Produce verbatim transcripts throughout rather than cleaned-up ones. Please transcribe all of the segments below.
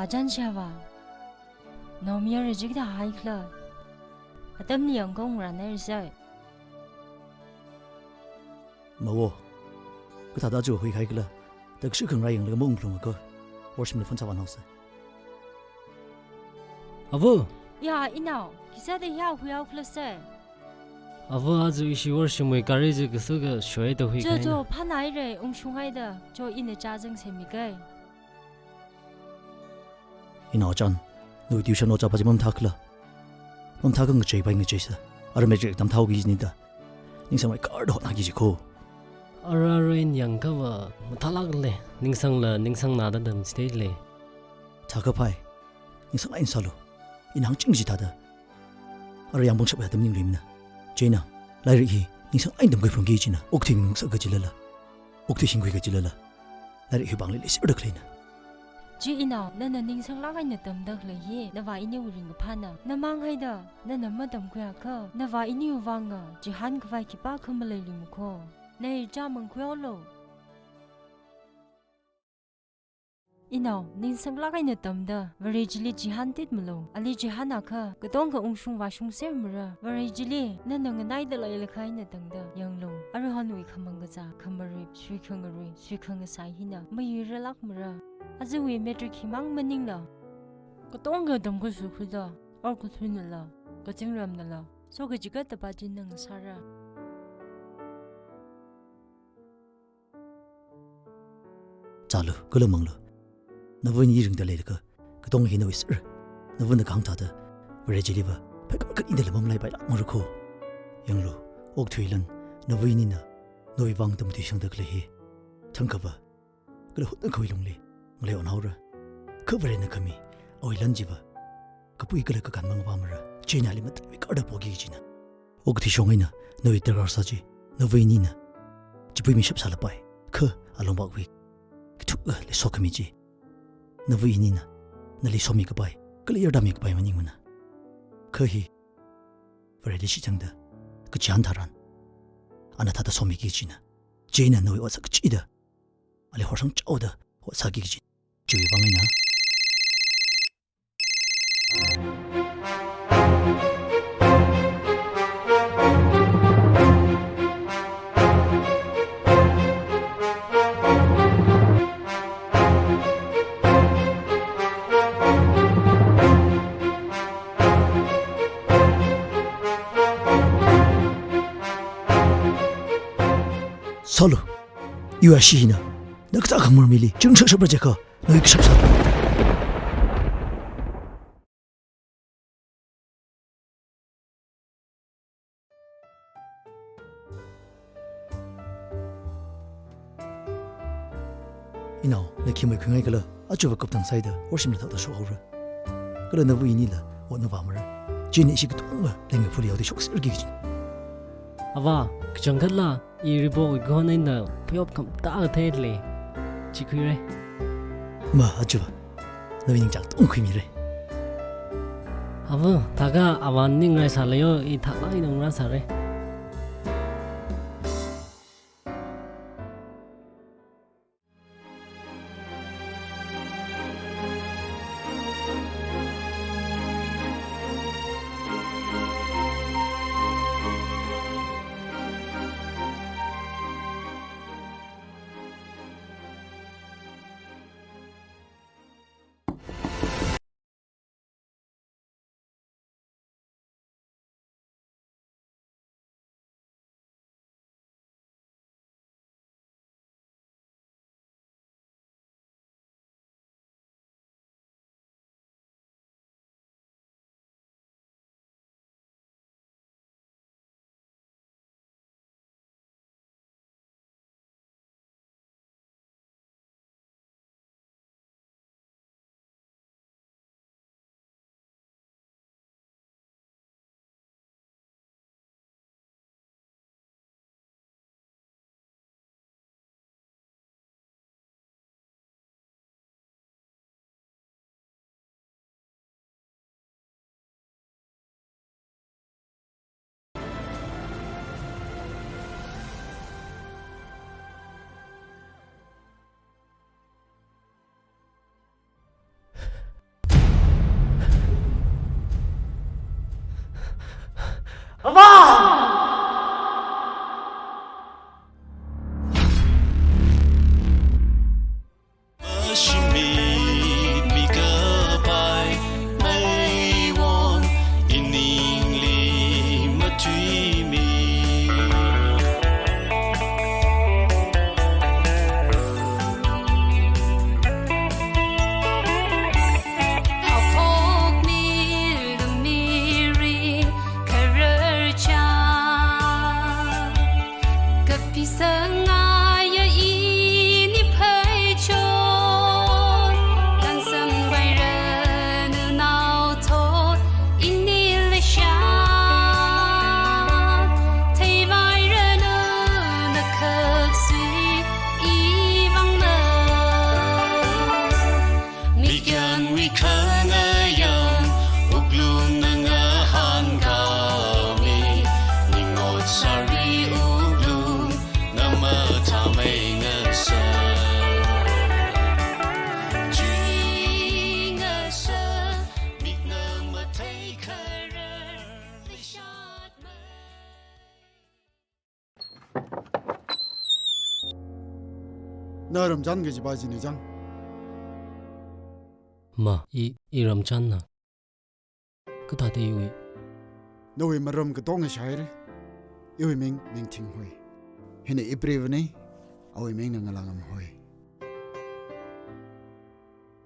Chānshava. Naomi ara chikathā haikhala. Atamli yangkong ranai risai. Mawo. Kathāda chu huikhaikhala. Takshi khangrā yanglaga maungkhlung akha. Worshimli phone sāvānhaosa. Ava. Ya, inao. Khisāda ya huihaokhala sai. Ava, aja ishi worshimwui gari chi kasuka shoida huikahaina. Cho, cho, phānaire, ungshunghaida. Cho ina chāzang semikei. Inao chān, nawui tuition ojā pa chi mamathākhala. Mamathākha ngacheipai ngacheisa. Ara matric exam thāhaoki jinida. Ningsangmeikharda hotnāki ji kho. Ara, ara ina yangkhava mathālākle. Ningsangla, ningsangnada tamchithei le. Thākha phai. Ningsanglāk eina sālu. Ina hāngching chithāda. Ara yāngpangshap ya tamningluimana. Chieina, lairik hi ningsanglāk eina tamkhuiphalungki jina. Okthui ngasaka jilala. Okthui shingkhuika jilala. Lairik hi pāngli leiserda khaleina. Chi inao, nana ningsanglāk eina tamda khalei hi, nava iniwui ringkaphāna. Namang haida, nana matamkhuiakha, nava iniwui vanga, chihānkhavai khipākha maleiluima kho. Nei chāmangkhuihaolu. Inao, ningsanglāk eina tamda, Vare chili chihāntitmilu. Ali chihānakha, katonga ungshung vāshung sermara. Vare chili, nana nganaida leilakha eina tangda, yanglu. Aruihonwui khamang kazā, khamarip, suikhangarui, suikhangasai hina, mayuiralākmara. Ajawui matric himang maningla. Katonga tamkhuisu khuida, or kuthuinala, kazingramnala, soka chikatta pa chi ngasāra. Chālu, kala manglu. Nava ini ringda leilakha, katonga hi nawui sir. Navana kahāng thāda, Vare chiliva, pheikar khanida la mamalaipailamara kho. Yanglu, okthuilan, nava inina, nawui vang tamtui shangda khalei hi. Thangkhava, kala hutnakhawui lungli, ngalei onhaora. Kha Varena khami, awui lan chiva, kapui kala kakān mangavāmara. Chieina ali mataimeikharda poki jina. Okathui shong eina, nawui darkar sā chi, nava inina. Chipui mishap sālapai, kha alongbakwui. Kathuk a leiso khami chi. Nava inina, nali somikapai, kala yarda mikapai maningmana. Kha hi, Vareli shitsangda, kachihān tharan. Ana thāda somiki jina. Chieina nawui otsak kachida. Ali horsang chaoda, hotsāki jina. Chiwui vang eina. Sālu, iwui ashee hina, na kathā khamar mili, chungshap shapra jiakha, nawui kashap sā. Inao, na khi mei khuingaikhala, aja va kaptang sāhaida, worship la thāda shokhaora. Kala nava inila, ot navāmara. Chieina ishi katonga, lengme phuli yaoda shokserki jina. Ava, kachangkhatla, I ribo wui khon eina phayop khamatā kathei le. Chi khuire. Ma, aja va. Nawui ningchāng tong khuimire. Ava, thākha avān ningngai sālayo, I thāklāk eina ngarā sāre. Avā! Mashimit mikapai meiwon iningli matuimi. Haophok milu mirin khararchan. Kapisangaya ini pheichon, langsangvairanu naothot ini leishan, theivairanu nakhaksui ivangna. Mikyanwui khangayang wuklungna ngahānkāmi, ningot sāri wuklungna mathāmei ngasā. Chi ngasā, mikna matheikharar leishatmei. Na Ramchan kajipa china chang? Ma, i, i Ramchanna. Kathāda iwui? Nawui maram katonga shāhaira. Iwui ming Mingthing hoi. Hina ipreivana, awui mingna Ngalāngam hoi.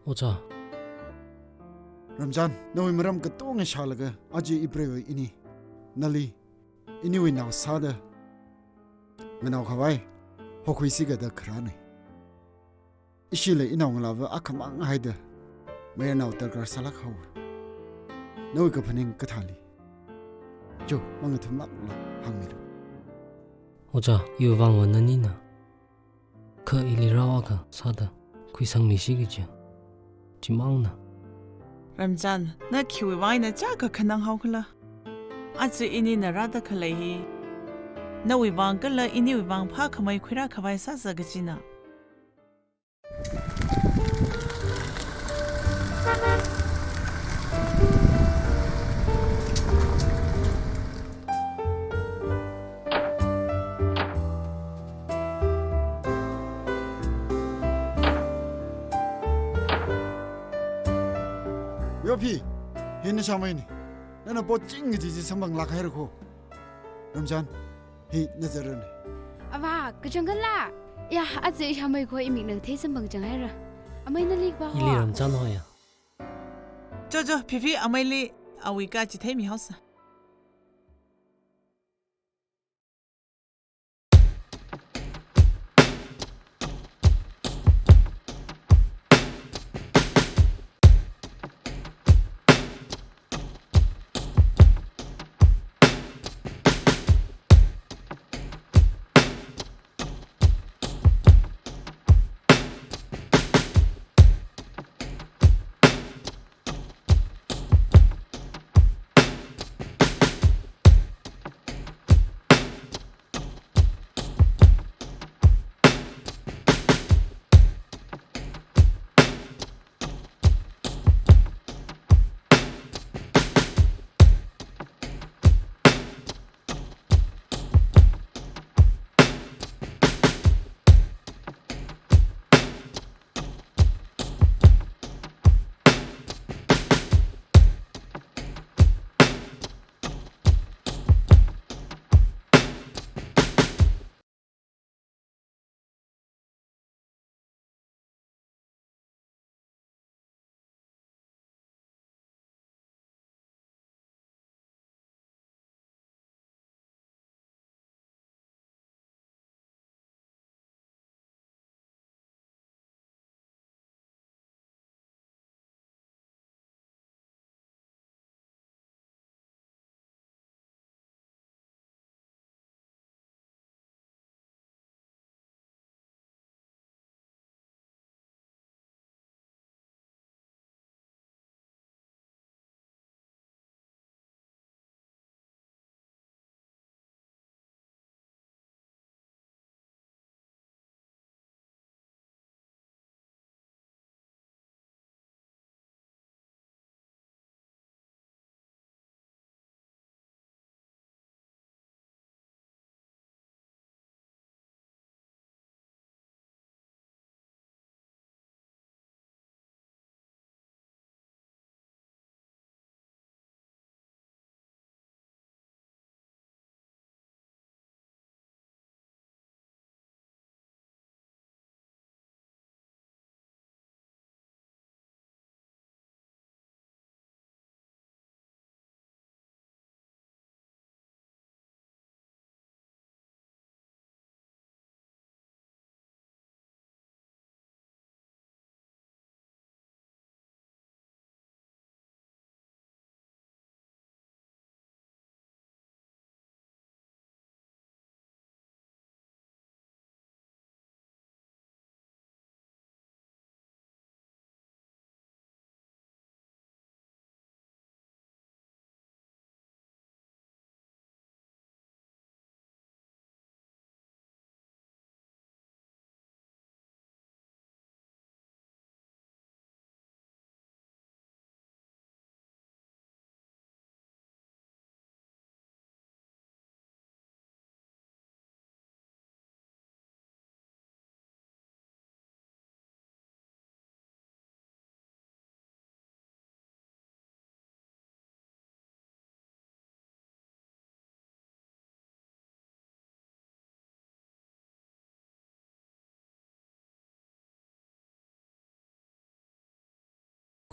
Ojā. Ramchan, nawui maram katonga shālaga, aja ipreiva ini nali iniwui nao sāda nganaokhavai hokhuisi kajida kharāna. Ishila inaongalāva akhamang haida mayarnao darkar sālāk haowa. Nawui kaphaning kathāli? Cho, mangathumlākla hāngmilu. Ojā, iwui vangva nanina. Kha ili rao akha sāda khuisangmishi kaji chimangna. Ramchan, na khiwui vang eina chiyākha khanang haokhala? Aja inina rāda khalei hi nawui vang kala iniwui vang phākhamei khuirākhavai sāsa kajina. Yo phi, hi na shāmeina. Nana pochinga chi chi samphanglāk haira kho. Ramchan, hi na zarana. Avā, kachangkhanla? Ya, aja ishāmei kho imikna thei samphang chang haira. Amei nali kapā ho? Ili Ramchan hoya. Cho cho, phiphi ameili awui kachithei mihaosa.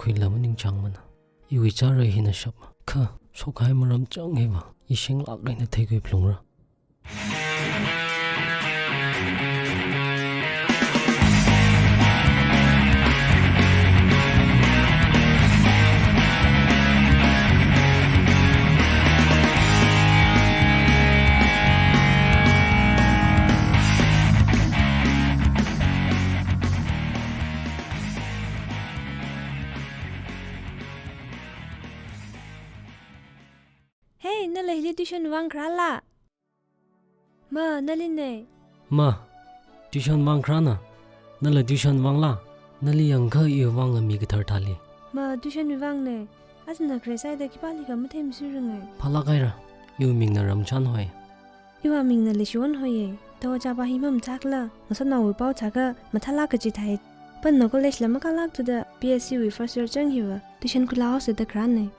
Iwuila maningchāngmana. Iwui chāra hina shap. Kha, shokhai maram chang hiva, i shinglāk eina theikhui phalungra. Hey, nala hili tuition vāng kharāla? Ma, naline. Ma, tuition vāng kharāna. Nala tuition vāngla? Nali yangakha iwui vāng mi kathar thāli. Ma, tuition wui vāngne. Aja na khare sāida khipālikha mathei masuiranga. Phālāk haira, iwui mingna Ramchan hoi. Iwui mingna Leishon hoiye. Tawa chapa hi mamathākhala, ngasotnaowui pao thākha, mathālāk kaji thai. Panna college la makālākthuda, P S C wui first year chang hiva, tuition khuilaosa da kharāne.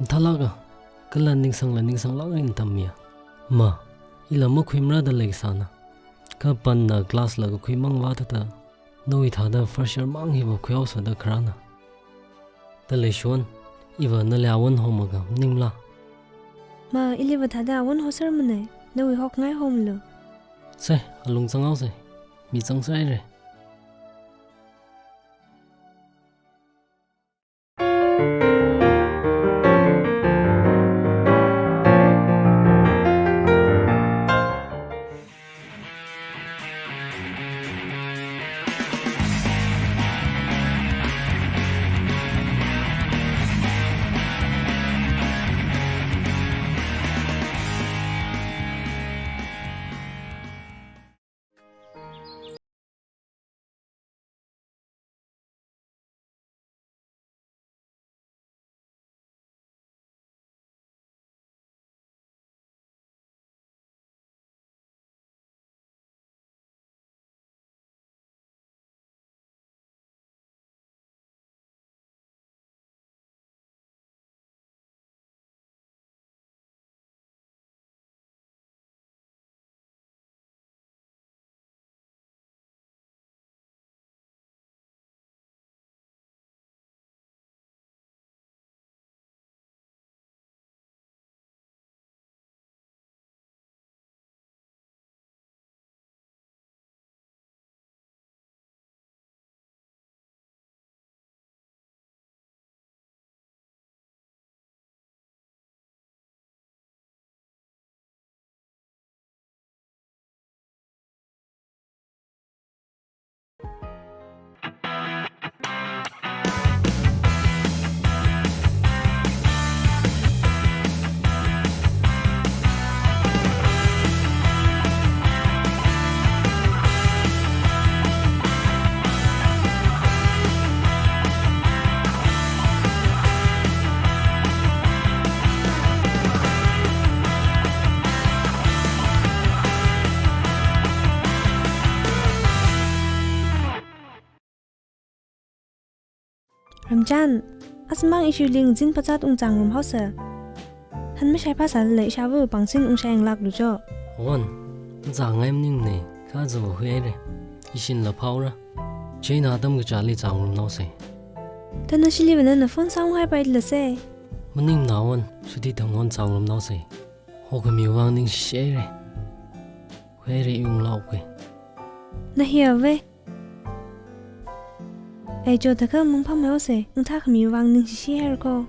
Mathālāka, kala ningsangla ningsanglāk eina tammiya. Ma, ila makhuimara da leisāna. Kha panna class la kakhui mang vāthuda, nawui thāda first year mang hiva khuihaosa da kharāna. Da Leishon, iva nali awon homaka, maningla? Ma, iliva thāda awon hosermane, nawui hokngai homlu. Se, alung zanghaose, mi zangsāhaire. Ramchan, asamang ishiwui lingzin pachat ungzangrum haosa. Han mashai phasālala ishāvā pangsin ungshai ngalāklu jo. Awon, zāngai maningne, kha zahuihaire. Ishinla phaora. Chieina atam kachāli zangrumnaose. Tana shiliva nana phone sānghaipailase. Maningmana awon, suti thang hon zangrumnaose. Hokhamiwui vāng ningshihaire. Huihaire, i unglaoke. Na hiya ve. Ei, chotakha mangpham haose, ungthākhamiwui vāng ningshishi hairako.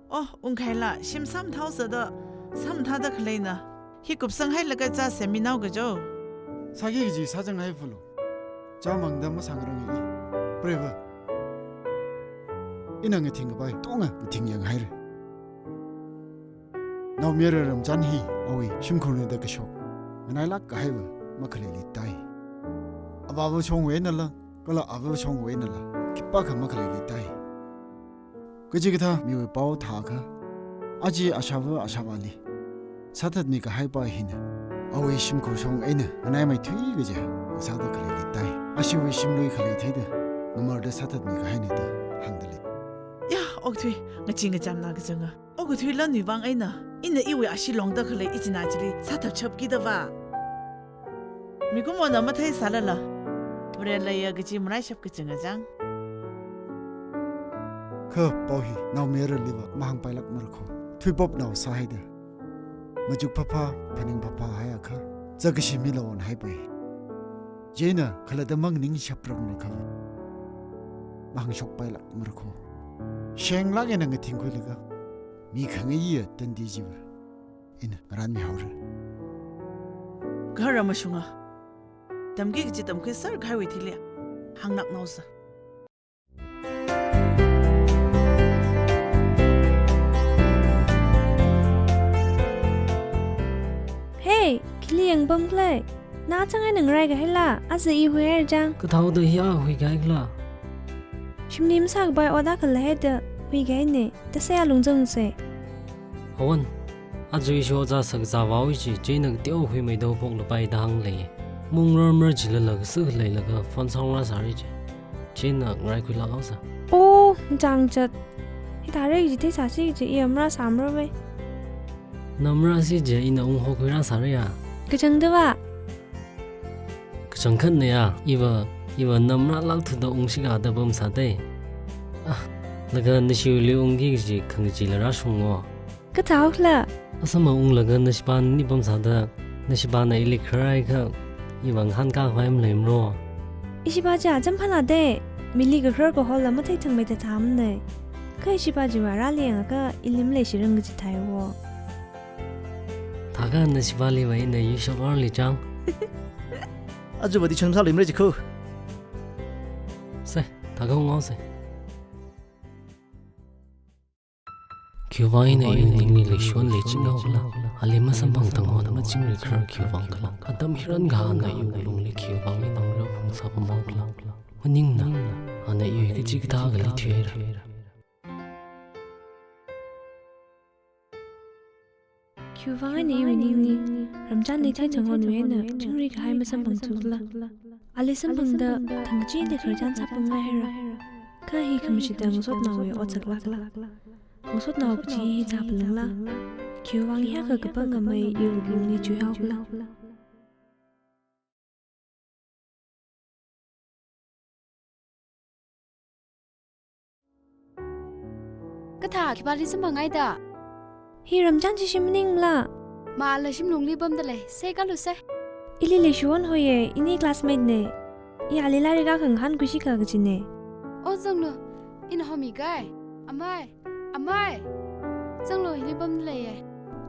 Oh, ungkhaila, shim sāmathāhaosa da, sāmathāda khaleina. Hi kupsanghailaga chā semminao kajo. Sāki kaji sāzanghai phulu. Chāmangda masāngaranga i. Preva. Ina ngathing kapai, tonga ngathing yanghaire. Naomayara Ramchan hi, awui shimkhurna da kashok. Nganailāk kahaiva, makhaleili tai. Avāva shongwui einala, kala avāva shongwui einala, khipākha makhaleili tai. Kachikathā miwui pao thākha, aja ashāvā ashāvāli sāthatmi kahaipa hina, awui shimkhur shong eina nganaimeithui kaja, sāda khaleili tai. Ashiwui shimlui khalei theida, ngamarda sāthatmi kahaina da hāngdalei. Ya, okthui, ngachee ngachamna kachanga. Okathui lanwui vāng eina, ina iwui ashee longda khalei ichinā chili sāthapchapkida vā. Mikumona matheisālala, Vare leiya kaji maraishap kachang achang. Kha pao hi naomayaraliva mahāngpailākmara kho. Thuipopnao sāhaida, machuk phāphā, phaning phāphā haiakha, zakkashi mila onhaipoi. Chieina khalatta mang ningshapranglakha, mahāngshokpailākmara kho. Shenglāk eina ngathingkhuilaga, mi khangayiya tandi chiva ina ngarānmihaora. Gahara mashunga. Tamki kaji tamkhuiser kahaiwui thili hānglāknaosa. Hey, khili yangpamkhala? Na chang eina ngarai kahaila, aja i huihaira chang. Kathāda hiya huikahaikhala? Shimli masākapai ot akha leihaida huikahaina, tasei alung zangsa. Hawan, aja ishi ojā sākazā vao ishi, chieina kateo huimeida phoklapai da hānglei. Mung rarmar jilala kasu leilaga phone sāngarāsāra chi. Chieina ngaraikhuilākhaosa. Oh, chang chat. Hithāra kaji theisāsi kaji iya marāsāmara vai. Na marāsi kaji ina unghokhuirāsāra ya. Kachangda va? Kachangkhatna ya, iva, iva na marālākthuda ungshikada pamsāda. Ah, laga nashiwuili ungki kaji khangachila rāshungo. Kathāhaokhala? Asama unglaga nashipāna nipam sāda, nashipāna ili khararhaiakha, iva ngahānkā khavai maleimaro. Ishipā chi acham phāna de, mili kakharar kahola matheithangmeida thāmana. Kha ishipā chiva rāli yangakha ili maleishirang kaji theiwo. Thākha nashipāliva ina yuishap haorali chang. Aja vadi chang sāli maleiji kho. Se, thākha unghaosa. Khiwuivang ina iwui ningli leishon leichinghaokhala? Ali masamphang tangho da machingri kharar khiwuivang khala? Atam hiyākha ana iwui lungli khiwuivang ina ngarao phungsā pamhaokhala? Maningna, ana iwui kachikathā kali thuihaira. Khiwuivang eina iwui ningli Ramchanli theithang onwui eina chingri kahai masamphangthukhala? Ali samphangda thangkachida khararchan sāpamngai haira. Kha hi khamashitda ngasotnaowui otsak lākhala? Ngasotnao kaji hi zāphalungla? Khiwuivang hiyākha kapang ngamei iwui lungli chuihaokhala? Kathā, khipāli samphangngaida? Hi Ramchan chi shim maningla? Mala shimlungli pamda lei, sākalu sā. Ili leishi onhoiya, ini classmate na. I ali lairik akha ngahānkhuishikha kajina. Oh, zanglu, ina homikai. Amei, amei. Zanglu, hili pamda leiya.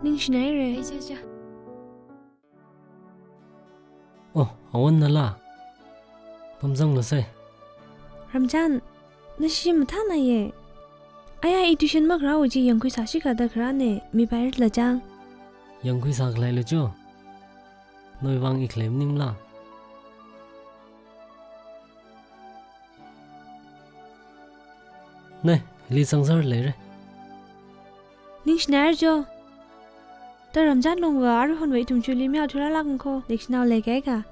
Ningshinaira. Ei, cha, cha. Oh, Awan nala? Pamzanglu sā. Ramchan, nashi mathānaya. Aya, i tuition makharāwui chi yangkhuisāshikha da kharāna, mipairala chang. Yangkhuisā khalei lo cho. Nawui vang i khalei maningla? Ne, hili sangsar leira. Ningshinaira cho. Da Ramchan longva aruihonva ithum chili miao thuralak ngakho, leishinao leikaika.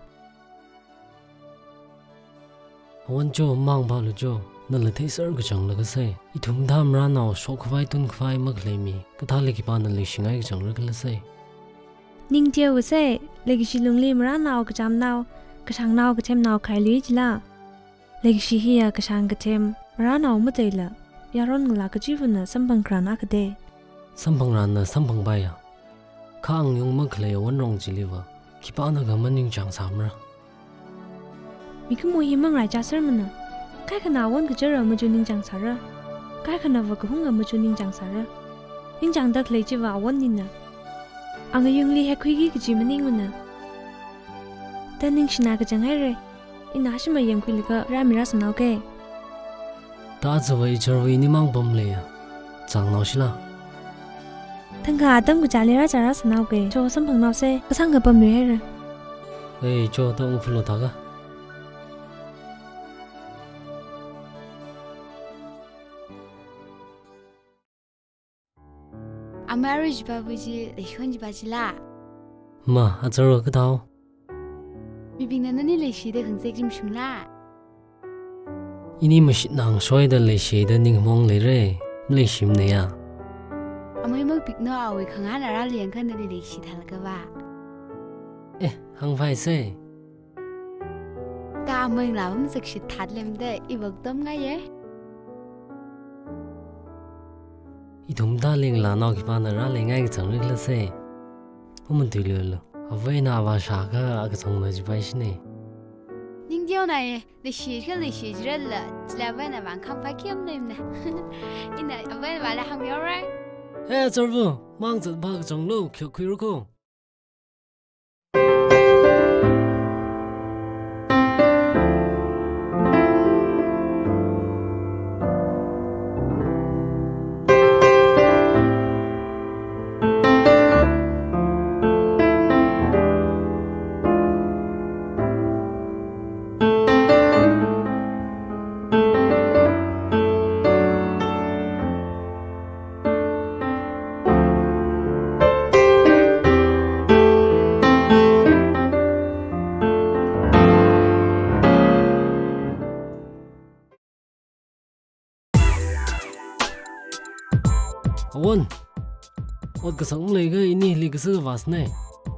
Awan cho, mangphalu cho, nala theiser kachangla kasā. Ithum thā maranao shokkhavai tunkhavai makhalei mi, kathāli khipāna leishingai kachangra khala sā. Ning teowa sā, leikashi lungli maranao kachamnao, kashangnao kathemnao khailui chila. Leikashi hiya kashang kathem, maranao mateila, yaron ngalā kachivana samphang kharān akha da. Samphang kharānna samphangpaiya. Kha angyung makhalei Awan rong chiliva, khipānakha maningchang sāmara. Mikumo hi mangraichā sermana. Kaikhana Awan kachara machu ningchang sāra. Kaikhanava kahunga machu ningchang sāra. Ningchangda khalei chiva Awan nina. Angayungli hekhuiki kaji maningmana. Da ningshina kachang haira. Ina ashima yangkhuilaga rāmirāsānao ke. Da aja vāi charvāi nimang pamleiya. Chāngnao shila. Thangkha atam kachāli rāchārāsānao ke. Cho samphangnaosa, kasāngkha pamlui haira. Ei, cho da ungphalu thākha. Amei arui chipāva chi, leishon chipā chila? Ma, acharo kathāo? Mibingna nani leishida khangazek chi mashungla? Ini mashitna ngasoida leishida ningmong leira, maleishimana ya. Amei mapikna awui khangahān arāli yangkha nali leishi thālakha va. Eh, hāngphaisa. Tamang la um sakshit that lem da, iwak tom ngai ye. Ithum da lingla nao khipāna rāleingai kachang rikla se. Uma tui lulu. Avā eina avā shākha akachangna chipai shine. Ningteo na ye, leishi kha leishi jirala, chila avā eina avā kham pa khiam lemna. Ina avā eina avā la hāngmihaora. He, Charvu, mang zat pa kachanglo, khiak khuiru ko. Awon, ot kasang leikha ini hili kasā vāsne.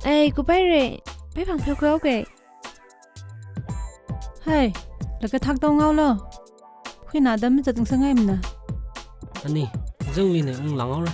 Ei, kupai re, pai phang pheo khuihaoke. Hai, laga thak tong ngao lo. Huina dam zat ungsang ngai mana. Ani, zangli ne ung lang haora.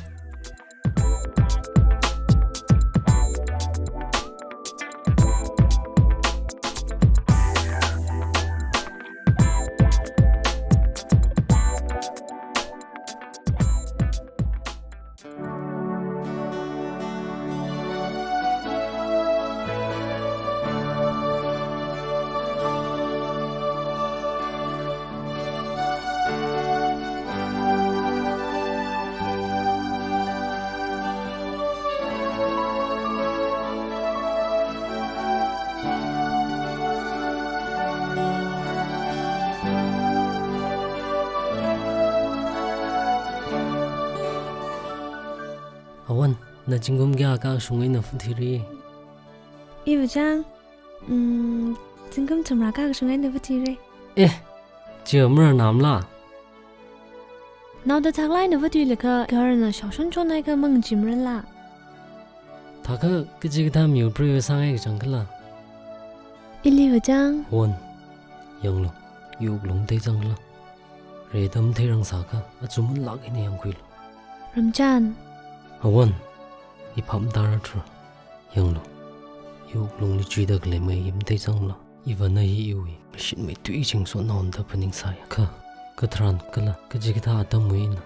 Awon, na zingkum kayākha kashung eina vāthira? Iva chang, mm, zingkum thumrākha kashung eina vāthira. Eh, chi amra namla? Naoda thaklāk eina vāthuilaga, garna shaoshon chonhaiakha mang chimrala. Thakha kachikathā miu preiva sāngai kachang khala. Iliva chang. Awon, yanglu, iwuklung theizangla. Retam theirang sākha, achumun lāk eina yangkhuilu. Ramchan. Awon, i phap matāra thura. Yanglu, iwuklungli chuida khalei mayim theizangla. Iva na hi iwui, mashitmeithui chi ngasotnaona da phaningsai. Kha, katharan kala, kachikathā atamwui eina.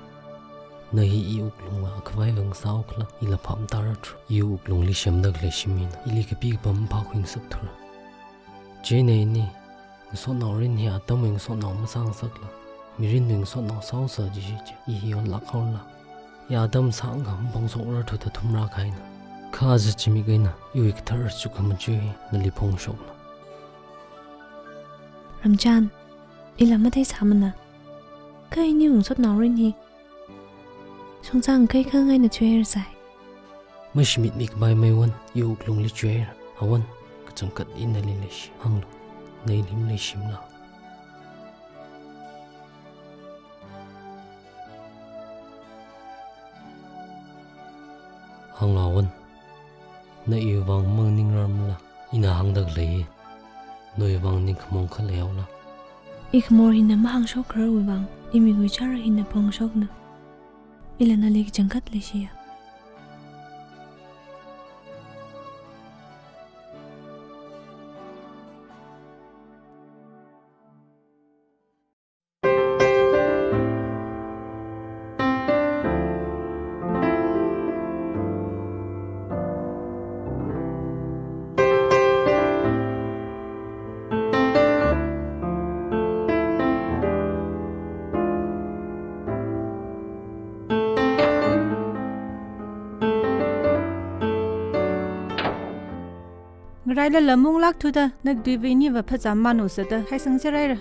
Na hi iwuklungva khavai vang sāhaokhala, ila phap matāra thura. Iwuklungli semda khalei shim hina, ili kapi kapam phākhui ngasak thura. Chieina ini, ngasotnao mirin hi atamwui ngasotnao masāngasakla, mirinwui ngasotnao sāhaosa jishi chi, i hi yonlāk haola. Ya atam sāngam phongshokra thuda thumrā kahaina. Kha aja zimiksho eina, iwui kathar chukhamachui hi nali phongshokna. Ramchan, ila matheisāmana. Kha iniwui ngasotnao mirin hi, shongzang kaikha ngaina chuihairasai. Mashimitmi kapai mei Awon, iwuklungli chuihaira. Awon, kachangkhat ina nali leishi, hānglu. Na ili maleishimala. Hānglu Awon, na iwui vang manganingrarmala, ina hāngda khalei hi, nawui vang ningkhamong kha leihaola. Ikhamor hina mahāngshok khararwui vang, imikwui chara hina phongshokna. Ila nali kachangkhat leishiya. Ngarailala munglāk thuda, nakdui vei niva phazam manusa da, khaisang seraira.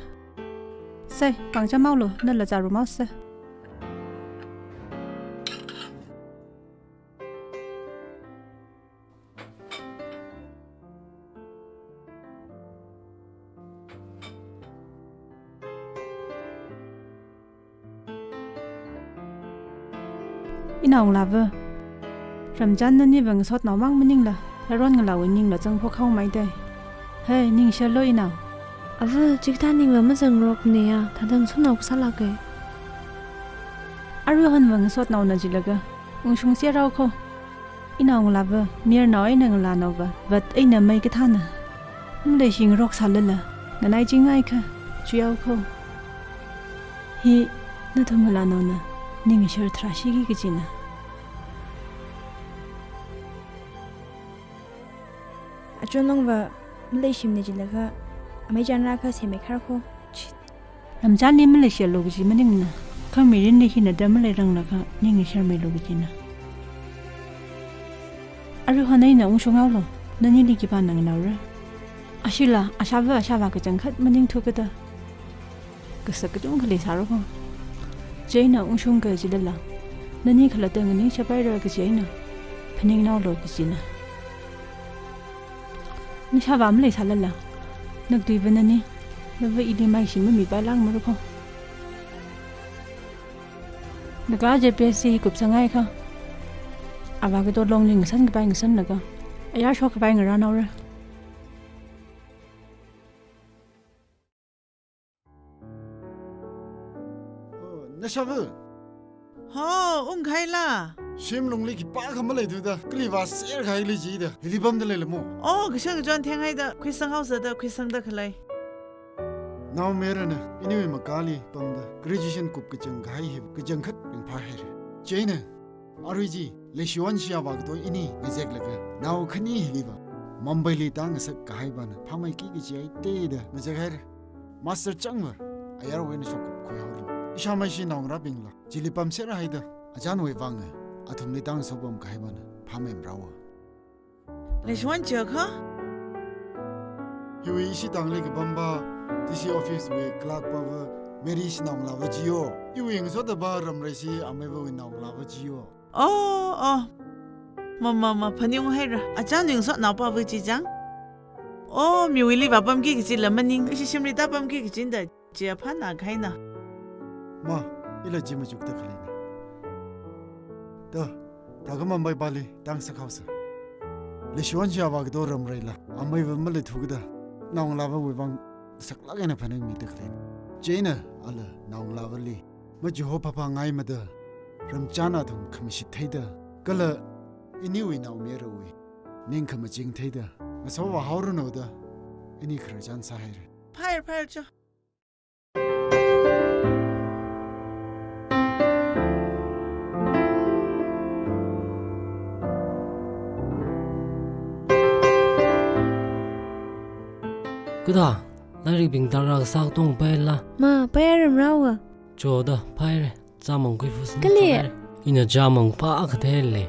Sai, pangcha maolo, nala zāru maosa. Inao ngalāva. Ramchanna niva ngasotnao mang maningla, laron ngalāwui ningla zangphok haomeida. Hei, ningshilo inao. Ava, chikathā ningva mazangrokne ya, thāda ngasotnao kasā lāka. Arui honva ngasotnaona jilaga, ungshungserrao kho. Inao ngalāva, mayarnao eina ngalānaova, vat eina mei kathāna. Maleishingarok sālala, nganaichingai kha, chuyao kho. Hi, nathum ngalānaona, ning ngashartharāshiki kajina. Achon nangva maleishimane jilaga, amei chānrākha semmeikharkho. Chit. Ramchanli maleishilu kaji maningna. Kha mirinli hina da maleiranglaga, ning ngasharmeilu kajina. Aruihon eina ungshunghaolu, nanili khipāna nganaora. Ashila, ashava, ashāvā kachangkhat maningthu kada. Kasak kachungkha leisāra kho. Chieina ungshungka jilala, nani khalatta nganingshapaira kaji eina, phaningnaolu kajina. Nashāvā maleisālala, naktuiva nani, nava ili maishim mamipailākmara kho. Naga J P S C kupsanghaiakha, avākato longli ngasankapai ngasanlaga, ayar shokkapai ngarānaora. Oh, nashāva? Ho, ungkhaila. Shimlungli khipākha maleithuda, kali vāserkhaili jida, hili pamda leilamo. Oh, kashan kachon thenghaida, khuisanghaosa da, khuisangda khalei. Naomayarana, iniwui makāli pamda, graduation kup kachangkahai hi, kachangkhat ringphāhaira. Chieina, arui chi, Leishiwon shiyavā kato ini ngazeklaga, nao khani hiliva, Mumbaili tāngasak kahai pāna, phāmeiki kajihaida, ngazekhaira. Master changva, ayarwui eina shokkhuihaora. Ishāmeishi naongarābingla, chili pamserhaida, achanwui vanga, athumli tāngasopamkahai pāna, phāmeimara. Leishiwon chiakha? Hiwui ishi tangli kapamba, D C office wui clerk pava, Mary shinaongalāva chiyo. Iwui ngasottapa Ramreishi ameiva wui naongalāva chiyo. Oh, oh. Ma, ma, ma, phaningung haira. Achanwui ngasotnaopava chi chang. Oh, miwuili vāpamki kajila maning, ishi shimli tāpamki kajida, chi aphāna kahaina. Ma, ila chi machukda khaleina. Da, thākha Mumbai pali, tāngasakhaosa. Leishiwon shiyavā kato Ramreila, ameiva maleithu kada, naongalāvawui vang saklāk eina phaningmida khaleina. Chieina, ala, naongalāvali, machiho phāphāngaimada, Ramchan athum khamashit theida, kala iniwui naomayarawui ning khamaching theida, ngasovāhaoranu da, ini khararchan sāhaira. Phair, phair cho. Kathā, lairikbing tāra kasā katong paila. Ma, pairamrao. Choda, phaire. Chāmang khuiphusang. Kali. Ina chāmang pā kathei lei.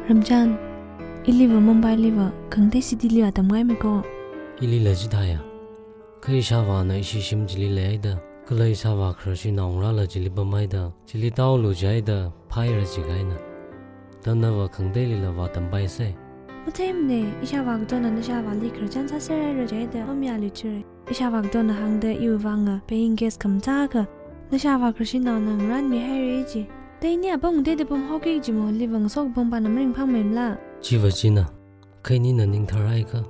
Ramchan, iliva Mumbailiva, khangatei city liva tamngaimei ko. Ilila chithāya. Kha ishāvāna ishi shim chili leihaida, kala ishāvā khararshi naongarāla chili pamhaida, chili tāolu jihaida, phaira jikahaina. Thāda nava khangateilila vātampaisei. Matheimane, ishāvā katona nashāvāli khararchan sāserhaira jihaida, mamayāluithura. Ishāvā katona hāngda iwui vanga paying guest khamachākha, nashāvā khararshinaona ngarānmihaira ji. Da ini apam ngateida pamhaoki kaji maliva ngasokapampana maringphāmeimala. Chiva china, kha inina ningtharhaiakha,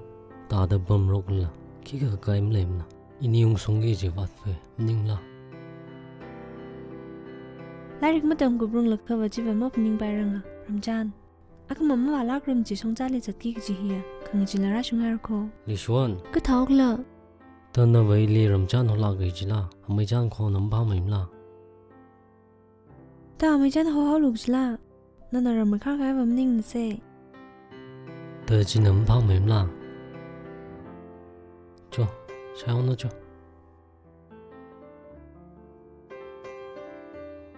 tāda pamrokla, khikha kakai maleimana. Ini ungshungki kaji vātva, maningla. Lairik matamkuprunglakha va chiva maphaningpairanga, Ramchan. Akhama mavālākra machi shongzali zatki kaji hiya, khangachee la rāshunghaira kho. Leishiwon. Kathā okla. Thāda nava ili Ramchan holāka jila, ameichan khona maphāmeimala. Da ameichan hohaolu kajila, nana Ramreikharkahaiva maningnasei. Da china maphāmeimala. Cho, shaihaona cho.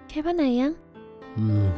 Khipāna yang? Hmm.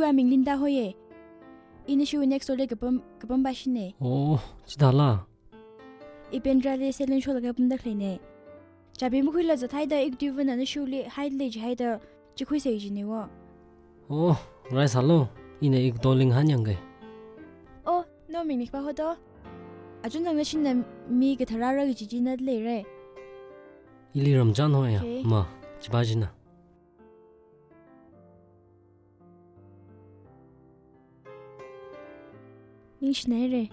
Aming Linda hoiye. Ina shu next door li kapam, kapam pāshine. Oh, chithāla? I Pendrali salon sholaga pamda khaleine. Chabi makhuila zathaida ikateovana nashuli haida lei jihaida chikhuisa jine wo. Oh, raisālu. Ina ikato linghan yangke. Oh, no ming nikpa hoto. Achun nang nashinna mi kathara rā kaji chi nada leire. Ili Ramchan hoiya. Okay. Ma, chipā china. Ningshinaire.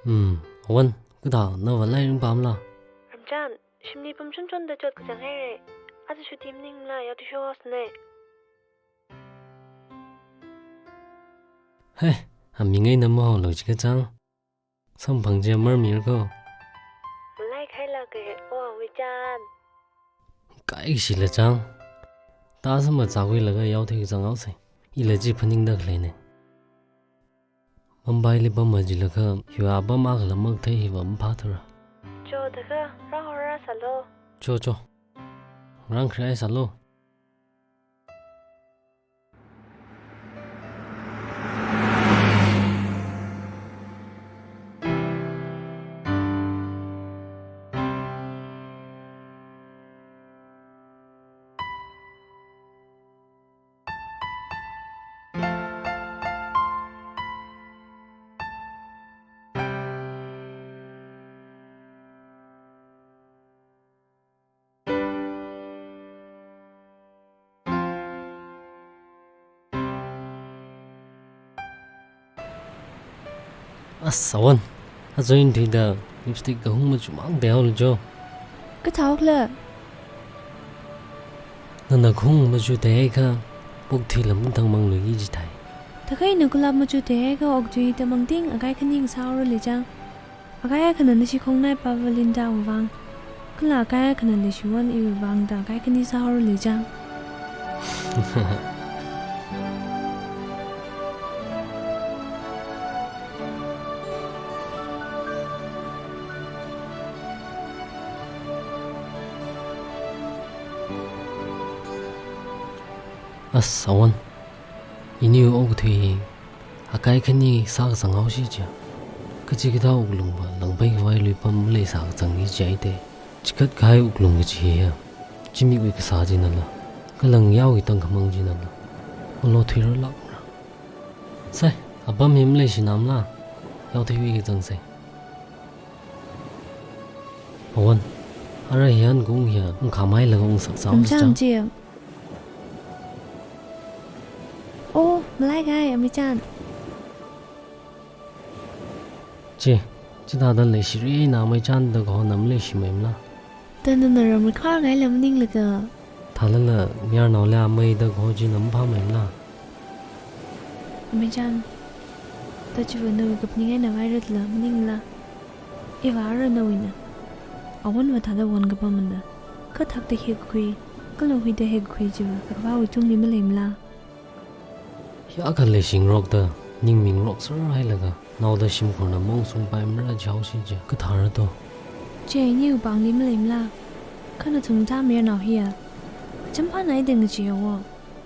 Hmm, Awan, kathā nava lairik pāmala? Ramchan, shimli pamchonchonda chotkazang haire. Aja shuti maningla, yaoda shokhaosane. He, aming eina mahaolu chikachang. Samphang chi marmir ko. Malai khailāke, o Amichan. Kaikashila chang. Tāsama chākhuilaga yaothui kazang haose. Ila chi phaningda khaleine. Mumbaili pamma jilakha, hiwui apam akhala makathei hiva maphāthura. Cho, thākha, rāhorasālu. Cho, cho. Rāngkhri haisālu. As, Awan, aja eina thuida lipstick kahung machumang teola jo. Kathāhaokhala? Nana kahung machu theiakha, pok thuila mathangmang luiki jithai. Thākha ina kulap machu theiakha, okthuida mangting akai khani sāhaorali chang. Akai akhana nashi khongnaipava Lindawui vang, kala akai akhana Leishiwon iwui vang da akai khani sāhaorali chang. As, Awan, iniwui okathui hi akai khani sākazang haosi chiya. Kachikathā wuklungva langphei khavai luipam maleisā kazangki jihaide. Chikat kahai wuklung kaji hiya, zimikwui kasā chinala, kala ngayāwui tangkhamang chinala, malothuirarlākmara. Sai, apam hi maleishina mala, yaothuiwui kazangsei. Awan, ara hi ankhaung hiya, ungkhamhailaga ungsaksā Amichan chang. Chi. Oh, malai kahai, Amichan. Chi, chithāda leishiri eina Amichan da kahona maleishimeimala? Da nana ramrikhar ngaila maninglaga. Thālala, mayarnaoli amei da kaho china maphāmeimala? Amichan, da chiva nawui kaphaning eina vairatla maningmala? Iva ara nawuina. Awanva thāda won kapamana. Kha thakta hekakhui, kala huida hekakhui chiva akhavāwui tungli maleimala? Hiyākha leishingarokta, ningmingarok serhailaga, naoda shimkhurna maungshungpaimara jihaosi chiya, kathāra to? Chi iniwui pāngli maleimala? Kha nathum thā mayarnao hiya, acham phānai da ngacheeya wo,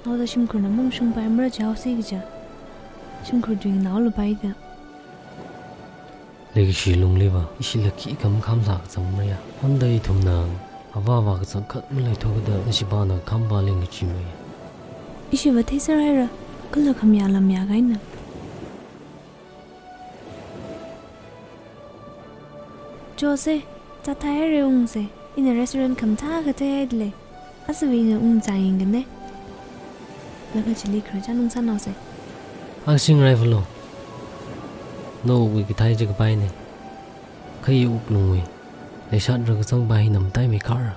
naoda shimkhurna maungshungpaimara jihaosi kaja. Shimkhur tui nao lupai da. Leikashi lungli va, ishila khikha makhamsā kazang maya. Honda ithumna, avāva kazang khat maleithuda, nashibana kham vāling kachi maya. Ishi va theisāra, kala khamayā lamyā kahaina. Cho se, chāthai haira ungse, ina restaurant khamathā kathei haida lei. Asava ina ungchāng yangkane. Laga chili khararchan ungsānao se. Akashing Raifalo. Nawui kathei chi kapaine. Kha iwui wuklungwui leishatra kazangpa hi namtai mi kara.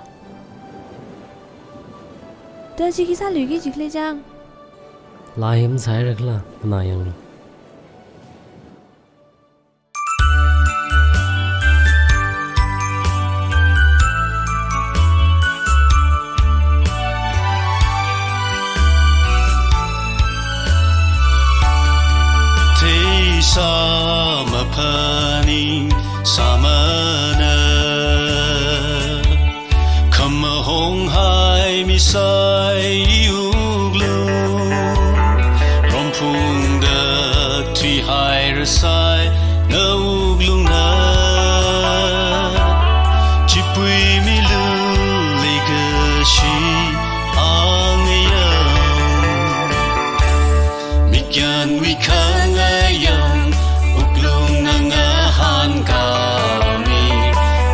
Da chi khi sāluiki jikle chang. Laa hi masāhaira khala, nganā yanglu. Theisā maphaningsāmana. Khamahong haimi sai iwui wuklung, romphungda thuihaira sai nawui wuklungna. Chipuimilu leikashi angayang. Mikyanwui khangayang, wuklungna ngahānkāmi,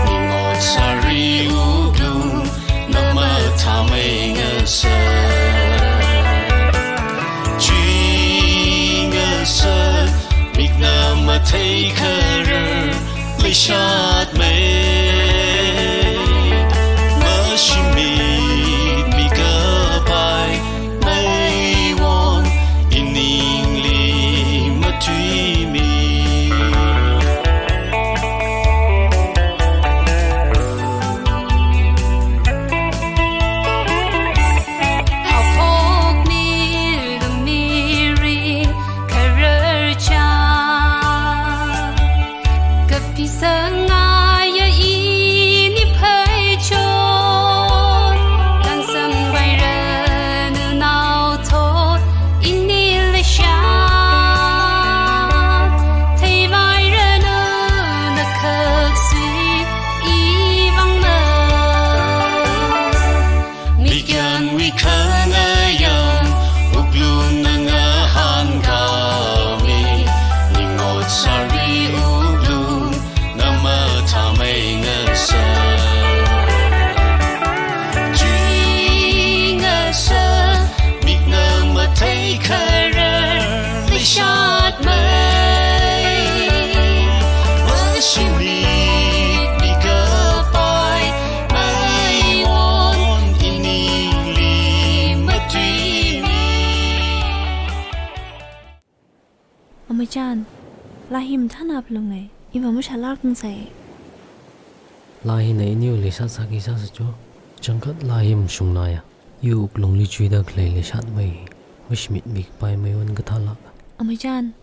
ningot sāri wuklung, na mathāmei ngasa. Chi ngasa, mikna matheikharar, leishatmei, mashimitmi kapai, meiwon, iningli matuimi. Haophokmi lungli ringkhararchan. Kapisang ngayā ini pheichon, langsamvaira na naothot ini leishat, theivaira na nakhaksui ivangna. Mikyanwui khangayang, wuklungna ngahānkāmi, ningot sāri wuklung, na mathāmei ngasa. Chi ngasa, mikna matheikharar, leishatmei, mashimitmi kapai, meiwon, iningli matuimi. Ameichan, laa hi mathāna phalunge, iva mashālāk ungsai. Laa hina iniwui leishat sāki sāsa cho. Changkhat laa hi mashungnaya. Iwui wuklungli chuida khalei leishatmei hi mashimitmi kapai meiwon kathālāka. Ameichan,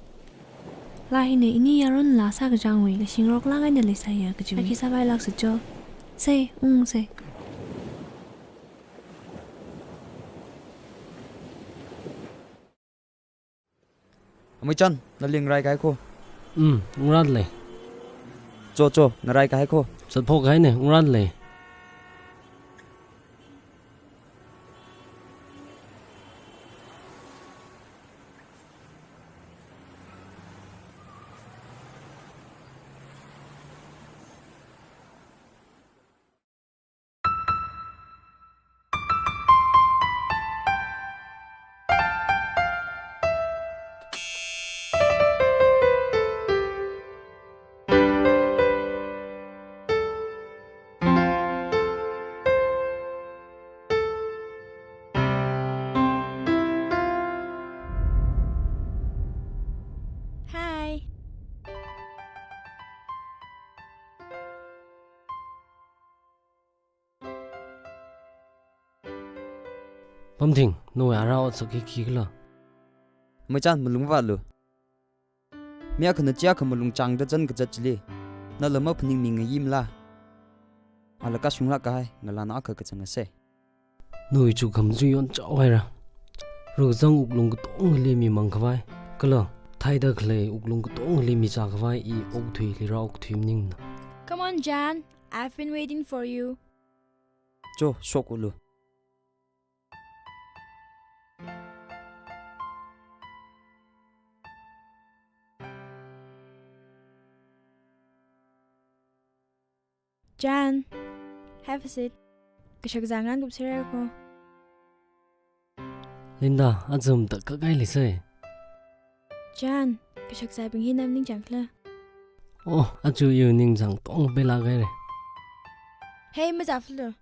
laa hina ini yaron laa sākachangwui, leishingaroklāk eina leisāya kajiwui sāki sāpailāksa cho. Se, ungse. Ameichan, nali ngarai kahai kho. Um, ngarāle. Cho, cho, ngarai kahai kho. Zatphok kahaine, ngarāle. Hi. Pamthing, nawui ara otsak hi khikhala? Ameichan, malung vālu. Mi akhana chi akha malung chāngda zan kazat chili, nala maphaningmi ngayimala? Ala kashunglāk kahai, ngalāna akha kachang ase. Nawui chukkhamachui yonchao haira. Rukzang wuklung katongali mi mangkhavai, kala Thaida khalei wuklung katongli michā khavai i okathuili rāokthui maningna. Come on, Jan. I've been waiting for you. Cho, shokulu. Jan, have a seat. Kashakazā ngarān kupserra ko. Linda, aja matakhak kahai leisai. Jan, kashakazābing hi na maningchāng khala? Oh, aja iwui ningchāng tong pela kahaira. Hey, mazāphalu.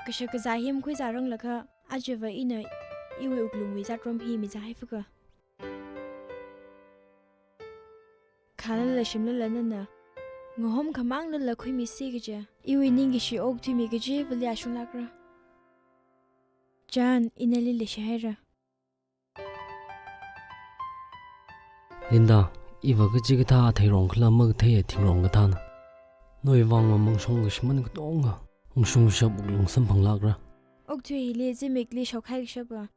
Kashakazā hi makhuizāranglakha, ajava ina iwui wuklungwui zatrom hi mizāhaiphaka. Khalala shimlala nana ngahom khamānglala khuimisi kaja, iwui ningkashi okathuimi kajivali ashunglākra. Jan, ina nali leishihaira. Linda, iva kachikathā theirong khala makathei thingrong kathāna. Nawui vang mamangshong kashimān katonga ungshungshap wuklung samphanglākra. Okathui hili zimikli shokhai kashapa,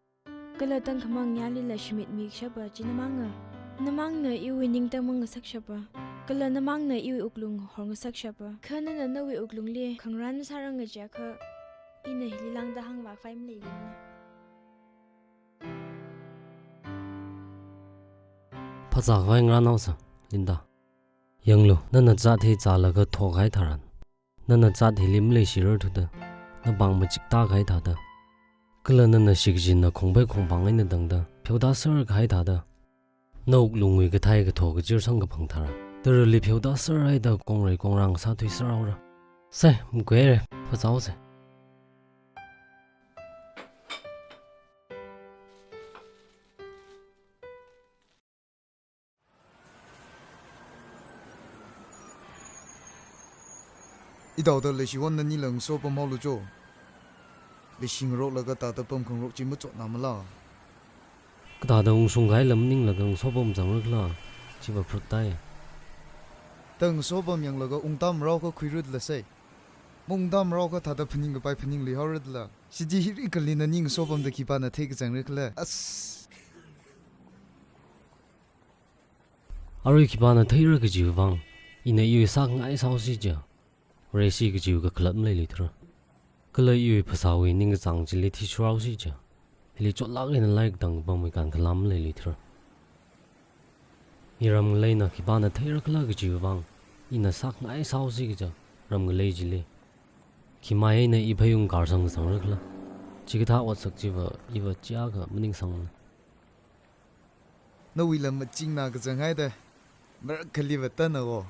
kala tangkhamang yālila shimitmi kashapa chi namanga. Namangna iwui ningtang mangasak kashapa, kala namangna iwui wuklung horngasak kashapa. Kha nana nawui wuklungli khangarān masāranga jiakha, ina hili lāngda hāngvākhavai maleilina. Phazākhavai ngarānhaosa, Linda. Yanglu, nana zat hi zālaga thokahai tharan, nana zat hili maleishirarthuda, napāng machiktākahai thāda, kala nana shikachinna khongpai khongpāng eina tangda pheoda serkahai thāda, na wuklungwui kathai katho kachir samkaphang tharan, tarali pheoda serhaida kongrei kongrang sāthuiserhaora. Sai, makhuihaira, phazāhaosa. Itaoda leishiwon nani lāngso pamhaolu cho. Leishingaroklaga tāda pamkhangarok chi machotna mala. Kathāda ungshungkahai lam maninglaga ngaso pamzangra khala, chiva pharātai. Tangso pamyanglaga ungtam rao kha khuirutla sai. Maungtam rao kha thāda phaningkapai phaningluihaorala. Shiji hi rikali nani ngaso pamda khipāna theikazangra khala. As. Arui khipāna theira kajiwui vang, ina iwui sākhangai sāhaosi ja. Vareshi kajiwui kakhalat maleiluithura. Kala iwui phasāwui ningkachāng chili thishurhaosi ja. Hili chotlāk eina lairikda pamwui kankhalam maleiluithura. Iram ngaleina khipāna theira khala kajiwui vang, ina sākhangai sāhaosi kaja, ram ngalei chili. Khimai eina i phayung karsang kazangra khala. Chikathā otsak chiva, iva chiakha maningsangmana. Nawui lam machingna kazanghaida, marakhaliva tanna ko.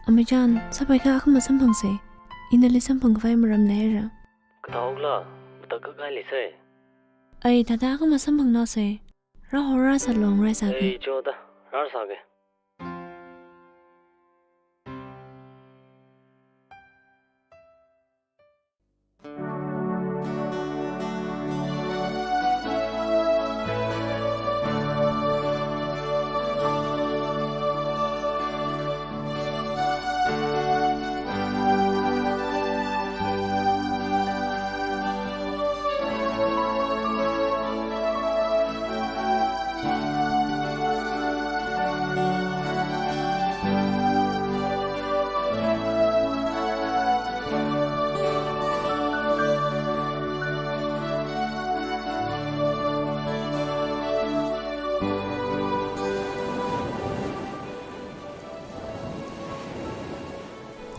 Amei Jan, sāpaikha akhama samphangsa. Ina nali samphangkhavai maram leira. Kathāhaokhala, matakhak kahai leisai. Ai, thāda akhama samphangnaosa. Rāhorra salong rai sāki. Ei, choda, rāsāki.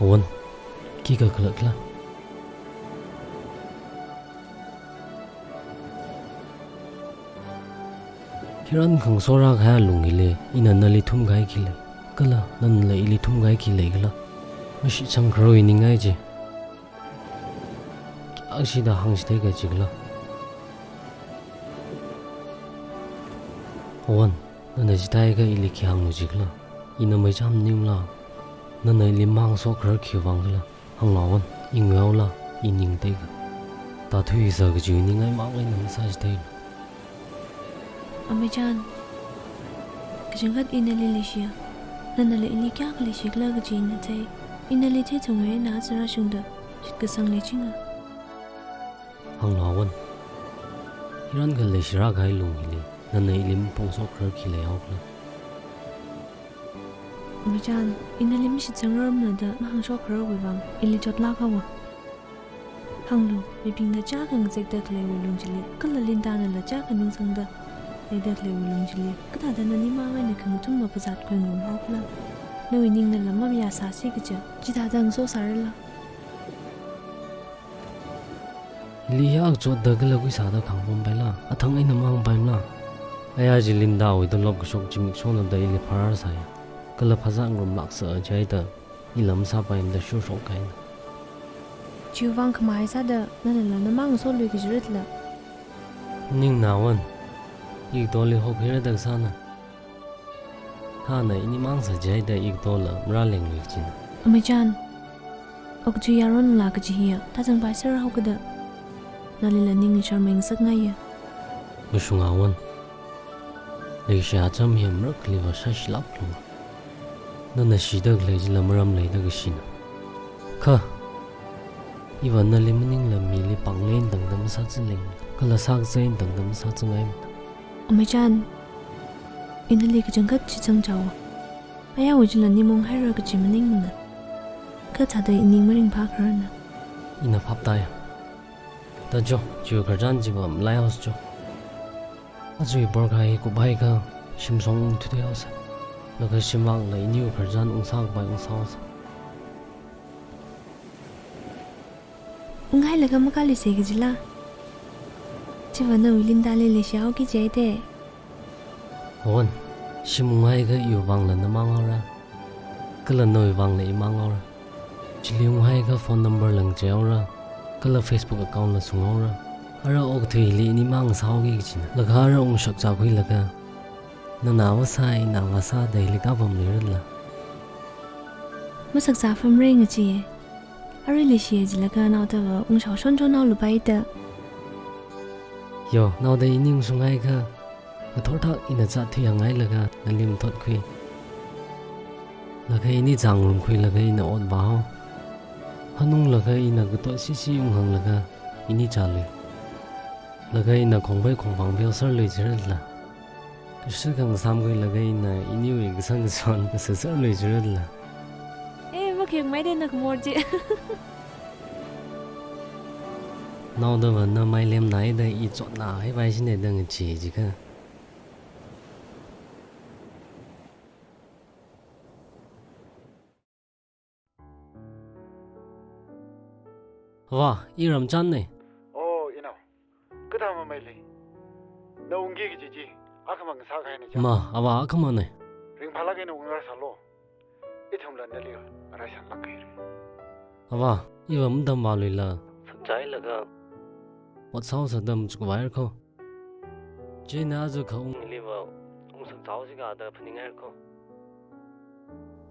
Awan, khikha khalakla? Hiran khangasora kahai alung hili, ina nali thumkahai khi lei, kala nanala ili thumkahai khi leikhala? Mashitsangkharawui ningai chi. Kayākha shida hāngchithei kaji khala? Awan, nana chithākha ili khi hānglu jikhala? Ina Meichan maningla? Nana ili mangasokharar khiwui vang khala? Hānglu Awan, i ngayaola, i ning teikha. Tāthuisa kajiwui ningai mang eina masāchitheilu. Ameichan, kachangkhat ina nali leishiya, nanala ili kayākha leishikhala kaji ina thei. Ina nali theichungwui eina aja rāshungda shitkasang leichinga. Hānglu Awan, hiran kha leishira kahai alung hili, nana ili maphongsokharar khi leihaokhala? Ameichan, ina nali mashitsangrarmana da mahāngshokhararwui vang ili chotlāk haowa. Hānglu, mibingna chiyākha ngazekda khaleiwui lung chili, kala Lindanala chiyākha ningsangda leida khaleiwui lung chili, kathāda nani mang eina khangathum maphazat khuingarumhaokhala? Nawui ningnala mamayāsāsi kaja, chithāda ngaso sārala? Hili hiyākha chotda kala khuisāda khangapam paila, athang eina mahāngpaimala? Aya chi Lindawui tolop kashok zimiksho nada ili phararsai, kala phazat ngarumlāksa jihaida ila masāpaimada shurshok kahaina. Chiwui vang khamahai sāda nanala na mangasolui kajiratla? Ningna Awan, i katoli hokhira da kasāna. Thāna ini mangasā jihaida i katola marālenglui kajina. Ameichan, okathui yaronla kaji hiya tāzangpai sāra haokida, nalila ning ngasharmei ngasakngaiya. Mashunga Awan, leishiya cham hiya marakhaliva shāshilāklu. Nana shida khalei chila maram leida kashina. Kha, iva nali maningla mili pāngli eina tangda masāzangleng, kala sākazā eina tangda masāzangngaimana. Ameichan, ina nali kachangkhat shitsangchaowa. Ayāwui chila ning maunghaira kaji maningmana. Kathāda i ning maringphākhararna? Ina phaptāya. Da jo, chiwui khararchan chiva malaihaosa jo. Aja i porkahai kuphaikha shimshong ungthuithuihaosa. Laga shimvāngla iniwui khararchan ungsākhavai ungsāhaosa. Unghailaga makāluisa kajila? Chiva nawui Lindali leishihaoki jihaida. Awan, shim unghaikha iwui vangla na manghaora, kala nawui vangla i manghaora. Chili unghaikha phone number la ngacheihaora, kala Facebook account la sunghaora. Ara okathuili ini mangasāhaoki kajina. Laga ara ungshakzā khuilaga, nana avāsā ina avāsā da hili kapam leiratla? Masakzā pham rai ngachi. Arui leishiya jilaga naodava ungshaoshon shonhaolupai da. Yo, naoda ini ungshunghaikha, ngathorthak ina zat thuihānghailaga nali mathotkhui. Laga ini zangrumkhuilaga ina ot vāhao. Hanunglaga ina katot sisi unghānglaga ini zālui. Laga ina khongvei khongvang pheoserlui jiratla? Kashak khangasam khuilaga ina iniwui kasang kachon ngasaserlui jiratla? Eh, makhengmei de na khamor chi. Naodava na mailemnaida i chotnahaipai shine da ngachi jikha. Avā, i Ramchanne. Oh, inao. Kathā mameili? Na ungki kaji chi akhama ngasākahaina cha. Ma, avā akhamane. Ringphālāk eina ungrāsālu. Ithumla nali raisanlākhaira. Avā, iva matamvāluila sakzāhailaga ot sāhaosa da machukvāhaira kho. Chieina aja khaung hiliva ungsakzāhaosi kajida phaninghaira kho.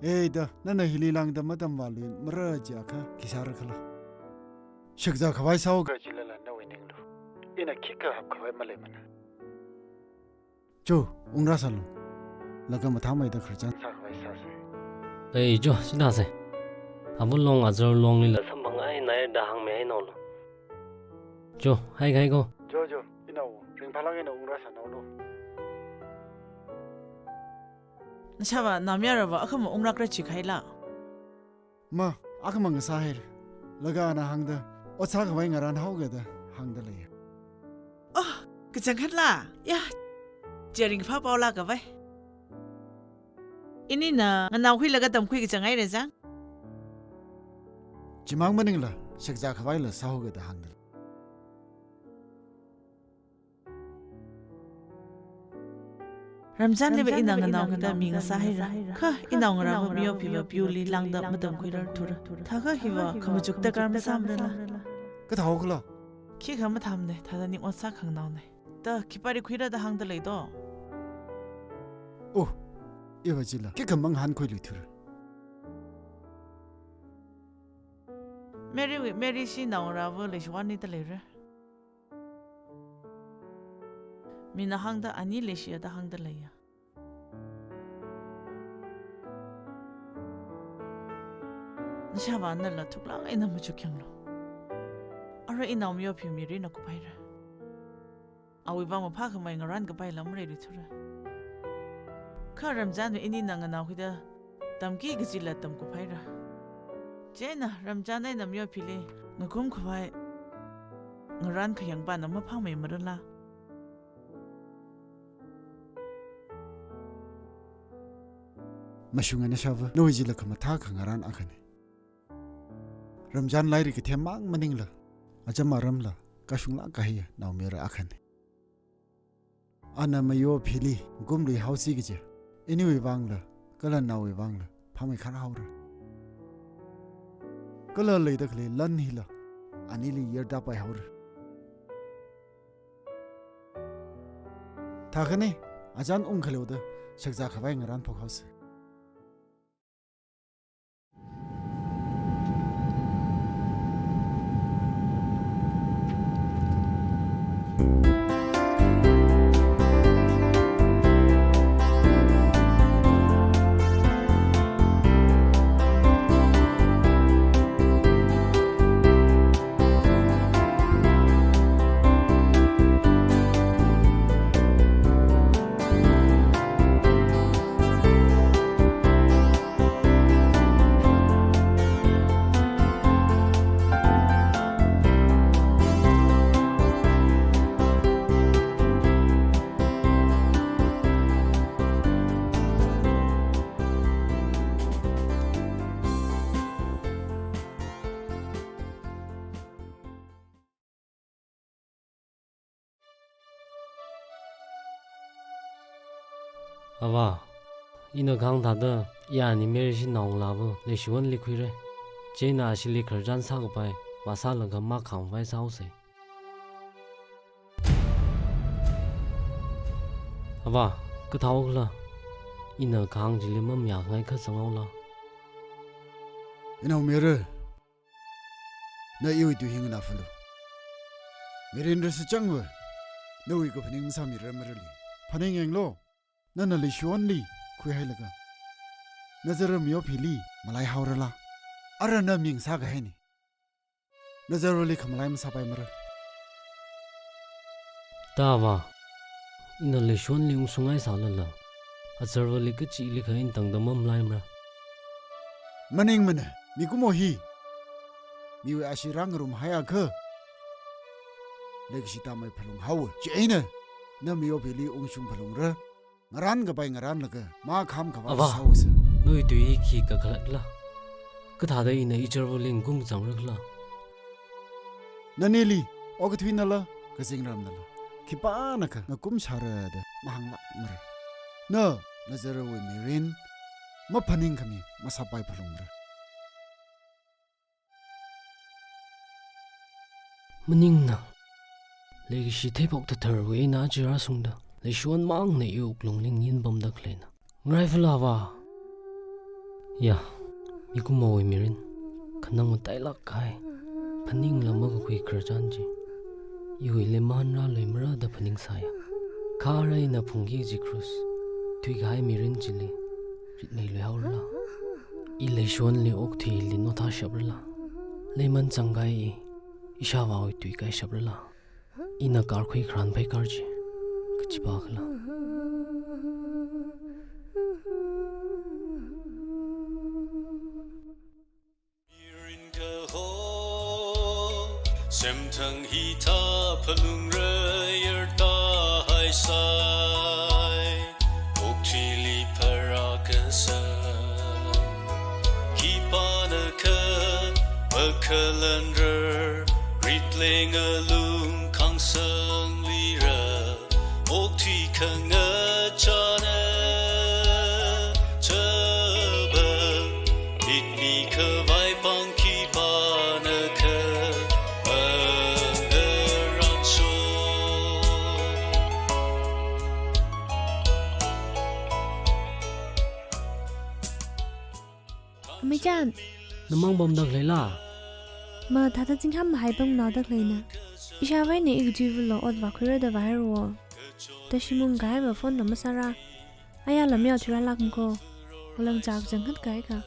Ei da, nana hili lāngda matamvāluimara jiakha khi sāra khala? Shakzākhavai sāhaoga chilala nawui ninglu. Ina khikha hapkhavai maleimana. Cho, ungrāsālu. Laga mathāmeida khararchan sākhavai sāsa. Ei, cho, chithāsa. Avā long, azar longlila samphang eina haira da hāngmihainaolu. Cho, haikahai kho. Cho, cho, inao, ringphālāk eina ungrāsānaolu. Nashāva, naomayaravā akhama ungrākra jikahaila? Ma, akhama ngasāhaira. Laga ana hāngda, ot sākhavai ngarānhaoga da hāngda leiya. Oh, kachangkhatla? Ya, chi ringphā paola khavai. Inina nganaokhuilaga tamkhui kachang haira chang. Chimang maningla, shakzā khavaila sāhaoga da hāngda. Ramzanliva ina nganaokhada mi ngasā haira. Kha inaongarāva Miyophiva pyuli lāngda matamkhuirarthura. Thākha hiva khamachuk darkar masāmarala. Kathāhaokhala? Khikha mathāmane, thāda ning ot sākhanganaone. Da khipāli khuira da hāngda lei do? Oh, iva chila khikha mangahānkhuiluithura. Mary wui, Mary shi naongarāva leishiwui eina da leira. Mina hāngda ani leishiya da hāngda leiya. Nashāvā nala thuklāk eina machuk khanglu. Ara inao Miyophi Mary na kuphaira. Awui vang maphākhamei ngarān kapai lam maleiluithura. Kha Ramzanva inina nganaokhada tamki kajila tamkuphaira. Chieina Ramzan eina Miyophili ngakum khavai ngarān khayangpana maphāmeimarala. Mashunga nashāva, nawui chila khamathā khangarān akhane. Ramzan lairik kathem mang maningla, acham aramla kashunglāk kahaiya naomayara akhane. Ana Miyophili ngakumluihaosi kaja iniwui vangla, kala naowui vangla phāmeikharhaora. Kala leida khalei lan hila anili yarda paihaora. Thākhane, achān ungkhaleoda shakzā khavai ngarān phokhaosa. Avā, ina kahāng thāda, iya ani Mary shi naongalāva leishiwui eina likhuira. Chieina ashili khararchan sākapai vāsālaga makhangvai sāhaosa. Avā, kathāhaokhala? Ina kahāng chili mamayāngai kha zanghaola. Inao Mary, na iwui tui hi nganāfalu. Mirinra sachangva nawui kaphaning masāmira marali. Phaningyanglu, nana leishiwui eina likhuihailaga nazarva Miyophili malaihaorala. Ara na mi ngasā kahaine. Nazarvali khamalai masāpaimara. Da avā, ina leishiwui eina ungshungngai sālala, azarvali kachilikha ina tangda mamalaimara. Maningmana, mikumo hi miwui ashee rāngarumhaiakha leikashi tāmei phalunghaowa. Chieina na Miyophili ungshung phalungra. Ngarān kapai ngarānlaga makham khavā, avā, sāhaosa. Nawui tui hi khi kakhalatla? Kathāda ina izarvali ngakum kazangra khala? Nanili okathuinala kazingramnala khipānakha ngakumshāra da mahānglākmara. Na nazarvawui mirin maphaningkhami masāpai phalungra. Maningna, leikashi theiphok thatharwui eina aja rāshungda, leishiwui eina mangna iwui wuklungli ngayinpamda khaleina. Ngaraifalu avā. Ya, mikumowui mirin, khanang matailāk kahai, phaningla makakhui khararchan chi iwuili mahānrāluimara da phaningsāya. Kha ara ina phungki kaji cross thuikahai mirin chili ritmeiluihaorala? I leishiwui eina okathuili nothāshaprala? Leiman zangkahai i, ishāvāwui tui kaishaprala? Ina karkhui kharan phaikar chi kachipākhala? Mirin kaho, semthang hithā phalungra yarda haisai, okathuili pharākasā. Khipānakha, mak- Lanrar, ritling alung kangsanglira, okthui khangachana, chaba, itni khavai pangkhipana kha, mangaranso. Amei chān. Namang pamda khaleila? Mathāda zingham hai pamnaoda khaleina. Ishāvā eina ikachiva̱lo ot vākhuira da vāhairo. Tashimung kahaiva phone la masāra. Ayā lam yaochira lākmako. Walang chak zanghat kahai kha.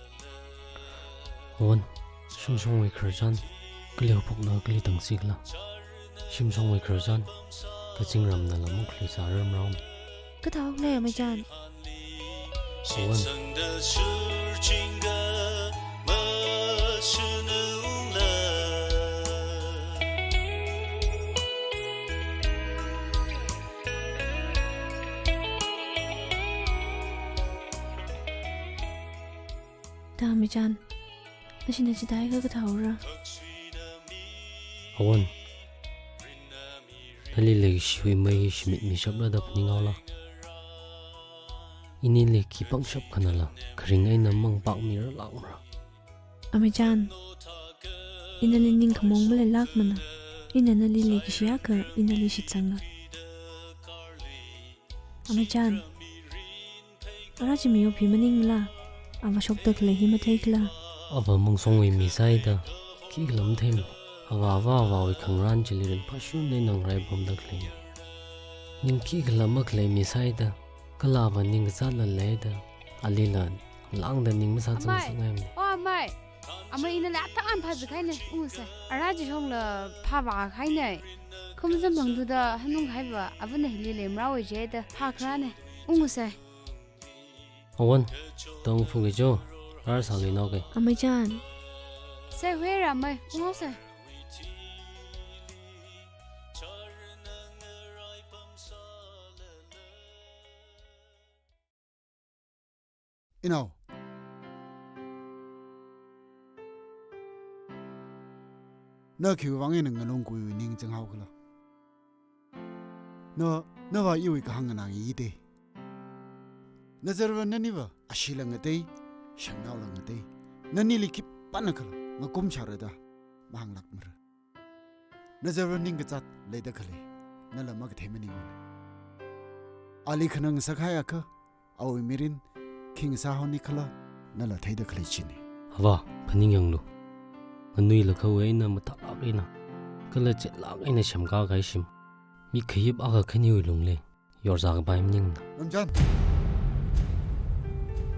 Awan, shimshongwui khararchan, kali haophokna kali tangsi khala. Shimshongwui khararchan, kazingramna lam mukhli sārar maraomi. Kathā khala amei chān. Awan. Da amei chān, nashina chithāda kathā haora? Awan, nali leishiwui mei shimit mishapra da phaninghaola. Inili khi pangshap khanala, kharing eina mang pakmira lākmara. Amei chān, ina nali ningkhamaong maleilākmana. Ina nali leikashi akha, ina nali shitsanga. Amei chān, ara chi miyupi maningla, ava shokda khalei hi matheikhala? Ava mangshongwui mi sāhaida, khikhala matheimana. Ava ava avāwui khangarān chili ringphāshun eina ngarai pamda khalei. Ning khikhala makhalei mi sāhaida, kala ava ning kazātla leida, alila lāngda ning masāzang Amei, sangngaimana. O amei. Amei, inala atam phāzak haina, ungsa. Ara chi shongla phāvā haina. Khumzam bangduda hanung haiva, avana hili leimara ojeda phākharāna. Ungsa. Awan, tongfu ke jo, ar sāli nao ke. Amei chān. Sāhuira amei, ungsa. Inao. Na khiwui vang eina ngalung kuiwui ning zanghao khala? Na, nava iwui kahāng nganāngai de. Nazarva naniva ashila ngatei, shangnaola ngatei. Nanili khipānakhala ngakum shāra da mahānglākmara. Nazarva ning kazāt leida khalei, nala makathei maningmana. Ali khanang sākahai akha, awui mirin khi ngasāhaoni khala, nala theida khalei china. Ava, phaningyanglu. Nganuilakha eina mathālāk eina, kala chitlāk eina semkā kahai shim, mi khayip akha khaniwui lungli yorzā kapai maningmana. Ramchan!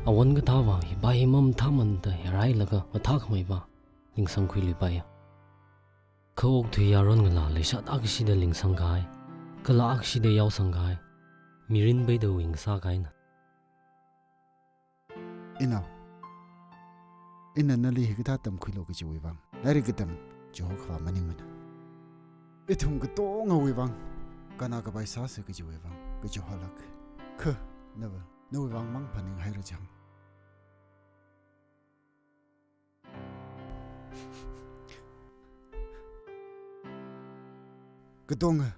Awan kathāva, hipa hi mamathāmanda yarailaga mathākhameiva, lingsangkhuiluipaiya. Kha okathui yaron ngalā leishat akhashida lingsang kahai, kala akhashida yaosang kahai, mirin peida wing sākahaina. Inao, ina nali hikathā tamkhuilu kajiwui vang, lairik katam chihokhava maningmana. Ithum katongawui vang, kannā kapai sāsa kajiwui vang, kajiholāk. Kha, nava, nawui vang mang phaninghaira chang. Katonga,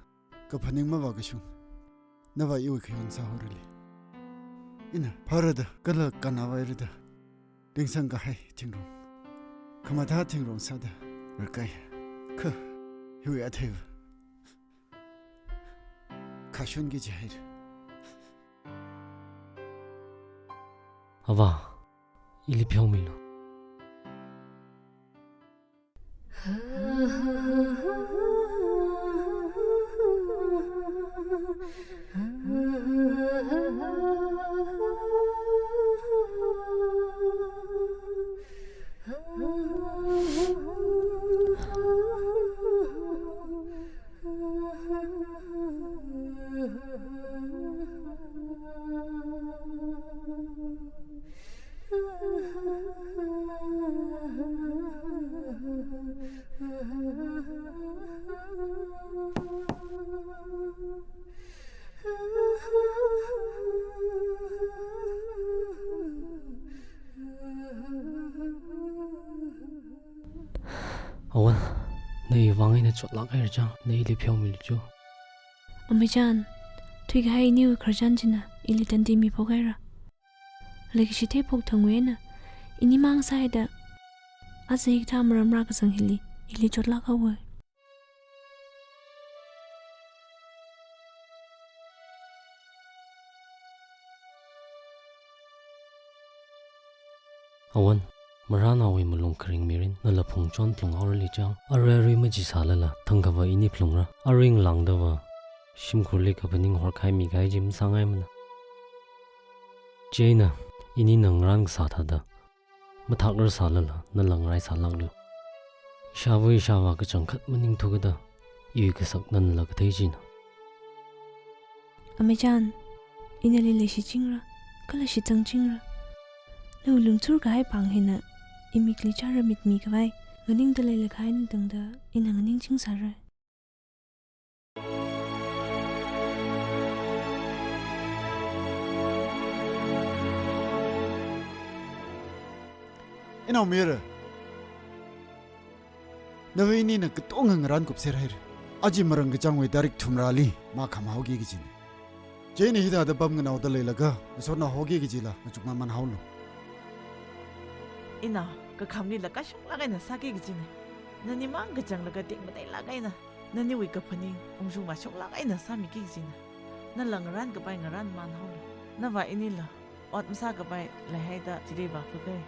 kaphaning mavākashung, nava iwui khayon sāhaorali. Ina, phārada, kala kannā vairada, lingsang kahai thingrong, khamathā thingrong sāda rākai. Kha, hiwui atheiva khashunki jihaira. Ava, ili pheomilu. Awan, na iwui vang eina chotlāk haira chang, na ili pheomilu cho. Amei chān, thuikahai iniwui khararchan china ili tandi miphok haira. Leikashi theiphok thangwui eina, ini mang sāhaida, aja hikathā maram rākazang hili, ili chotlāk haowa. Awan, maranaowui malung kharing mirin nala phungchon phlung haorali chang, arui arui maji sālala, thangkhava ini phlungra, arui ngalāngdava shimkhurli kaphaning horkahai mikahai chi masāngaimana. Chieina, ini ngarān kasā thāda mathakrar sālala, nala ngarai sālāklu. Ishāva ishāvā kachangkhat maningthu kada, iwui kasak nala kathei china. Amei chān, ina nali leishichingra, kala shitsangchingra. Nawui lungchur kahai pāng hina, imikli chara mitmi khavai, nganingda leilakha eina tangda, ina nganingching sāra. Inao Mira, nava inina katonga ngarān kupser haira. Aja marān kachāngwui tarik thumrāli makham haoki kajina. Chieina hithāda pamnganaoda leilakha, ngasotnao haoki kajila, machukmamān haolu. Ina, kakhamlila kashunglāk eina sāki kajina. Nani mang kachanglaga tekmateilāk eina, naniwui kaphaning ungshung vāshunglāk eina sāmiki kajina. Nala ngarān kapai ngarānmān haolu. Nava inila ot masākapai leihaida chili vāphakai.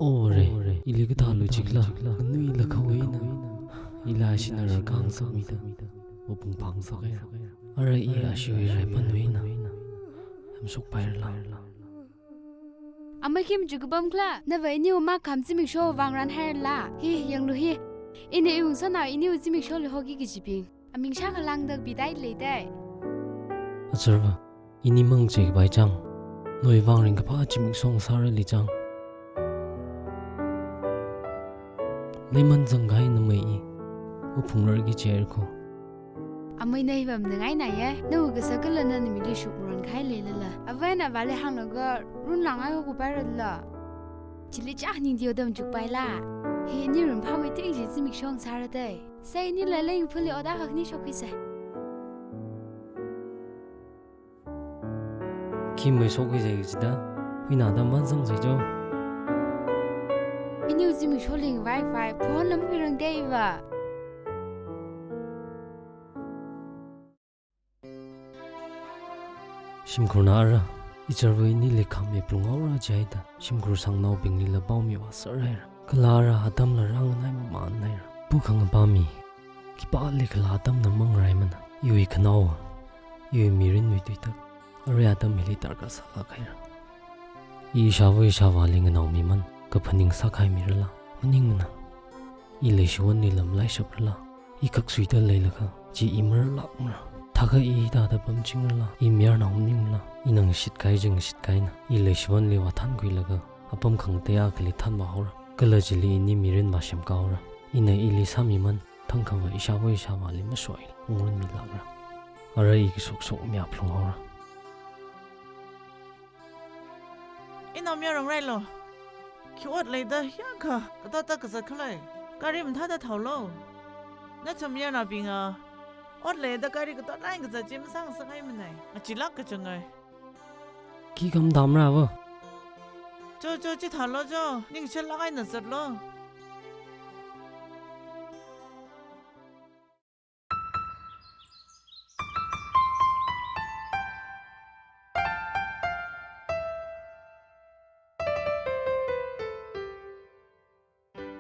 O Vare, ili kathālu jikla, nganuilakha eina, ila ashina rarkāngasakmida, wapung phāngasakhaira. Ara i ashiwui raipanwui eina, hamshokpairala. Amei khi machuk kapam khala, nava iniwui makham zimiksho vāngarān hairala. Hi, yanglu hi. Ina iwui ngasotnao iniwui zimiksholi hoki kajibing. Aming shākha lāngda kapidai leidai. Azarva, ini mang chikapai chang. Nawui vang ringkaphā zimiksho ngasārali chang. Leiman zangkahai namei i, waphungrarki jihaira kho. Amei na hi pamda ngainaiya, nawui kasak kala nana mili shukmaronkahai leilala. Avā eina avāli hānglaga runlāngai haokapairala. Chili chak ningdi oda machukpaila. Hi ini ringphāwui tuingshi zimiksho ngasāra dai. Sā inila lengphuli oda khak ni shokhuisa. Khi mei shokhuisa kajida, huinada mazangsa jo. Iniwui zimiksholi wifi, phone lam khuirang dai va. Shimkhurna ara, izarva inili khāngmi phlung haora jihaida, shimkhur sangnaobinglila pao mivāser haira. Kala ara atamla rānganai mamān haira. Pukhangapa mi, khipālikhala atamna mangaraimana. Iwui khanaowa, iwui mirinwui tuitak, arui atam hili darkar sālāk haira. I ishāva ishāvāli nganaomiman, kaphaning sākahai mirala, maningmana. I leishiwonli lam laishaprala, i khak suida leilakha, chi i mararlākmara. Thākha i hithāda pamchingrala, i mayarnao maningmala, ina ngashitkahai chi ngashitkahaina. I leishiwonli vāthankhuilaga, apam khangatei akhali thanvāhaora. Kala chili ini mirin vāsemkahaora. Ina ili sāmiman, thangkhava ishāva ishāvāli mashoila, ungrun milākra. Ara i kashok shok mi phlung haora. Inao mayarnao railo. Khi ot leida hiyākha, katot kazat khalei. Gari mathāda thaolo. Nathum mayarnaobinga, ot leida gari katot eina kazat chi masāngasakngaimanei. Ngachilāk kachangai. Khi khamdamra va. Cho, cho, chithālo cho. Ningshilāk eina zatlo.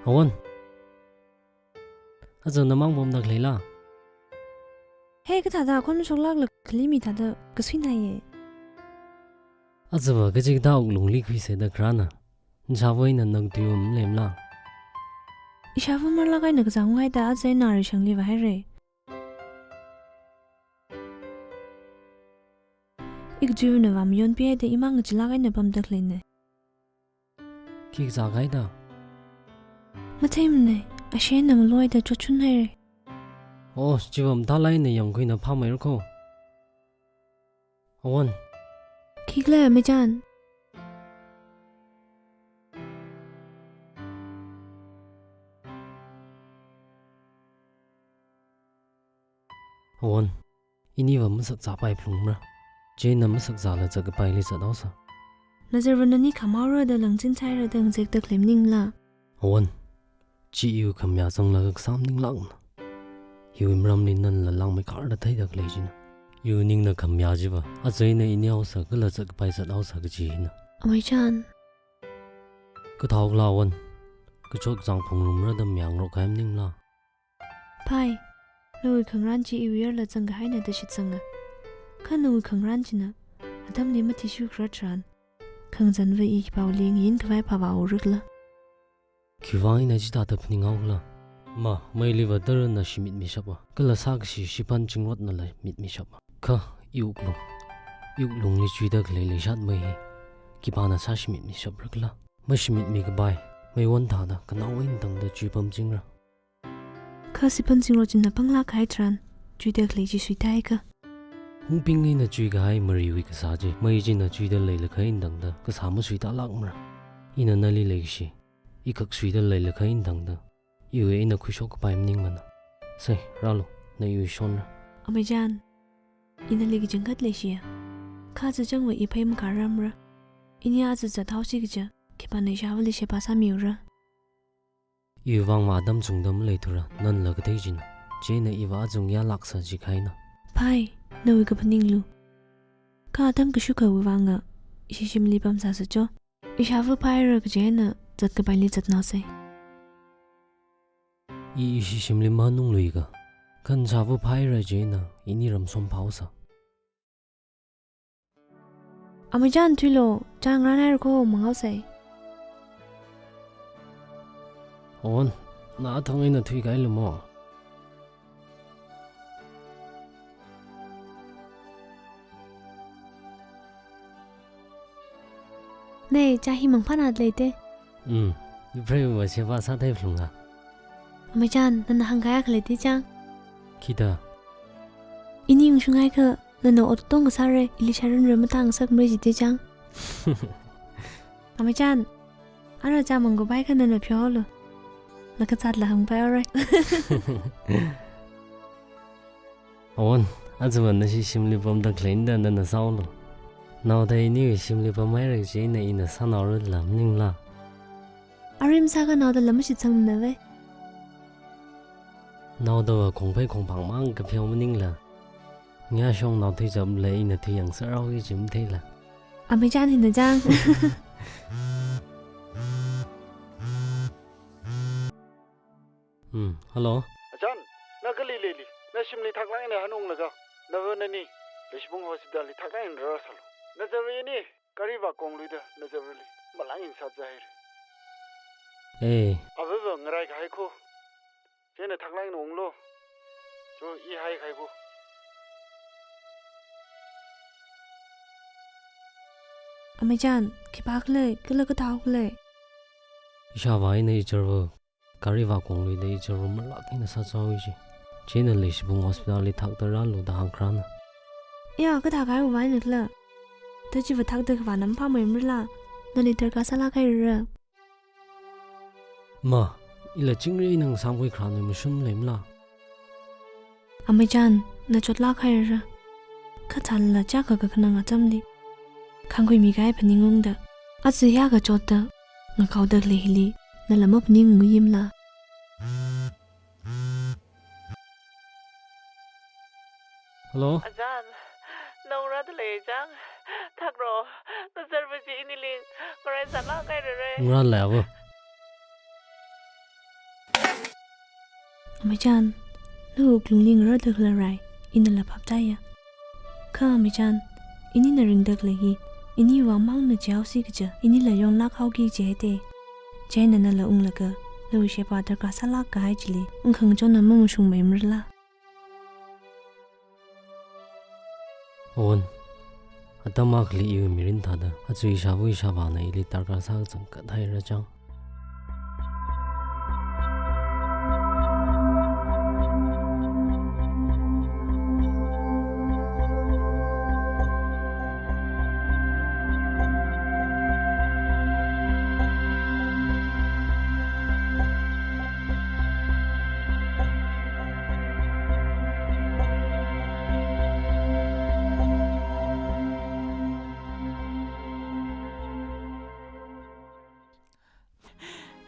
Awan. Aja namang pamda khaleila? He, kathāda khon mashoklākla khalimi thāda kasuinaiye. Ajava kachikathā wuklungli khuiseda kharāna. Nashāva eina nang tui um lemla. Ishāva marlāk eina kazang haida aja eina rishangli vāhaire. Kajiwui nava mayonpihaida imang ngachilāk eina pamda khaleina. Khi kazā kahaida? Matheimana, ashee eina maloida chotchun haira. Oh, chiva mathālāk eina yangkhuina phāmeira kho. Awon. Khikhala, amei chān? Awon, iniva masakzāpai phalungmara. Chieina masakzāla zat kapaili zat haosa. Nazarva nani khamhaora da langchin sāhaira da ngazekda khalei maningla? Awon, chi iwui khamayā zanglaga kasā maninglākna. Hiwui maramli nanala langmeikharda theida khalei china. Iwui ningna khamayā chiva, aja eina ini haosa kala zat kapai zat haosa kaji hina. Amei chān. Kathāhaokhala Awon, kachot kachāng phungrumra da mayāngarok kahai maningla? Phai, nawui khangarān chi iwui yarla zangkahaina da shitsanga. Kha nawui khangarān china atamli mathishurkharar tharan, khangazanva i khipāwuili ngayin khavai phāvāhaora khala? Khiwuivang eina chithāda phaninghaokhala? Ma, meiliva tara na shimitmishapa, kala sākashi shiphan zingrotnala mitmishapa. Kha iwuklung, iwuklungli chuida khalei leishatmei hi khipāna sāshimitmishapra khala? Mashimitmi kapai, meiwon thāda kanao eina tangda chuipamchingra. Kha shiphan zingrot china panglāk kahai tharan, chuida khalei chi suitāhaikha? Hungping eina chuikahai mariwui kasā chi, mei china chuida leilakha eina tangda kasā masuitālākmara. Ina nali leikashi, i khak suida leilakha eina tangda, iwui eina khuishok kapai maningmana. Sei, rālu, na iwui shonra. Amei chān, ina nali kachangkhat leishiya. Kha aja changva i phei makhararmara. Ini aja zat haosi kaja, khipāna ishāvali sheba sāmiura? Iwui vangva atam chungda maleithura, nanala kathei china. Chieina iva achung yālāksa jikahaina. Phai, nawui kaphaninglu. Kha atam kashukhawui vanga, ishi shimli pamsāsa cho. Ishāva phāhaira kaji eina zat kapaili zat haosei. I ishi shimli manungluika. Kha nashāva phāhaira chieina, ini ramsom phāhaosa. Amei chān thuilu, chāng ngarānhaira kho, manghaosei. Awon, na athang eina thuikahailu mo? Nei, chā hi mangphānada leite. Um, ipreiva sheba sāthei phalunga. Amei chān, nana hāngkahai akha leite chang. Khida? Ini ungshunghaikha, nana ot tong kasāra, ili sharanra matang sakmara jite chang. Amei chān, ara chā mangkup haikha nana pheohaolu. Laga zatla hāngpai ora. Awon, aja vāna ishi shimli pamda khalei eina nana sāhaolu. Naoda iniwui shimli pamhaira chieina ina sānaorala maningla? Arim sākha naodala mashitsangmana ve. Naodava khongphei khongphang mang kapheowa maningla? Ngayāshong nao thuichapla ina thuiyang sārao i chim theila. Amei chān hina chang. Hmm, hello. Achan, na kali leili? Na shimli thaklāk eina hanunglaga, nava nani Leishibung Hospital li thaklāk eina rāsālu. Nazarva ini, gari vākongluida Nazarvali malāng eina sāzāhaira. Eh. Avava ngaraikahai kho. Chieina thaklāk eina unglu. Cho i haikahai kho. Amei chān, khipākhala, kala kathākhala? Ishāvā eina icharva gari vākongluida icharva malāk eina sāzāhaowa ji. Chieina Leishibung Hospital li thakta rālu da hāngkharāna. Ya, kathākahaiwui vang eina khala? Tachiva thakta khavāna maphāmeimarala? Nali darkar sālāk hairara? Ma, ila chingri eina ngasāmkhui kharā nui mashun leimala? Amei chān, na chotlāk hairara? Kha thālala chākha kakhanang atamli, khangkhuimi kahai phaningungda, aja hiyākha chotda ngakaoda khalei hili, nala maphaningungyimala? Hello? Achan, na ngarāda lei chang. Thakra, nazarva chi inili ngarai sālāk hairara. Ngarālei ava. Amei chān, nawui wuklungli ngarāda khala rai, inala phaptāya. Kha amei chān, inina ringda khalei hi, iniwui vang mangna jihaosi kaja, inila yonglāk haoki kaji haite. Chieina nala unglaga, nawui sheba darkar sālāk kahai chili, ungkhangachonna mamashungmeimarala? Awon, Atam akhali iwui mirin thāda, aja ishāva ishāvāna ili darkar sākazang kathā rachang.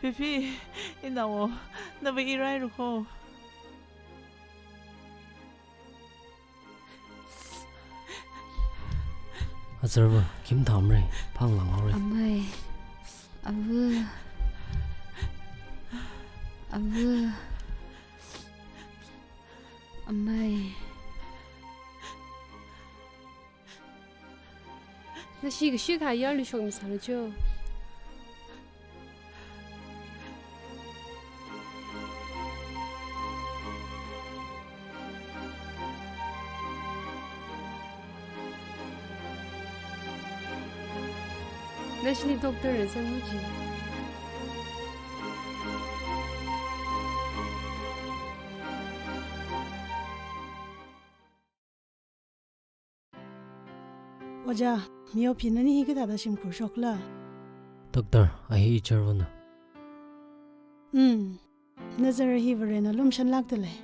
Pipi, inao, nava irai rukho. Azarva, khim thamre, phanglang haore. Amei, ava, ava, amei. Nashi kashik hayar lushok misālu cho. Nashili doctor na zanglu chi. Ojā, Miyopi nani hi kathāda shimkhur shokla? Doctor, a hi icharvana. Hmm. Nazar hi Varena lumshanlākdalei.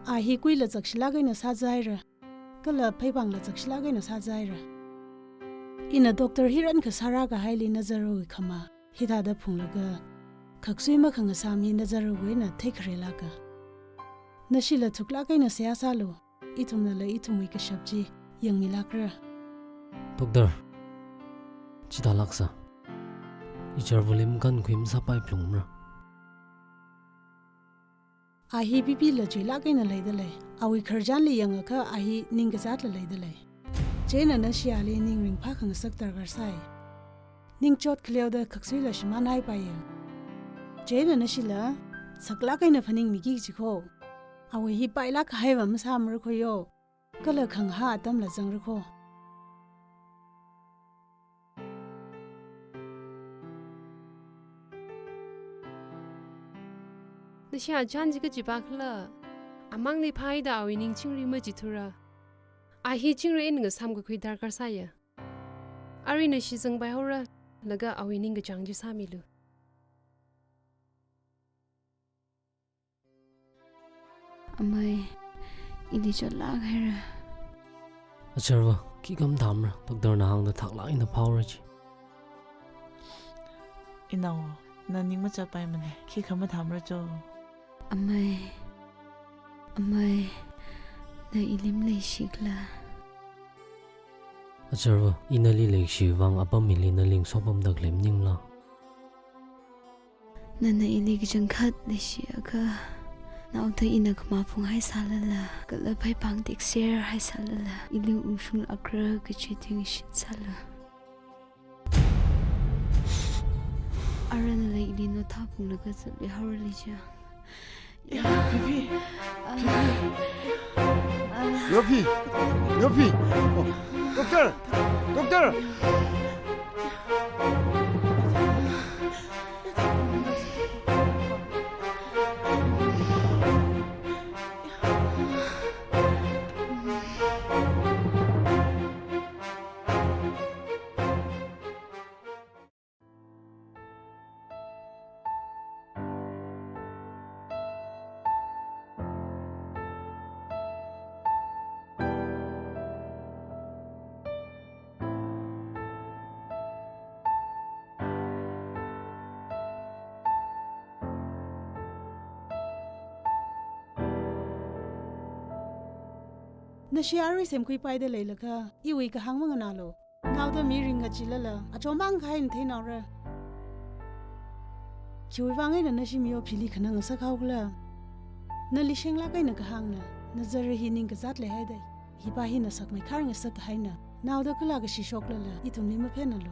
A hi kuila zakshilāk eina sāzaira. Kala pheipāngla zakshilāk eina sāzaira. Ina doctor hi rankhasāra kahaili nazarwui khama hithāda phunglaga, khaksui makhangasā mi nazarwui eina theikharelāka. Nashila thuklāk eina seihā sālu. Ithumnala ithumwui kashap chi yangmilākra. Doctor, chithālāksa. Icharvali makhankhui masāpai phlungmara. A hi bipila chuilāk eina leidalei. Awui khararchanli yangakha a hi ningkazatla leidalei. Chieina nashi ali ning ringphā khangasak darkar sai. Ning chot khaleoda khaksuila shimānhaipaiya. Chieina nashila saklāk eina phaningmiki kajiko. Awui hi pailāk kahaiva masāmara khoyo. Kala khangahā atamla zangra kho. Nashi achān chi kachipākhala, amangli phāhaida awui ning chingri machithura. A hi chingri eina ngasāmkakhui darkar sāya. Arui nashi zangpai haora, laga awui ningkachāng chi sāmilu. Amei, ili chotlāk haira. Acharva, khikha mathāmara, doctor na hāngda thaklāk eina phāhaora chi. Inao, na ning machotpaimana, khikha mathāmara cho. Amei, amei, na ili maleishikhala? Acharva, i nali leishivang apam hili nali ngasopamda khalei maningla? Nana ili kachangkhat leishiakha, naoda ina khamaphung haisālala, kala pheipāng tekser haisālala, ili ungshunglākra kachi thingshit sālu. Aranla ili nothā phunglaga zatluihaora leicha. Ya, Pipi. Ah. Pipi. Ah. Yopi. Yopi. Oh, doctor. Doctor. Nashi arui semkhuipaida leilakha, iwui kahāng manganālu. Naoda mirin ngachilala, achomang kahai eina theinaora. Khiwuivang eina nashi Miyopili khanang ngasakhaokhala? Nali shenglāk eina kahāngna, nazar hi ningkazat leihaida, hipa hina sakmeikhar ngasak kahaina. Naoda kala kashi shoklala, ithumli maphenalu.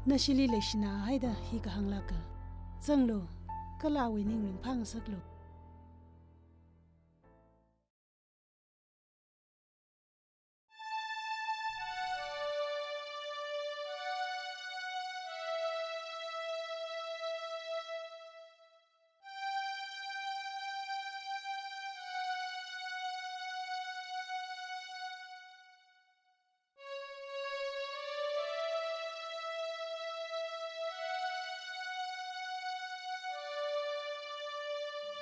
Nashili leishina haida hi kahānglāka. Zanglu, kala awui ning ringphā ngasaklu.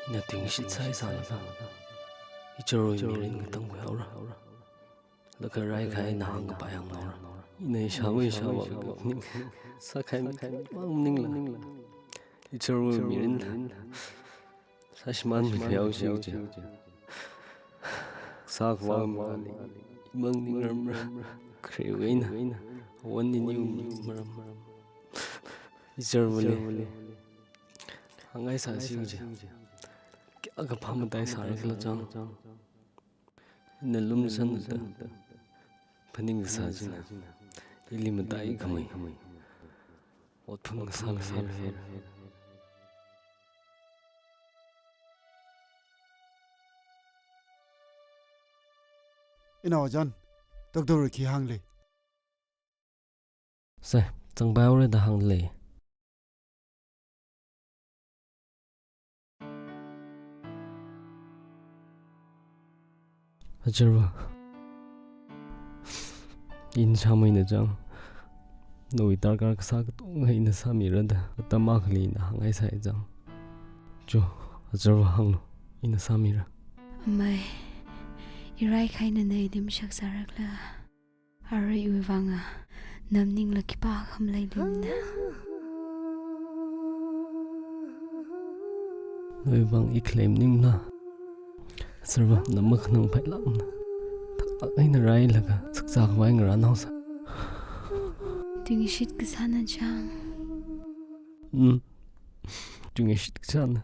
Ina tuingashit sāsālaga, ichārwui mirin ngatangkhuihaora. Laga raikahai eina hāngkapai hānghaora. Ina ishāvā ishāvā kaphaning sākahai mi mang maningla, ichārwui mirinla sāshimānmi khayaoshi kaje. Sākhavā mali mang ningrarmara. Kharewui eina Awan ini maram, ichārwuili hāngngaisāsi kaje. Kayākha phāmataisāra khala chang. Ina lumshanada phaning kasā china ili mataikhamei otphun kasā kasā. Inao Ajan, doctor khi hāngli? Sir, zangpaihaora da hāngli. Achārva, ina shāmeina chang. Nawui darkar kasā katonga ina sāmira da atam akhali ina hāngngaisai chang. Cho, achārva hānglu, ina sāmira. Amei, iraikahai eina ili mashak sāra khala? Arui iwui vānga na maningla khipākha maleilui mana. Nawui vāng i khalei maningmana. Achārva, na makhanangpailākmana. Thaklāk eina rālaga sakzā khavai ngarānhaosa. Tuingashit kasāna chang. Mm. Tuingashit kasāna.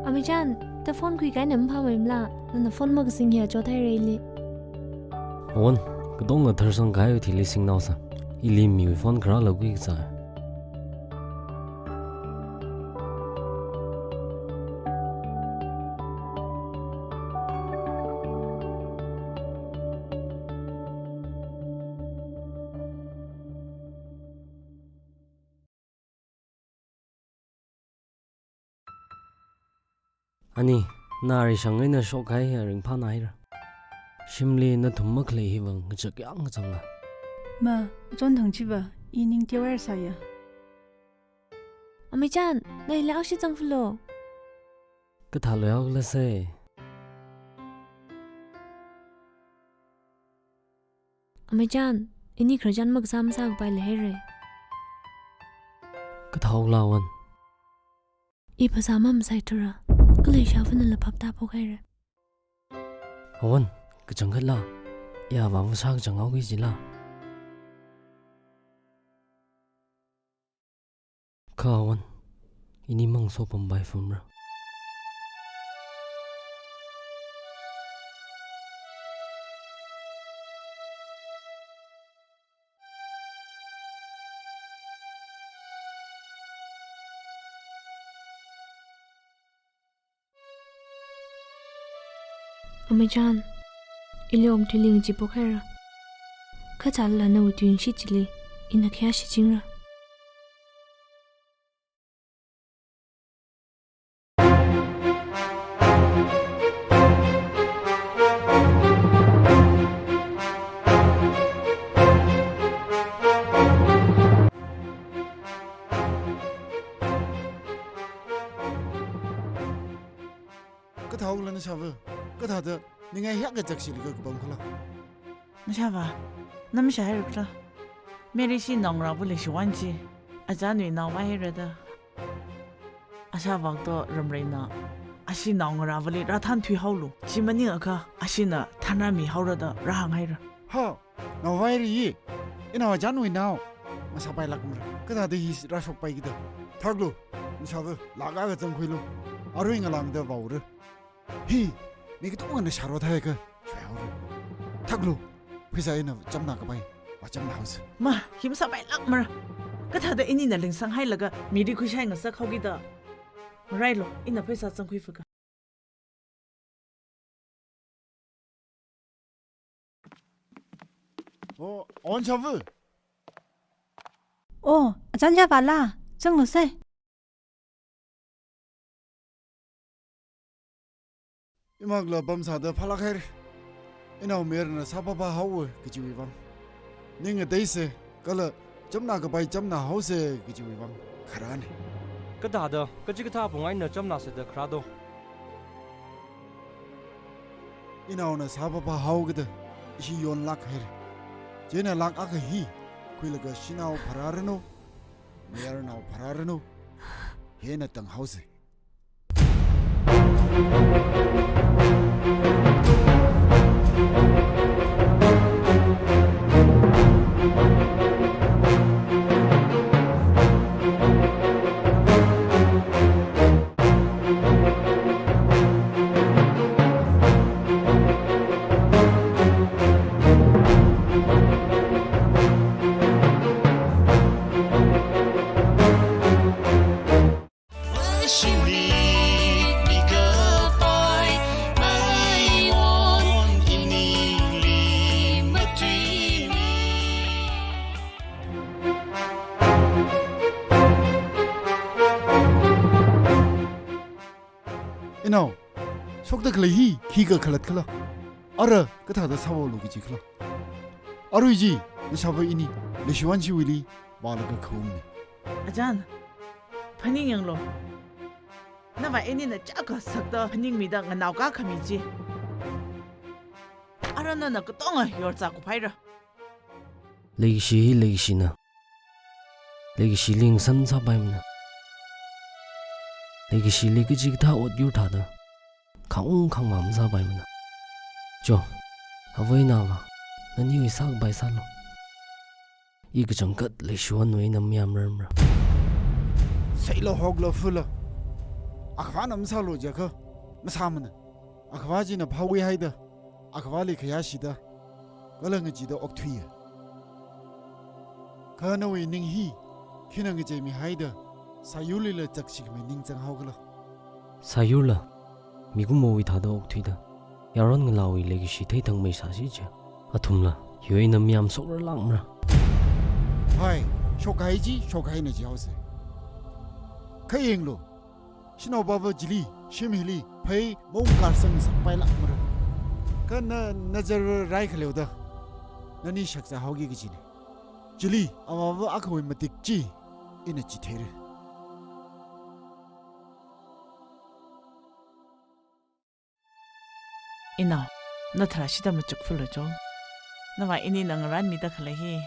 Amei Chan, da phone khuikahai eina maphāmeimala, nana phone makasing hi achot haira ili. Awan, katonga tharsang kahaiwui thili singnaosa. Ili miwui phone kharāla khuikazā. Ani, na rishang eina shokkahai hi ringphāna haira. Shimli nathum makhalei hi vāng ngachak yāng ngachanga. Ma, chonthang chiva, i ning teohaira sāya. Amei Chan, na hili akhashi zangphalu. Kathāluihaokhala se. Amei Chan, ini khararchan makasā masākapaila haira. Kathāhaokhala Awan? I phasā mamasaithura, kala ishāvānala phaptāphok haira. Awan, kachangkhatla, i avā vāshā kachanghaoki jila. Kha Awan, ini mang sopampaifamra. Amei Chan, ili okathuili ngacheephok haira. Kha chālala nawui tuingashit chili ina khayāshi chingra. Kathāhaokhala nashāva? Kathāda ningai hiyākha chakshili kapam khala? Nashāva, na mashāhaira khala? Mary shi naongarāvali shiwan chi, Ajanwui naovai haira da. Ashāvā to Ramreina, ashi naongarāvali rāthānthuihaolu. Chi maningakha, ashina thanrāmihaora da rāhānghaira. Ha! Naovai ri, inao Ajanwui nao, masāpailākmara. Kathāda hi rāshokpaiki da. Thaklu, nashāva, lākakha zangkhuilu. Arui ngalāngda vāura. Hi, mi katongana shārot haiakha shoihaora. Thaklu, pheisā eina vāchamna kapai, vāchamna haosa. Ma, hi masāpailākmara. Kathāda inina lingsanghailaga mili khuishai ngasakhaoki da. Railu, ina pheisā zangkhuiphaka. Oh, Awon Shava. Oh, Achan Shava la, zanglu sai. Imakla pamsāda phālāk haira. Inao mayarna sāpapa haowa kajiwui vang. Ning ngateisa, kala chamna kapai chamna haosa kajiwui vang kharāna. Kathāda, kachikathā apong eina chamna sāda kharā do? Inaona sāpapa haokida, ishi yonlāk haira. Chieina lāk akha hi khuilaga shanao pharāranu, mayarnao pharāranu, hina tang haosa. Inao, shokda khalei hi khikha khalat khala? Ara kathāda sāvālu kaji khala? Arui chi, nashava ini, Leishiwon shiwuili vālaga khaungna. Achan, phaningyanglu. Nava inina chaka sakta phaningmida nganaoka khami chi. Ara nana katonga yorzā kuphaira. Leikashi hi leikashina. Leikashili ngasān sāpaimana. Leikashili kachikathā ot yur thāda khāung khāngmam sāpaimana. Cho, avā eina avā, naniwui sākapai sālu. I kachangkhat Leishiwonwui eina mayāmrarmara. Sailo hoklo fulo. Akhavana masālu jiakha, masāmana. Akhava china phāwui haida, akhavali khayāshida, kala ngachida okthuiya. Kha nawui ning hi khina ngacheimi haida, sāyurlila chakshikmei ningchāng haokhala? Sāyurla mikumowui thāda okthuida, yaron ngalāwui leikashi theithangmei sāsi jiakha, athumla hiwui eina mayāmshokrarlākmara. Hai, shokkahai chi shokkahaina jihaosa. Kha yanglu, shanaopava chili, shim hili phei maungkar sangsakpailākmara. Kha na, nazar rai khaleoda, nani shakzā haoki kajina. Chili avāva akhawui matik chi ina chitheira. Inao, na tharāshida machuk fulo cho. Nava inina ngarānmida khalei hi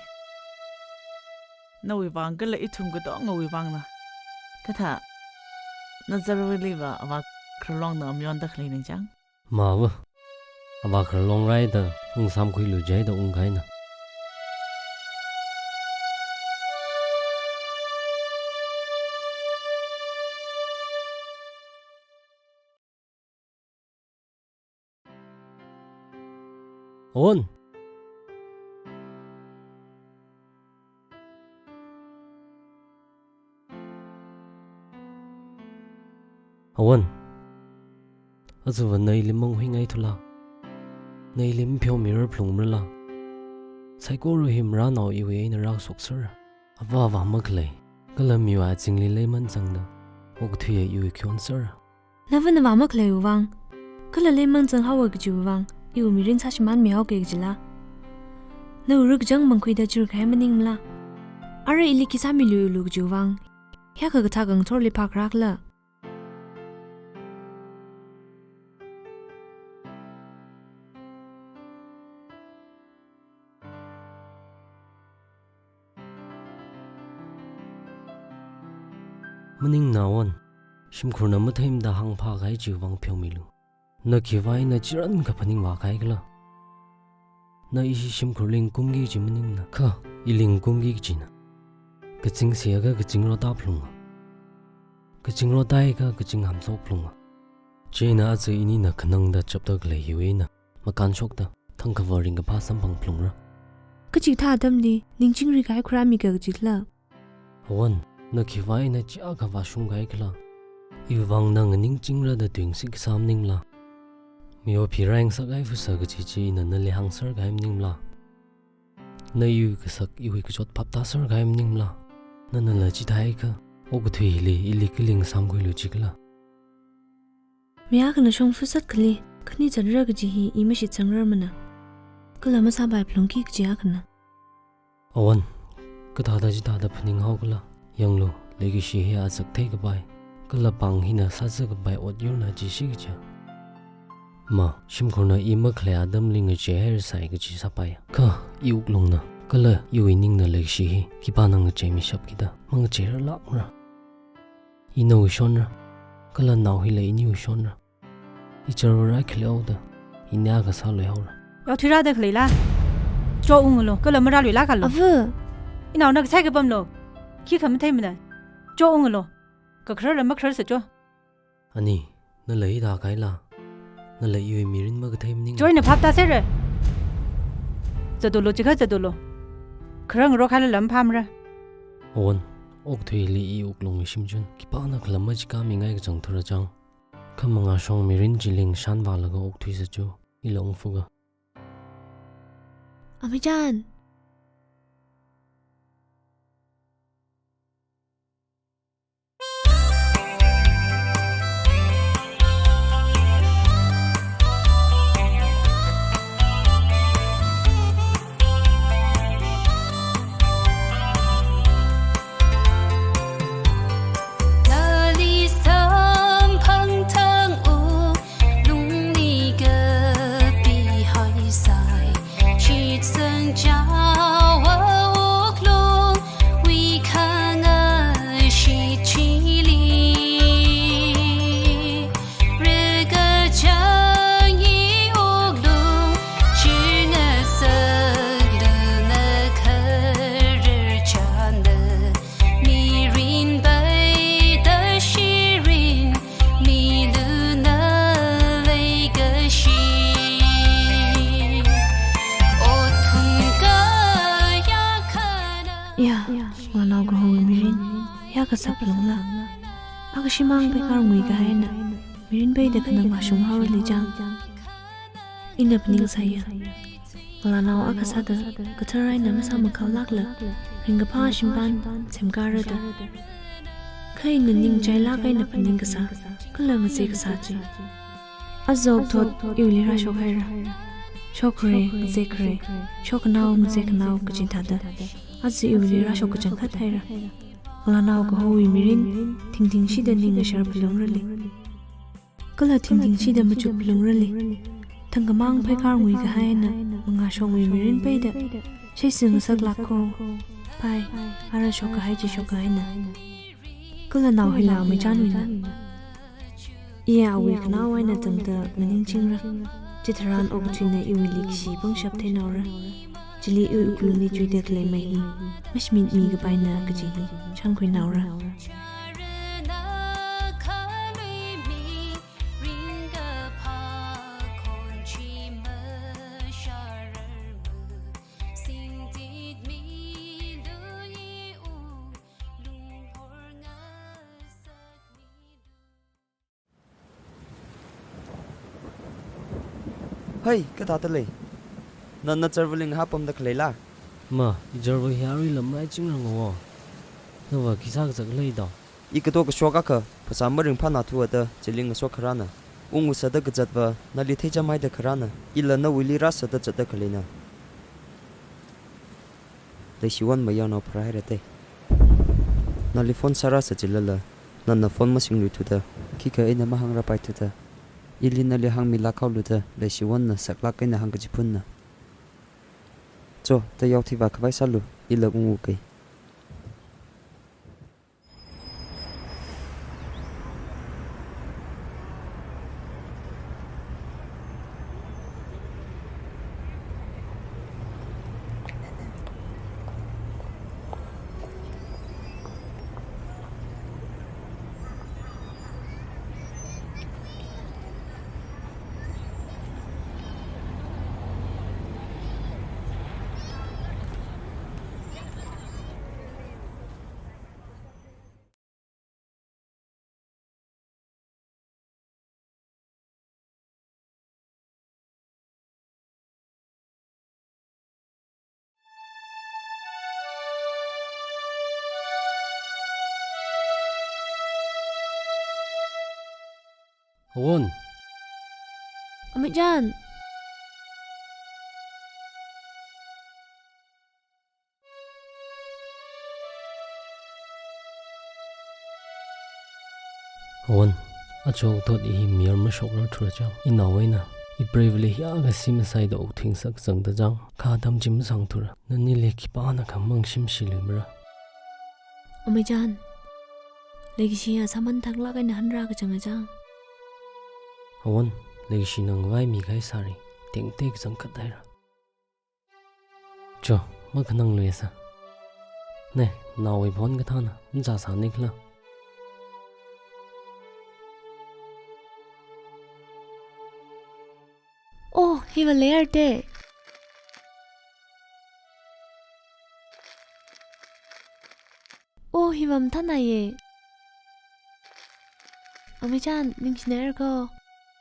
nawui vang kala ithum katongawui vangna. Kathā, nazarvaliva avā khararlongna mayonda khalei ningchāng? Mava, avā khararlong raida ungsāmkhuilu jihaida ungkahaina. Awon. Awon. Azuva na ili manghuingaithula? Na ili mapheomirar phalungmarala? Saikora hi marānao iwui eina rāshokserra. Avā avā makhalei, kala miwui azingli leiman zangda, okathuiya iwui khayonserra. Nava navā makhaleiwui vang, kala leimang zanghaowa kajiwui vang, iwui mirin sāshimānmihaoki kajila? Nawui rikchang mangkhuida chirkahai maningmala? Ara ili khi sāmiluilu kajiwui vang, hiyākha kathā ngathorli phākharākhala? Maningmana Awon, shimkhurna matheimada hāngphākahai chiwui vang pheomilu. Na khiwui vang eina chirankha phaningvākahaikhala? Na ishi shimkhurli ngakumki kaji maningmana, kha ili ngakumki kajina. Kazing siakha kazing rotā phalunga. Kazing rotā akha kazing hamshok phalunga. Chieina aja inina khanangda chapda khalei hiwui eina makānshokda thangkhavā ringkaphā samphang phalungra. Kachikathā atamli ning chingrikahai khuirāmika kajila? Awon, na khiwui vang eina chiyākha vāshungkahaikhala? Iwui vang na nganingchingra da tuingashit kasā maningmala? Miyo phi rāngasakhai fusa kaji chi ina nali hāngserkahai maningmala? Na iwui kasak, iwui kachot phap tāser kahai maningla. Nanala chithākha, okathuili ili kali ngasāmkhuilu jikhala. Mi akhana shongfasat akhali, khani zangra kaji hi i mashitsangrarmana. Kala masāpai phalungki kaji akhana. Awan, kathāda chithāda phaninghaokhala. Yanglu, leikashi hi azak theikapai, kala pāng hina sāzā kapai ot yurna jishi kaja. Ma, shimkhurna i makhalei atamli ngacheihairasai kaji sāpai. Kha, i wuklungna, kala iwui ningna leikashi hi khipāna ngacheimishapkida, mangacheirarlākmara. I nawui shonra, kala nao hila iniwui shonra. I charvārai khaleoda, ini akha sāluihaora. Yaothuirāda khaleila. Cho ungalu, kala marāluilākalu. Ava! Inaona kasai kapamlu. Khikha matheimana. Cho ungalu. Kakhararla makhararsa cho. Ani, nala hithākahaila. Nala iwui mirin makathei maning. Cho ina phap tāsera. Zatdolu, chikha zatdolu. Khararngarok hailala maphāmara. Awan, okathuili i wuklungwui shimchun khipānakhala machikāmingai kachangthura chang. Kha mangāshong mirin chili ngashanvālaga okthuisa chu, ila ungfuga. Amachan. Ya, ngalānao kahowui mirin, ya kasā phalungla. Akha shimāng pheikar nguikahaina, mirin peida khanang vāshunghaorali chang. Ina phaningsāya. Ngalānao akha sāda, kathar eina masāmakhaolākla, ringkaphā shimpān semkārada. Kha ina ningchailāk eina phaning kasā, kala ngazek kasā chi. Aja okthot iwuili rāshokhaira. Shokkhare, ngazekkhare, shokhanao, ngazekhanao kaji thāda. Aja iwuili rāshok kachangkhat haira. Ngalānao kahowui mirin, thingthingshida ningashar phalungrali. Kala thingthingshida machuk phalungrali. Thangkhamāng pheikar nguikahaina, mangāshongwui mirin peida. Shaisingasaklākho. Pai, ara shokkahai chi shokkahaina. Kala nao hila amachanwuina. Iya awui khanao eina tangda nganingchingra. Chitharan okathuina iwui leikashi pangshap theinaora. Chili iwui wuklungli chuida khalei mei hi mashimit mikapaina kaji hi shangkhuinaora. Hai, kathāda lei? Na, na charvāli ngahāpamda khaleila? Ma, i charvā hi aruila maraichingrangawo. Nava khi sākazak leida? I kato kashok akha, phasā maringphānā thuada, chili ngasokkharāna. Ungngasakda kazatva, nali theichāmhaida kharāna. Ila nawuili rāsāda zatda khaleina. Leishiwon mayarnao pharāhaira te. Nali phone sārāsa jilala, nana phone masingluithuda, khikha eina mahāngrāpaithuda. Ili nali hāngmilākhaoluda, Leishiwonna saklāk eina hāngkachiphunna. Cho, ta yaothui vākhavai sālu, ila ungu kei. Hawon. Amei chān. Hawon, aja okathui hi mayar mashokrar thura chang. Inao eina, ipreivali hiyākha shim sāhaida okthuingasak zangda chang. Kha atam chi masāngthura. Nanili khipānakha mangshimshi luimara. Amei chān, leikashiya sāman thanglāk eina hanrā kachanga chang. Hawon, leikashina ngavaimi kahai sāri, tengte kachangkhat haira. Cho, makhanangluisa. Ne, naowui phone kathāna, machā sāni khala. Oh, hiva layar te. Oh, hiva mathānaiye. Amei chān, ningshinaira ko.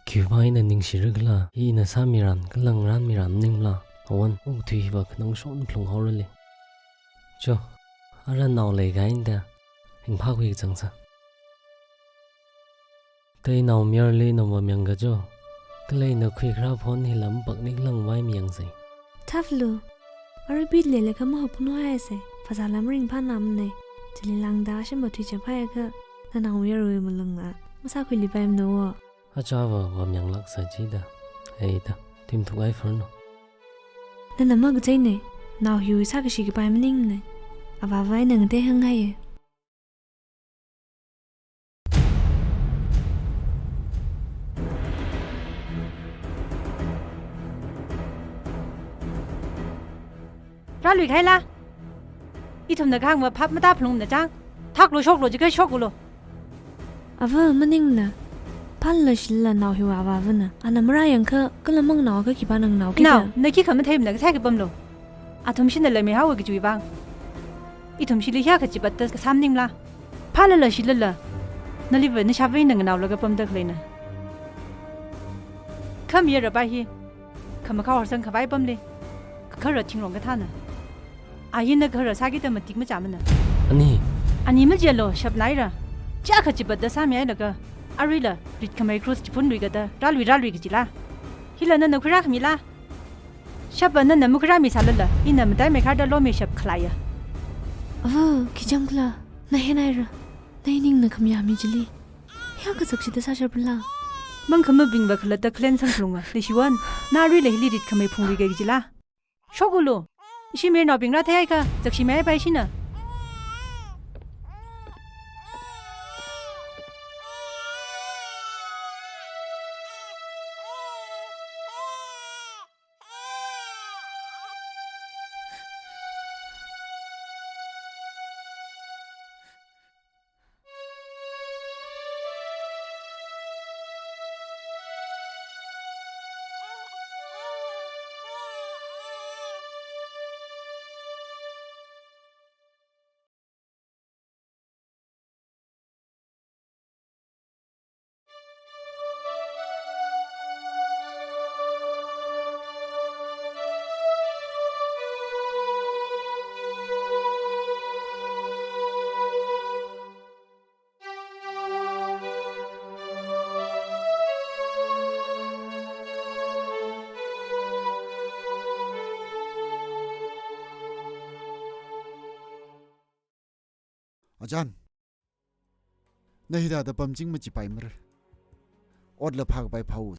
Khiwuivang eina ningshira khala, ina sāmiran, kala ngarānmiran maningla. Hawon, okathui hiva khanang shon phalung haorale. Cho, ara nao leikahai eina da, ringphākhui kachangsa. Teinao mayarli nao vāmyangka cho. Kala ina khuikharā phone hila mapakni khala ngavaimi yangsei. Thaflu, arui bit leilaga mahaophoknao haisei. Phasāla maringphānamane. Chili lāngda shim mathui chap haiakha, nanao mayarwui malungla masākhuilipaimana wo. Achāva vāmyanglāksa chida. Eida, thimthukhai phone no. Nana makacheine, nao hiwui sākashi kapai maningmane. Avāva eina ngatei hānghaiye. Rāluikahaila. Ithumna kahāngva phap matāphalungmana chang. Thaklu shoklu jiakha shoklu. Ava maningla. Phālala shilala nao hiwui avāvana. Ana marāyangakha, kala manganao akha khipāna nganao kida. Nao, na khikha matheimana kasai kapamlu. Athum shinala meihaowa kajiwui vang. Ithum shili hiyākha chipatta kasā maningla. Phālala shilala, naliva nashāva eina nganaolaga pamda khaleina. Khamayara pai hi, khamakhao horsang khavai pamli, kakharā thingrong kathāna. A hina kakharā sākida matik machāmana. Ani. Ani majalo, shapnaira. Chiyākha chipatta sāmihailaga, aruila, ritkhamei cross chiphun luikada, rālui rālui kajila. Hila nana khuirākhamila. Shapa nana makhuirāmisālala, ina mataimeikharda lomi shap khalaya. Ava, khi chāmkhala, na hinaira, na iningna khamayāmi chili. Hiyākha zakshida sāsharpala. Mangkhamabingva khalatta khalen sangphalunga, leishiwon, na aruila hili ritkhamei phungluika kajila. Shokulu, ishi mayarnaobing rātheiakha, zakshimihaipai ishina. Achan, na hithāda pamching machipaimara. Otla phākapai phāu.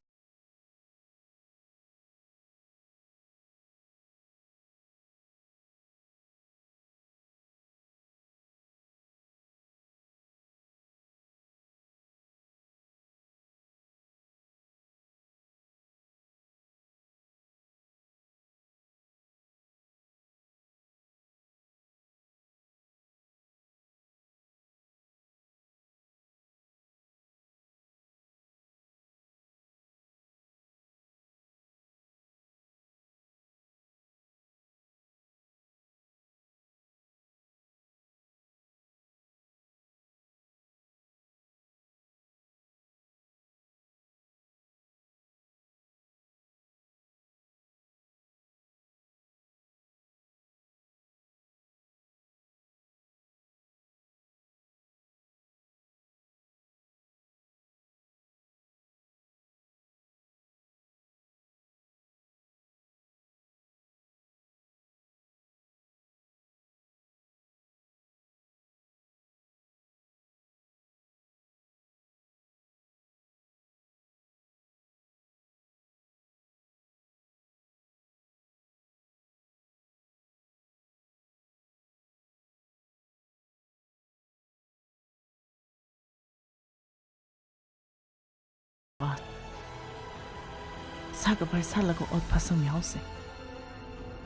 Sākapai sālaga ot phāsangmi haosa.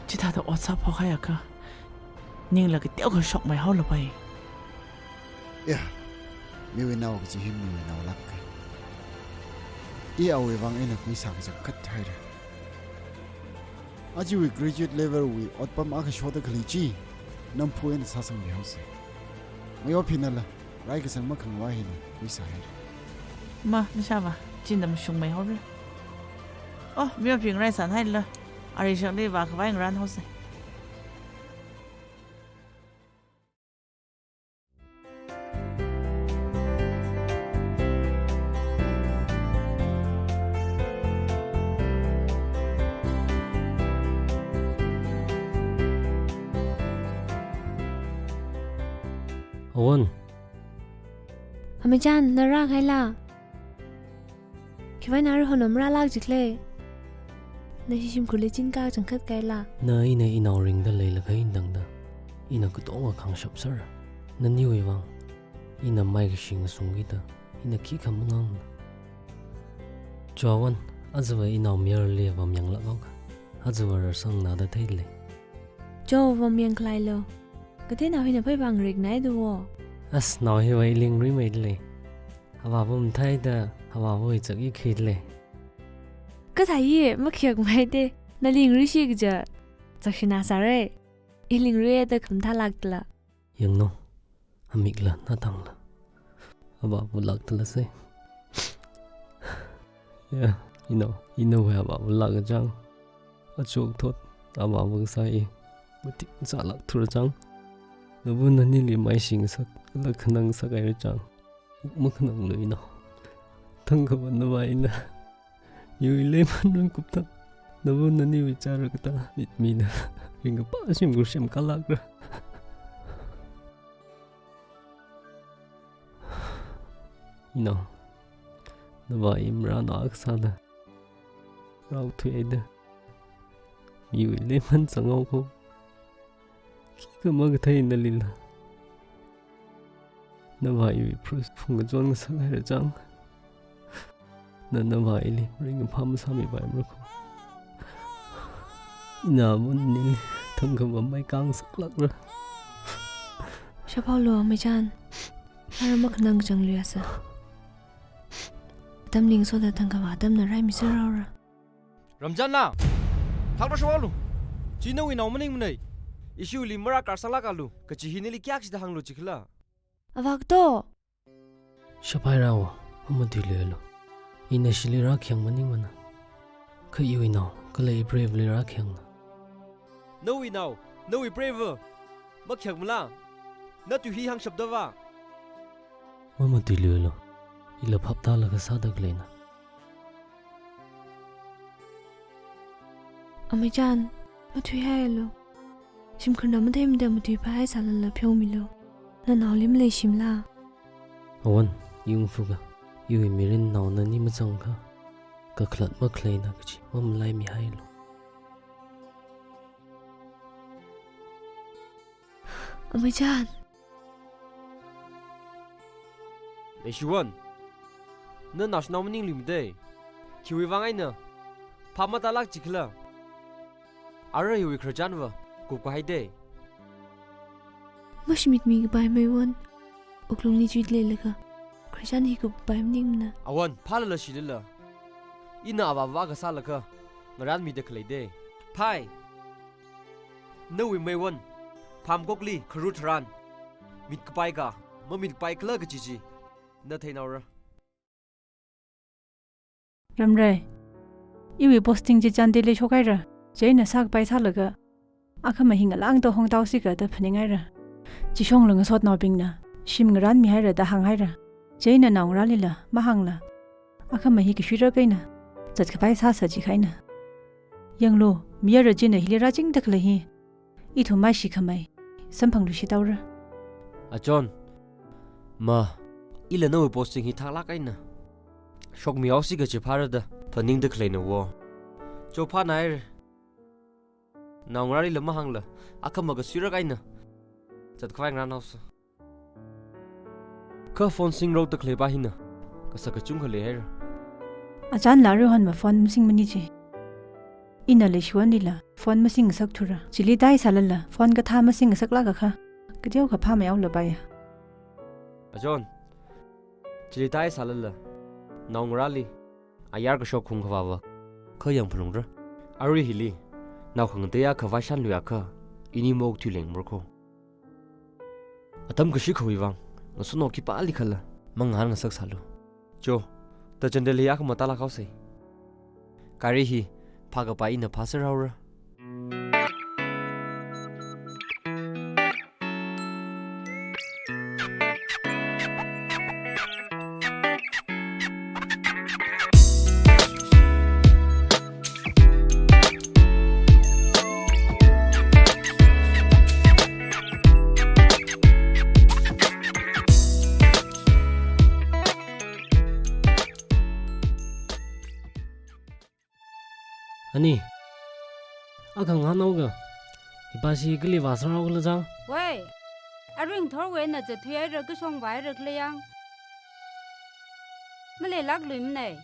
Chithāda ot sāphok haiakha, ningla kateokha shokmei haolapai. Ya, miwui nao kaji hi miwui nao lāka. I awui vang eina khuisā kachangkhat haira. Ajawui graduate level wui otpam akha shoda khalei chi, namphu eina sāsangmi haosa. Mayo phinala, rai kasang makhangva hina khuisā haira. Ma, nashāva, china mashungmei haora. Oh, miyo phi ngarai sān haila. Ari shangli vākhavai ngarān haosa. Awon. Amachan, na rākahaila? Khiwuivang nara honom rālāk jikhala? Nashi shimkhurli chin kachangkhat kahaila? Na ina inao ringda leilakha eina tangda, ina katonga khangshap sāra. Naniwui vang, ina maikashi ngasungkida, ina khikha mangāngna. Cho Awon, ajava inao mayarli vamyanglāk haoka. Ajava rarsang nada theilei. Cho, vamyang khalei lo. Katheinao hina phei vang rik nai do wo. As, nao hiva ili ngaruimeilei. Avāva matheida, avāva ichak ikhuilei. Kathā i, makhayakmei da, nali ngaruishi kaja, chakshina sāra. Ili ngaruida khamathā lākla. Yanglu, amikla, nathangla. Avāva lākdala sai. Ya, ina, inawui avāva lāka chang. Achok thot, avāva kasā i, matik sālāk thura chang. Nava nanili maishi ngasak, kala khanang sākahaira chang. Uk makhananglu ina. Thangkha vāna vāina. Miwui leiman rāngkupta. Nava naniwui chara kata mitmida. Ringkaphā shimkhur semkālākra. Ina. Nava i marāna akha sāda. Rao thuida. Miwui leiman sangao ko. Khikha makathei nalila. Nava iwui phrus phung kachon ngasakhaira chang. Na nava ili ringkaphā masāmipaimara ko. Ina Awon nili thangkha vāmei khangasaklākra. Shāphaolu, amachan. Ara makhanang kachanglu yasa. Atam ling soda thangkha vā atamna raimi sāraora. Ramchan na, thakta shoklu. Chi nawui nao maningmanei. Ishiwuili marākarsang lākalu, kachi hi nali kayākshida hānglu jikhala? Avā kato. Shāpai rao, mamatuiluilu. I nashili rākhayang maningmana. Kha iwui nao, kala ipreivali rākhayangna. Nawui nao, nawui preiva, makhayangmala? Na tui hi hāngshapda va. Mamatuiluilu. Ila phaptālaga sāda khaleina. Amachan, mathuihailu. Shimkhurna matheimada mathuiphāhai sālala pheomilu. Nanaoli maleishimala? Awon, i ungfuka. Iwui mirin naona ni mazangakha, kakhalat makhaleina kachi mamalaimihailu. Amachan. Leishiwon, na naoshinao maningluimada. Khiwui vang eina phap matālāk jikhala? Ara hiwui khararchanva kupkahaida. Mashimitmikapai meiwon, wuklungli chuit leilaga khararchan hi kupkapai maningmana. Awon, phālala shilala, ina avāva kasālaga ngarānmida khaleida. Phai. Nawui meiwon, phamkokli kharu tharan, mitkapai ka, mamitkapai khala kachi chi na theinaora. Ramrei, iwui posting chi Chandelli shokhaira, chieina sākapai sālaga, akhama hi ngalāngda hongtaosi kada phaninghaira. Chishongla ngasotnaobingna shim ngarānmihaira da hānghaira. Chieina naongarālila mahāngla, akhama hi kashuirak eina zatkapai sāsa jikahaina. Yanglu, mayara china hili rāchingda khalei hi ithum maishikhamei samphangluishit haora. Achon, ma, ila nawui posting hi thaklāk eina shokmihaosi kachi phārada phaningda khaleina wo. Cho, phānahaira. Naongarālila mahāngla, akhama kasuirak eina zatkhavai ngarānhaosa. Kha phone sing rokda khaleipa hina kasak kachungkha leihaira. Achanla Aruihonva phone masingmana ji. Ina leishiwui eina phone masingngasakthura. Chili tai sālala phone kathā masingngasaklāk akha, kateokha phāmeihaolapaiya. Achon, chili tai sālala naongarāli ayar kashok khaung khavāva kha yangphalungra. Arui hili nao khangateiya khavai shanluiakha, ini maokthui lengmara kho. Atam kashikhawui vang, ngasotnao khipālikhala mangahānngasak sālu. Cho, tachandali akha matālāk haosei. Gari hi phākapai ina phāserhaora. Ani, akha ngahānhaoga, ipasi kali vāserhaokhala chang? Wei, aringthorwui eina zatthuihaira, kashong vāhaira khala yang. Maleilākluimanei.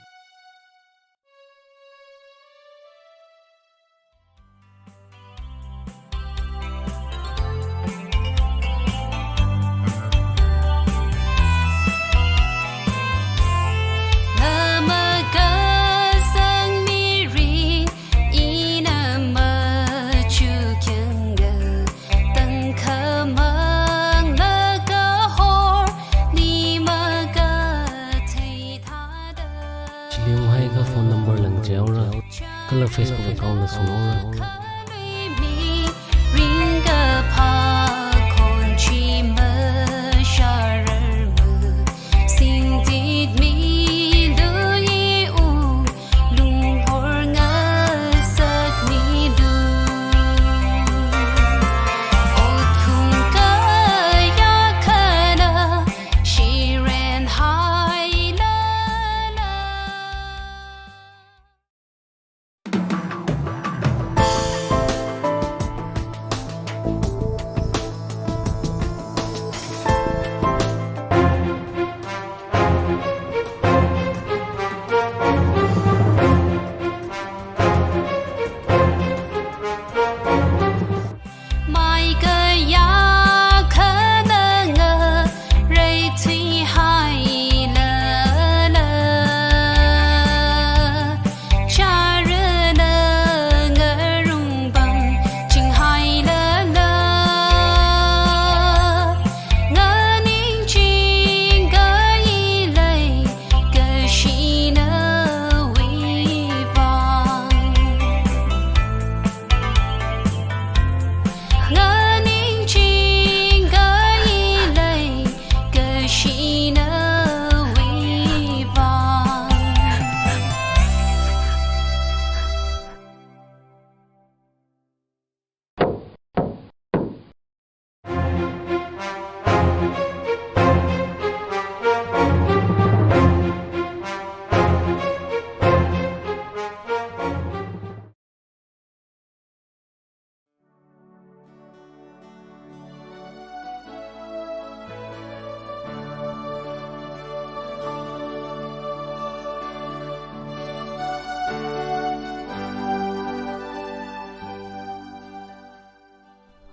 Chili unghaiakha phone number langchaihaora, kala Facebook account la sunghaora.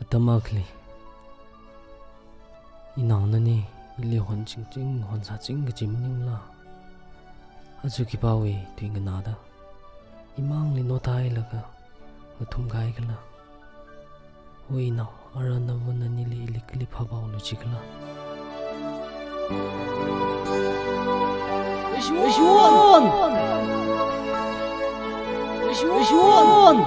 Atam akhali, inaonani ili honchingching, honsāching kaji maningla, aja khipāwui tui nganāda, imangli nothailaga ngathumkahai khala? O inao, ara nava nanili ili kali phāpaolu jikhala? Leishiwon! Leishiwon!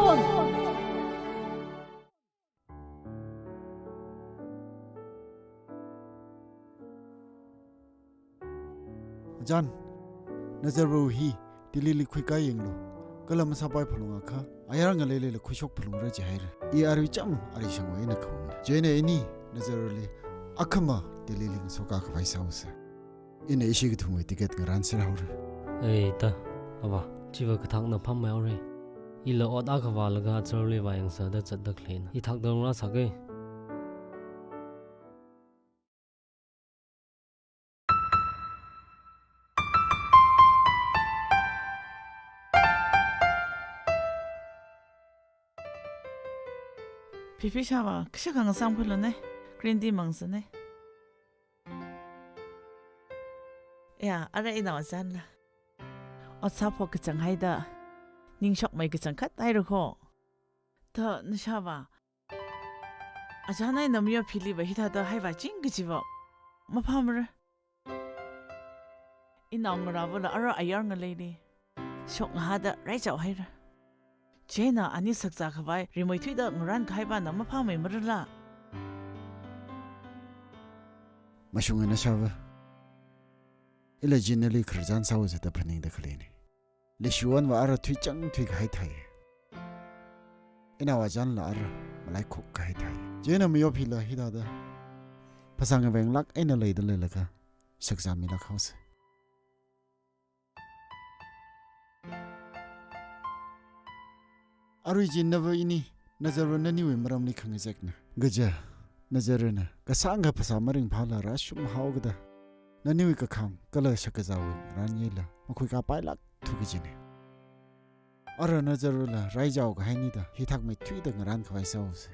Achan, nazarva hi Delhili khuikā yanglu. Kala masāpai phalungakha, ayar ngaleilila khuishok phalungra jihaira. I arui chām arishangwui eina khaungna. Chieina ini nazarli akhama Delhili ngasoka khavai sāusa. Ina ishi kathumwui ticket ngaranserhaora. Ei ta, ava, chiva kathakna phāmeihaora. Ila ot akha vālaga azarli vāyangsada zatda khaleina. I thakda ngarāsaka. Pipi shāva, kashak khangasam khulo ne, green tea mangsane. Ya, ara inao azanla. Ot sāphok kachang haida, ningshokmei kachang khat haira kho. Ta nashāva, azan eina mayophiliva hithāda haivāching kajiva maphāmara. Inao ngarāvala ara ayar ngaleili shokngahāda raichao haira. Chieina ani sakzā khavai rimeithuida ngarān kahaivana maphāmeimarala. Mashunga nashāva. Ila chi nali khararchan sāhaosa da phaningda khaleine. Leishiwonva ara thuichang thuikahai thai. Inao azanla ara malaikhok kahai thai. Chieina mayophila hithāda phasā ngavenglāk eina leida leilakha sakzāmilāk haosa. Arui chi nava ini, Nazarva naniwui maramli khangazekna. Kaja, Nazarvana kasāngkha phasā maringphāla rāshum haokida, naniwui kakham kala shakkazāwui ngarān yela makhuikapailākthu kajine. Ara Nazarvala raichao kahainida hithak meithuida ngarān khavai sāhaosa.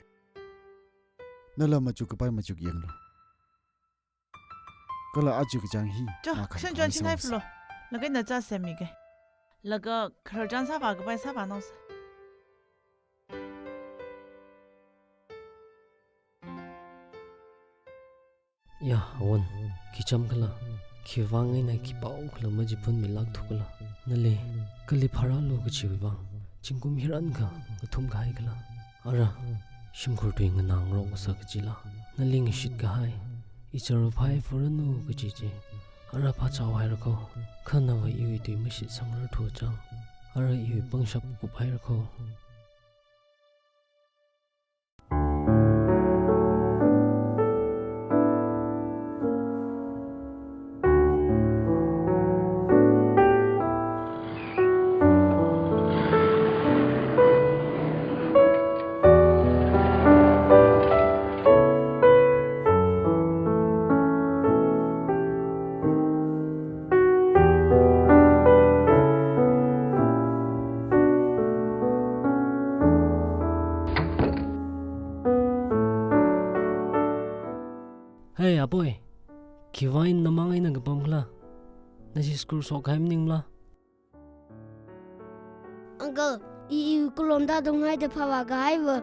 Nala machuk kapai machuk yanglu. Kala aja kachang hi, cho, makham shen khavai chon chin hai sāhaosa. Phulo. Laga ina chā semige. Laga khararchan sāvā kapai sāvānaosa. Ya, Awon, khi chām khala, khivang eina khipao khala majiphunmilākthu khala. Nali kali pharālu kajiwui vang, zingkum hiyākha ngathum kahai khala. Ara, shimkhur tui nganā ngarok sā kajila, nali ngashit kahai, ichar phai phuranu kaji chi. Ara phāchao haira kho, kha nava iwui tui mashitsangrarthu chang. Ara iwui pangshap kup haira kho. Hey, Apoi. Khivang eina namang eina kapam khala? Nashi school shokkahai maningla? Uncle, i, i kulonda donghaida phāvā kahaiva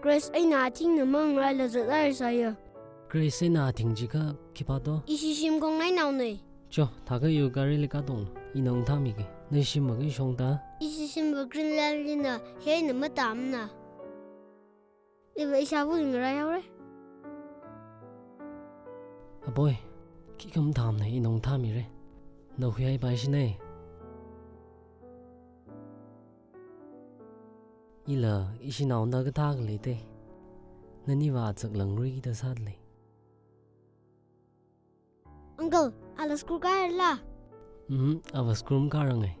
Grace eina athingna manglala zat haisāya. Grace eina athing jiakha khipā to? Ishi shim khongnainaone. Cho, thākha iwui garili katong, ina ungthāmige. Nashi shim maga shongda? Ishi shimva Greenland lina, hi eina matamna. Iva ishāvali ngaraihaore. Apoi, khikha matamne, ina ungthāmire. Nahuihaipaishine. Ila, ishinaona kathā khalei te. Naniva atsaklang rida sālei. Uncle, ala school kāhairala? Mhm, ava school makarange.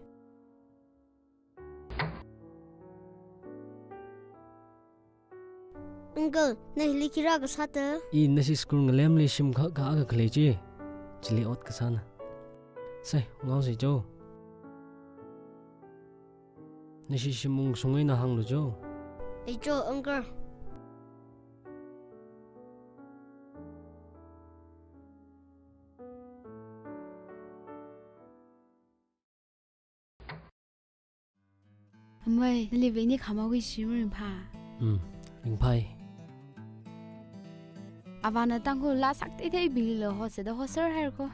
Uncle, na hili khi rākasāta? I nashi school ngalemli shim khak kha akha khalei chi. Chili ot kasāna. Sai, ngaose cho. Nashi shim ungshung eina hānglu cho. Ei cho, uncle. Amei, nali veni khamawui shim ringphā. Hmm, ringphāi. Avāna Tangkhul laa sakteiteibingli hosāda hosār haira kho.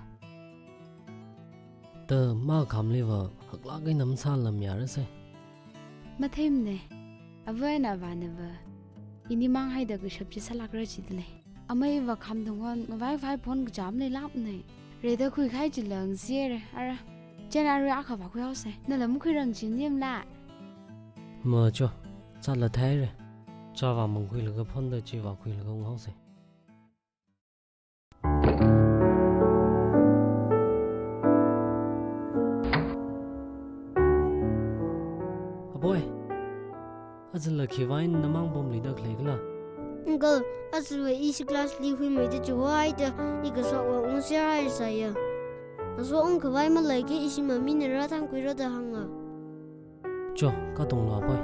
Ta makhamliva haklāk eina masālam yarase. Matheimane, ava eina avānava ini manghaida kashap chi sālākra jidalei. Ameiva kham thangkhon ngavai vai phon kachā maleilākmane. Rida khuikahai chila ngaserre, ara. Chieina arui akha vākhuihaose. Nala makhuirang chi nimla? Ma cho, zāla thaire. Chāva mangkhuilaga phonda chi vākhuilaga unghaose. Apoi, ajala khivang eina namang pamluida khalei khala? Uncle, ajava ishi class li huimeida chihohaida, i kashokva ungser haisāya. Aso ungkhavai maleikha ishi mummyna rāthangkhuira da hānga. Cho, katonglu apoi.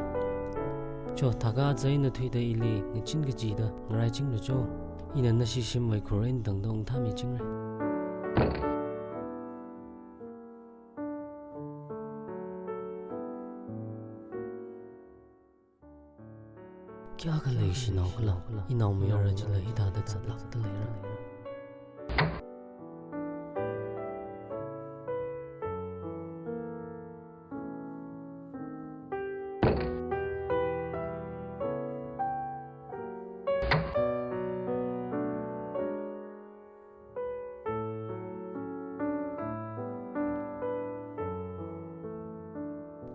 Cho, thākha aja ina thuida ili ngachin kachida ngaraichinglu cho. Ina nashi shimwui khur eina tangda ungthāmichingra. Kayākha leishinao khala, inaomayara chila hithāda zatlākta leira.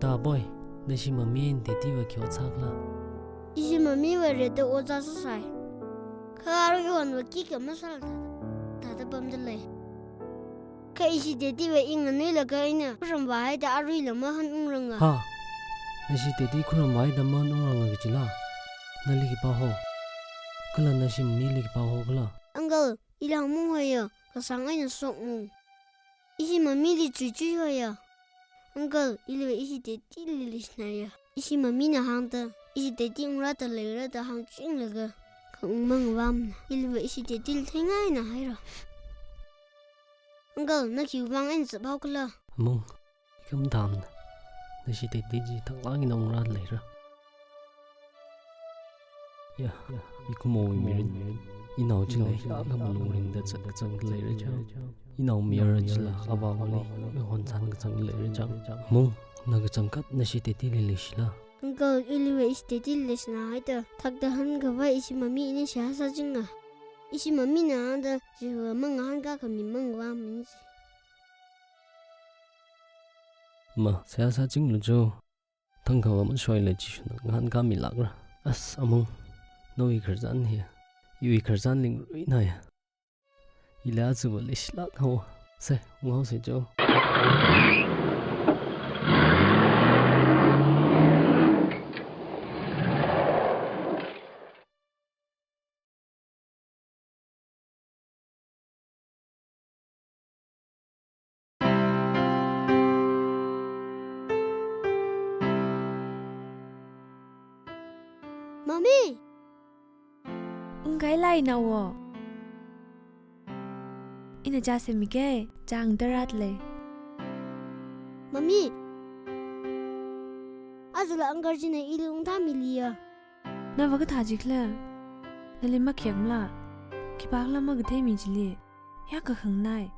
Da boy, nashi mummy and daddy va khi ot sākhala? Ishi mummy va rate ot sāsāsai. Kha aruihonva khikha masāla thāda, thāda pamda lei. Kha ishi daddy va i nganuilaga ina khuram vāhaida aruila mahānungranga. Ha? Nashi daddy khuram vāhaida mahānungranga kajila? Nali khipā ho? Kala nashi mummy li khipā ho khala? Uncle, ili hāngmung hoya, kasāng eina shokmung. Ishi mummy li chuichui hoya. Uncle, iliva ishi daddy li leishinaya. Ishi mummy na hāngda, ishi daddy ungrāda leira da hāngchinglaga, kha ungmangavāmana. Iliva ishi daddy li theingaina haira. Uncle, na khiwui vang eina zat haokhala? Amung, i khamathāmana. Nashi daddy chi thanglāk eina ungrāda leira. Ya, mikumowui mirin, inao chila hiyākha malung ringda zatkachangda leira chang. Inaomayara chila avāwuili mihonsan kachangda leira chang. Amung, na kachangkhat nashi daddy li leishila? Uncle, iliva ishi daddy li leishina haida, thakta hankhavai ishi mummy eina seihā sāchinga. Ishi mummy na hāngda, chiva mangahānkā khami mangavāmana ji. Ma, seihā sāchinglu cho. Thangkha va mashoila Jishuna ngahānkāmilākra. As, amung, nawui khararchan hi iwui khararchan lingruinaya. Ila aja va leishilāk haowa. Se, unghaosa cho. Mummy! Ungkahailā inao wo. Ina chā semikei, chāng tarat lei. Mummy! Ajala uncle china ili ungthāmiliya. Nava kathā jikhala? Nali makhayakmala? Khipākhala makatheimi chili? Hiyākha khanganai.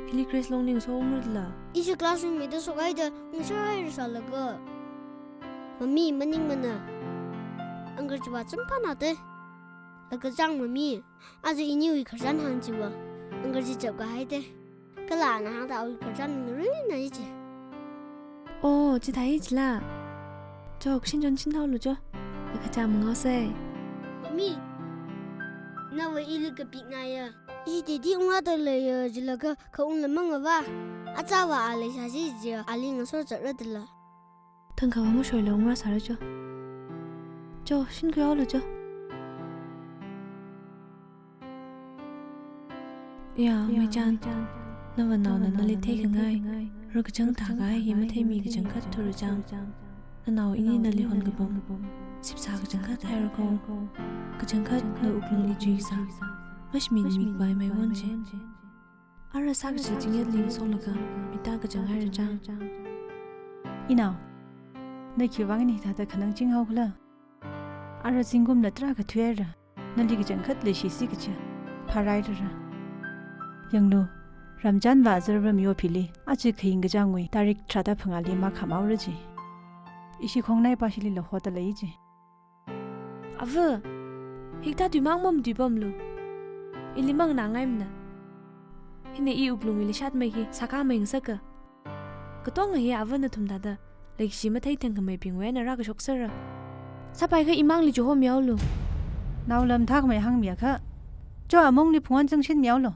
Hili Grace Long ningsho umrutla. Ishi class wui mida shokhaida, ngasharhaira sālaga. Mummy, maningmana. Uncle chiva chāmphanate. Laga chang mummy. Aja iniwui khararchan hāng chiva. Uncle chi chapkahaite. Kala ana hāngda awui khararchan ngaruinai chi. Oh, chithāi chila. Cho, kashin chon shinhaolu cho. Kachā mangaosei. Mummy, nava ili kapiknaya. Ishi daddy ungrāda leiya jilaga kha ungla mangavā. Achāva a leisāsi jiya, ali ngasho chatra dala. Thangkha va mashoila ungrāsāra cho. Cho, shinkhuihaolu cho. Ya, Meichan, nava naona nali theikhangai, rakachang thākahai hi matheimi kachangkhat thura chang. Nanao ini nali honkapam, sipsā kachangkhat haira kho. Kachangkhat na wuklungli chuikasā, mashmi mikhavai maiwon chi. Ara sākashi chingyatli solaga, mita kachang haira chang. Inao, na khiwui vang eina hithāda khanang chinghaokhala? Ara zingkumla tarākha thuihaira. Nali kachangkhat leishisi kachi. Phārairara. Yanglu, Ramchan va Azarvara miyophili, aja khaying kachangwui, tarik tharāda phangāli makhamhaora ji. Ishi khongnaipā shilila hoda lei ji. Ava, hikathā tuimang mamatuipamlu. Ili manganāngaimana. Hina i wuklungwui leishatmei hi sākhamei ngasaka. Katonga hi ava nathum thāda, leikashi mathei thangkhameibingwui eina rākashok sāra. Sāpaikha imangli chihomihaolu. Naolam thakmei hāngmiakha. Cho, amungli phungwan zangshinmihaolu.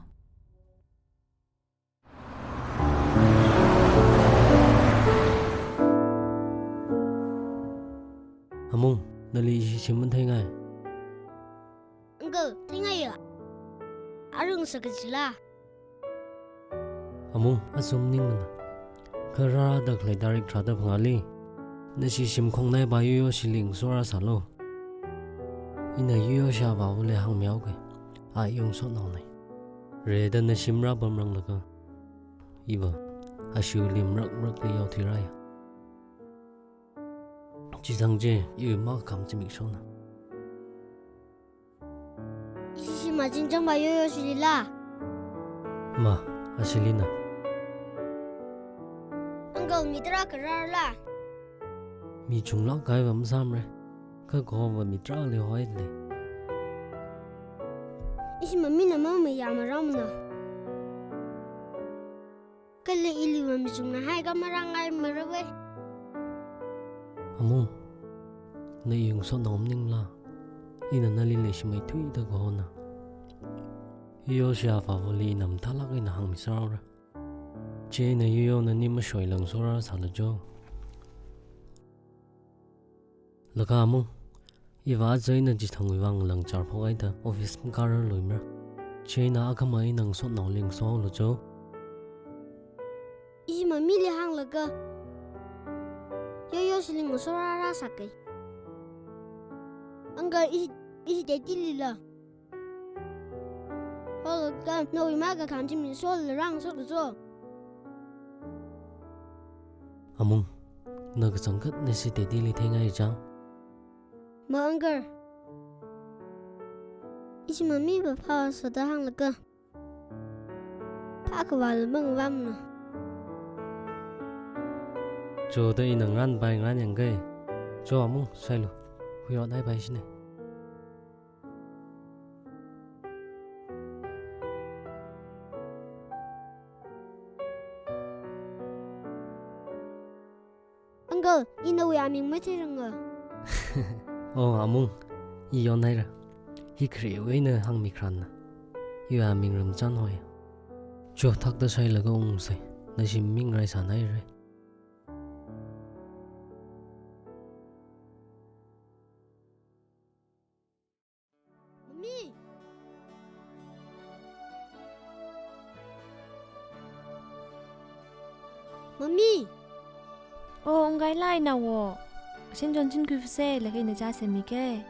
Amung, nali ishi shim matheingai? Uncle, theingaiya. Arui ngasaka jila. Amung, aja maningmana. Kha rārāda khalei tarik tharāda phangāli, nashi shim khongnaipā yoyo shili ngasho rāsālu. Ina Yoyo shāvāvali hāngmihaoke. A iwui ngasotnaona. Rida nashim rāpamranglakha, iva ashiwui lim rakrakli yaothuirāya. Chithang chi iwui makakham zimikshona. Ishi shim machinchang va Yoyo shilila. Ma, ashilina. Uncle, mi tarākha rārala? Mi chunglāk kahai va masāmara. Kha kahova mi tarāli hoilei. Ishi mummy na mamayā marāmana. Kala ili va mi chungnā haikha marāngaimara ve. Amung, na iwui ngasotnao maningla? Ina nali leishimeithuida kahona. Yoyo shāvāvali ina mathālāk eina hāngmiserhaora. Chieina Yoyo nani mashoila ngasorāsālu jo. Laga Amung, iva aja ina chithangwui vang langchar phokhaida office makārarluimara. Chieina akhama ina ngasotnaoli ngasohaolu jo. Ishi mummyli hānglaga Yoyo shili ngasorārāsāke. Uncle, ishi, ishi daddylila. Holaga nawui makakham chi mingshola rāngasotlu jo. Amung, na kachangkhat nashi daddyli theingai chang? Ma uncle, ishi mummy va phāsāda hānglaga phākhavāla mangavāmana. Choda ina ngarānpai ngarānyangke. Cho Amung, shailu. Huiot haipaishina. Uncle, ina nawui aming matheiranga. Oh, Amung, i yonhaira. Hi kharewui eina hāngmikharāna. Iwui aming Ramchan hoi. Cho, thakta shailaga ungsei. Nashi ming raisānaire. Mummy! Mummy! Oh, ungkailā ina wo. Shinchon chinkhui phase, laga ina chā semike.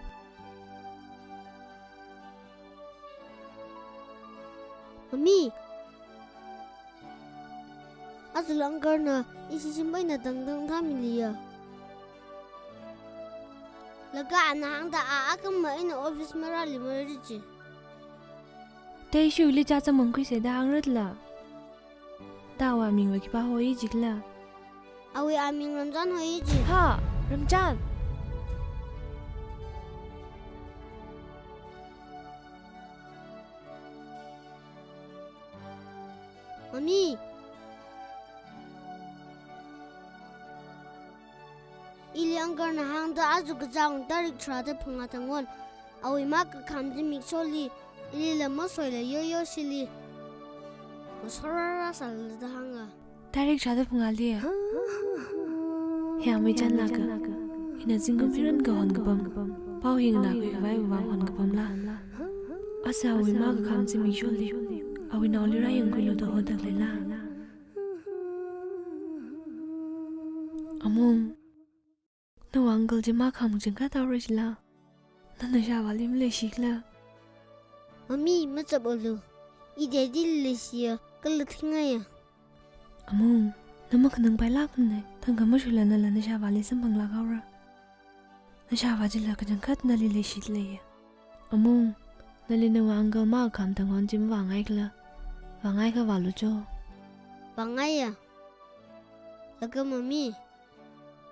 Mummy! Aja uncle na ishi shimpai na tangtang thāmiliya. Laga ana hāngda a akhama eina office marālimara chi. Te ishiwuili chāzang mangkhuise da hāngratla. Da awui aming va khipā hoi jikhala? Awui aming Ramchan hoi ji. Ha, Ramchan. Mummy. Ili uncle na hāngda aja kachāng tarik tharāda phangā tangwon awui makakham zimiksholi, ilila masoila Yoyo shili ngasorārāsālu da hānga. Tarik tharāda phangāli? He amei chānlaga, ina zingkum hiran kahon kapam, pao hi nganākhui khavaiwui vang hon kapamla? Aja awui makakham zimiksholi, awui naoli rāyangkhuilu da hoda leila? Amung, nawui uncle chi makakham kachangkhat haora jila? Nana shāvāli maleishikhala? Mummy, machapalu. I daddylila leishiya, kala thingaiya. Amung, na makhanangpailākmana, thangkha mashola nala nashāvāli samphanglāk haora. Nashāvā chila kachangkhat nali leishida leiya. Amung, nali nawui uncle makakham tangwon chi mavāngaikhala? Vāngaikha vālu cho. Vāngaiya. Laga Mummy,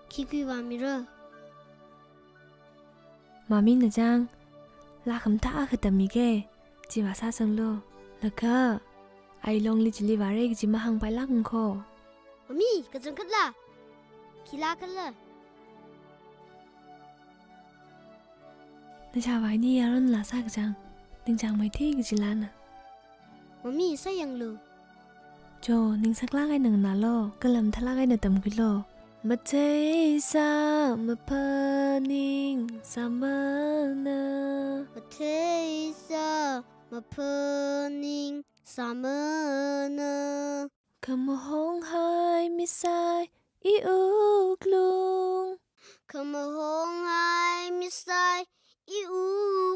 khi khuivāmira? Mummy na chang, laa khamathā akha tammike, chi vāsāsanglu. Laga, awui longli chili vāra kaji mahāngpailākmana kho. Mummy, kachangkhatla? Khilākhala? Nashāvā ini yaron laa sākachang, ningchāngmeithui kajilana. Mummy, sāyanglu. Cho, ningsaklāk eina nganālu, kala mathālāk eina tamkhuilu. Matheisā maphaningsāmana. Matheisā maphaningsāmana. Khamahong haimi sāi iwui wuklung. Khamahong haimi sāi iwui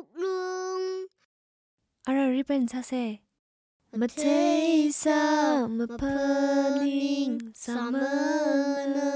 Ribbon sāsa. Matheisā maphaning sāmana.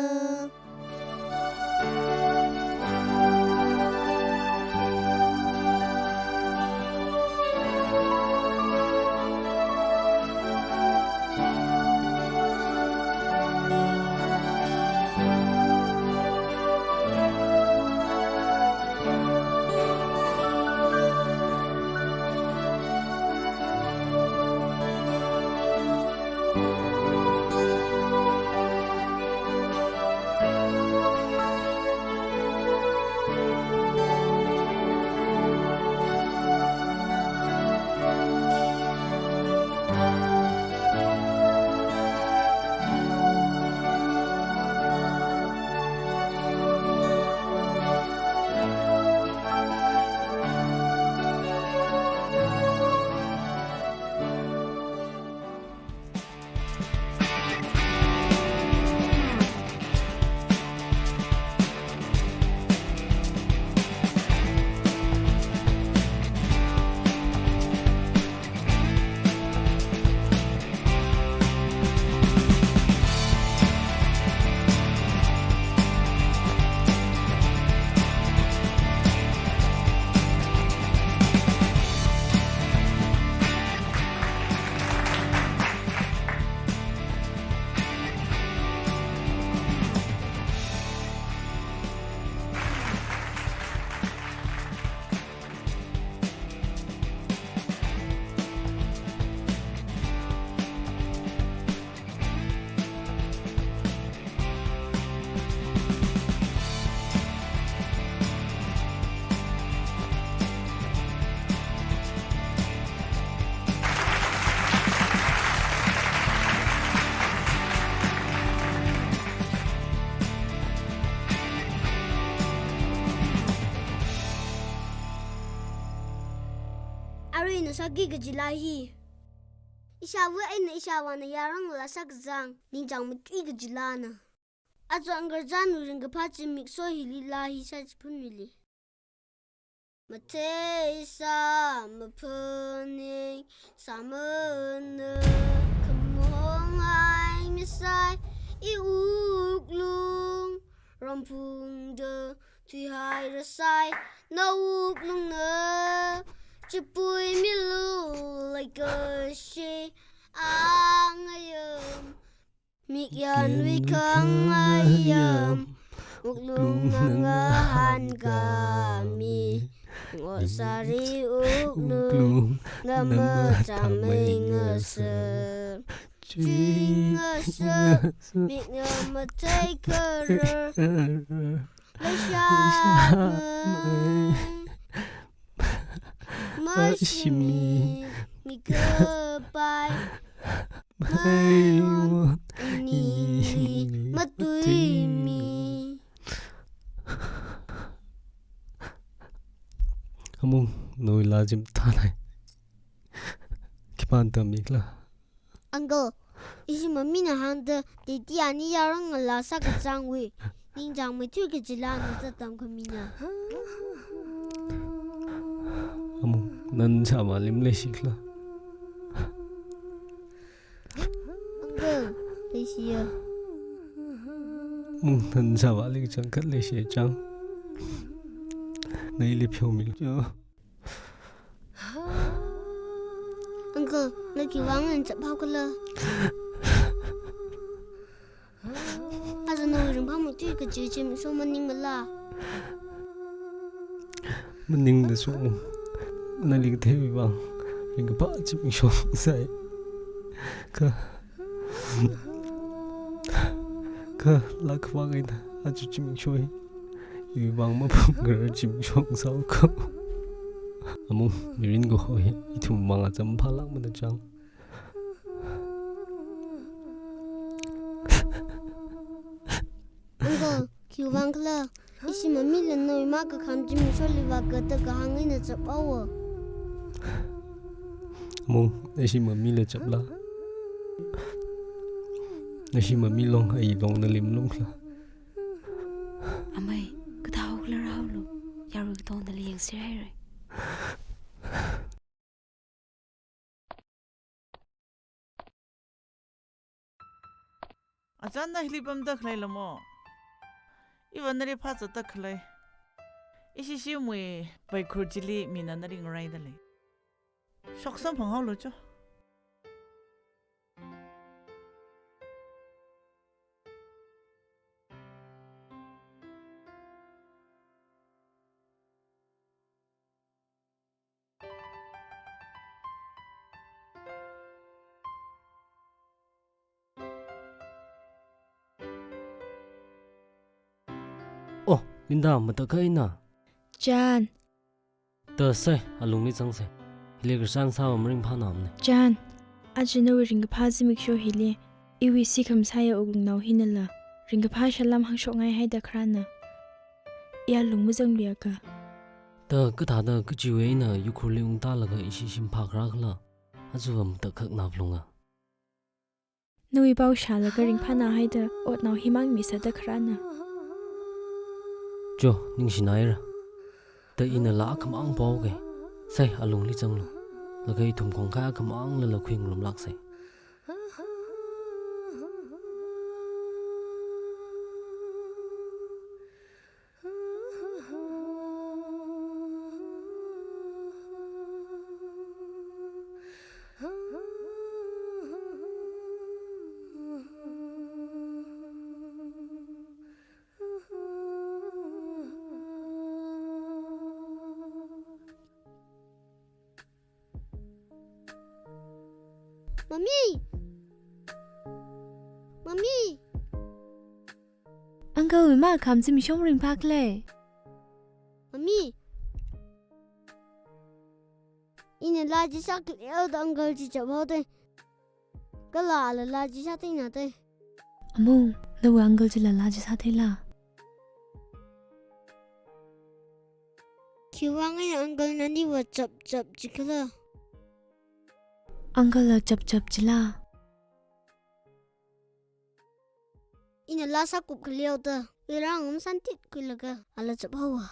Arui ina sāki kaji laa hi, ishāva eina ishāvāna yaranglā sākazang ningchāng matui kaji laana. Aja ngarchan ringkaphā zimiksho hili laa hi sāchiphun mili. Matheisā maphaning sāmana, khamong ai misai iwuklung, ramphungda thuihairasai nawuklungna, chipuimilu leikashi angayam, mikyanwui khangayam, wuklungna ngahānkami, ngosāri wuklung ngamachāmei ngasa, ching ngasa, mik ngamathei kharar, leishāmei, mashimi, mikapai, maiwon ningli matuimi. Amung, nawui laa chimthanai. Khipāna tammi khala? Uncle, ishi mummyna hāngda, titi ani yaranglā sākazangwui ningchāng matui kaji laana zat tamkhamina. Amung, nana shāvāli maleishi khala? Uncle, leishiya. Amung, nana shāvāli kachangkhat leishiya chang. Naili pheomilu. Uncle, na khiwuivang eina chaphaokhala? Aja nawui ringphā matui kaji zimiksho maningmala? Maningda sung, nali katheiwuivang ringkaphā zimiksho sai. Kha Kha, laa khavā eina aja zimiksho hi iwuivang maphungrar zimiksho sāhaokha. Amung, mirin kaho hi ithum vang acham phālākmana chang. Uncle, khiwuivang khala? Ishi mummyla nawui makakham zimiksholi vākada kahāng eina chaphaowa. Amung, ishi mummyla chapla? Ishi mummy long, ayi long nali malung khala? Amei, kathāhao khala rāhaolu. Yarui katongna nali yangser haira. Chan, na hili pamda khalei lamo? Iva nali phāzatda khalei. Ishi shimwui vaikhur chili mina nali ngaraida lei. Shoksamphang haolu cho. Oh, Linda, matakhak eina. Chan. Da sai, alungli zangsei. Hili khararchan sāva maringphānamane. Chan, aja nawui ringkaphā zimiksho hili, iwui sikhamasaiya wuklungnao hinala ringkaphā salam hāngshokngai haida kharāna. I alung mazangluiakha. Da kathāda kachiwui eina yukhurli ungtālaga ishi shim phākharā khala, aja va matakhak naphalunga. Nawui pao shālaga ringphāna haida otnao himang misāda kharāna. Cho, ningshinaira. Da inala akhamang paoke. Sai, alungli zanglu. Laga ithum khongkhai akhamanglala khuingarumlāksei. Mummy! Mummy! Uncle wui makham chi mishong ringphākhala. Mummy! Ina laa chi sākhaleoda uncle chi chaphaoda. Kala ala laa chi sātheina da. Amung, nawui uncle chila laa chi sātheila? Khiwuivang eina uncle naniva chapchap jikhala? Uncle la chapchap jila? Ina laa sākupkhaleoda, uirang um santit khuilaga, ala chaphaowa.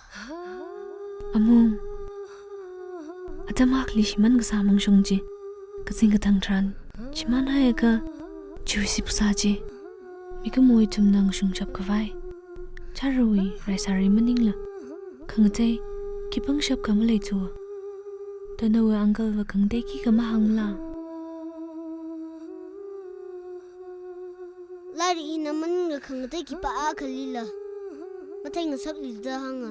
Amung, atam akhali shimān kasā mungshung chi, kazing katang tharan shimānhaiakha, chiwui sipsā chi, mikumo ithumna ngashungshap khavai, chārawui raisāri maningla, khangatei khipāngshap kha maleithuwa. Da nawui uncle va khangatei khikha mahāngla? Lairik ina maningla khangatei khipā akhalila matheingasakluida hānga.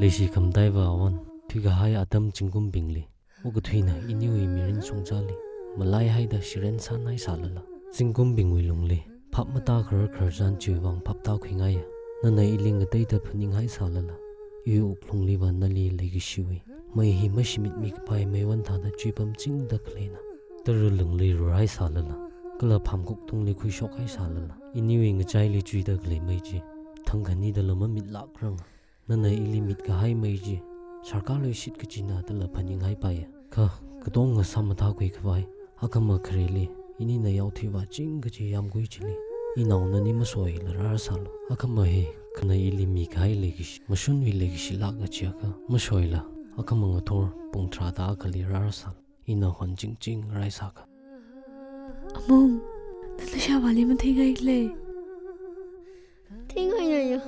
Leishi khamataiva awan, thuikahai atam zingkumbingli, okathuina iniwui mirin shongzali malaihaida shiren sānhaisālala, zingkumbingwui lungli phap matākharar khararchan chiwuivang phap tākhuingaiya. Nana ili ngateida phaninghai sālala, iwui wuklungliva nali leikashiwui mei hi mashimitmi kapai meiwan thāda chuipamchingda khaleina. Tara lungli rurhai sālala, kala phamkuk tungli khuishokhai sālala, iniwui ngachaili chuida khalei mei chi thangkhanidala mamitlākranga. Nana ili mitkahai mei chi, sarkar luishit kachina dala phaninghaipai. Kha, katonga sāmathākhui khavai, akhama khareli, inina yaothui vāching kachi yāmgui chili, inao nani masoila rārsālu. Akhama hi, khana ili mikahai leikashi, mashunwui leikashilāk kachiakha, masoila, akhama ngathor pung tharāda akhali rārsālu. Ina hon chingching raisākha. Amung, nala shāvāli matheingaikhala? Theingaina ya.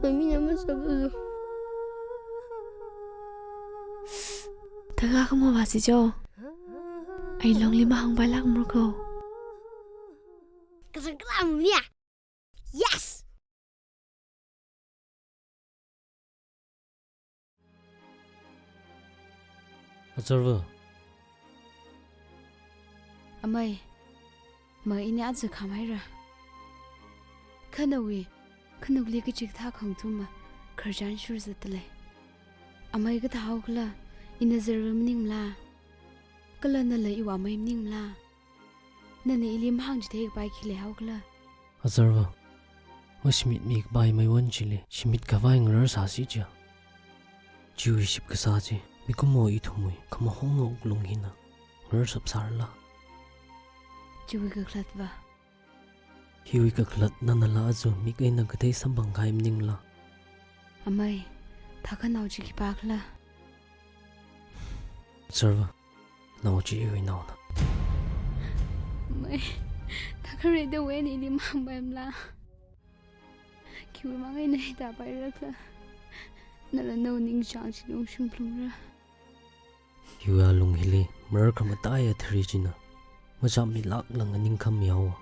Mummy na masāpalu. Thākha khamā vāsi cho. Ai longli mahāngpailākmara ko. Kazang kala Mummy ya. Yes! Azarva. Amei, ma ini aja khamhaira. Kha nawui khanukli kachikathā khangathuma khararchan shurzatda lei. Amei kathāhaokhala, ina zarva maningmala? Kala nala iwui amei maningmala? Nana ili mahāngchithei kapai khi leihaokhala? Azarva, mashimitmi kapai meiwan chili shimit khavai ngararsāsi chiya. Chiwui shipkasā chi, mikumo ithumwui khamahonga wuklung hina ngararshap sārala? Chiwui kakhalatva? Hiwui kakhalat nanala aja mik eina kathei samphangkahai maningmala? Amei, thākha nao chi khipākhala? Azarva, Nao chi iwui naona. Amei, thakharedawui eina ili mangpaimala? Khiwui vang eina hithā pairakhala? Nala nawui ningchāng chili ungshung phalungra. Iwui alung hili mararkhamatāya thari china machāmmilākla nganingkhami haowa.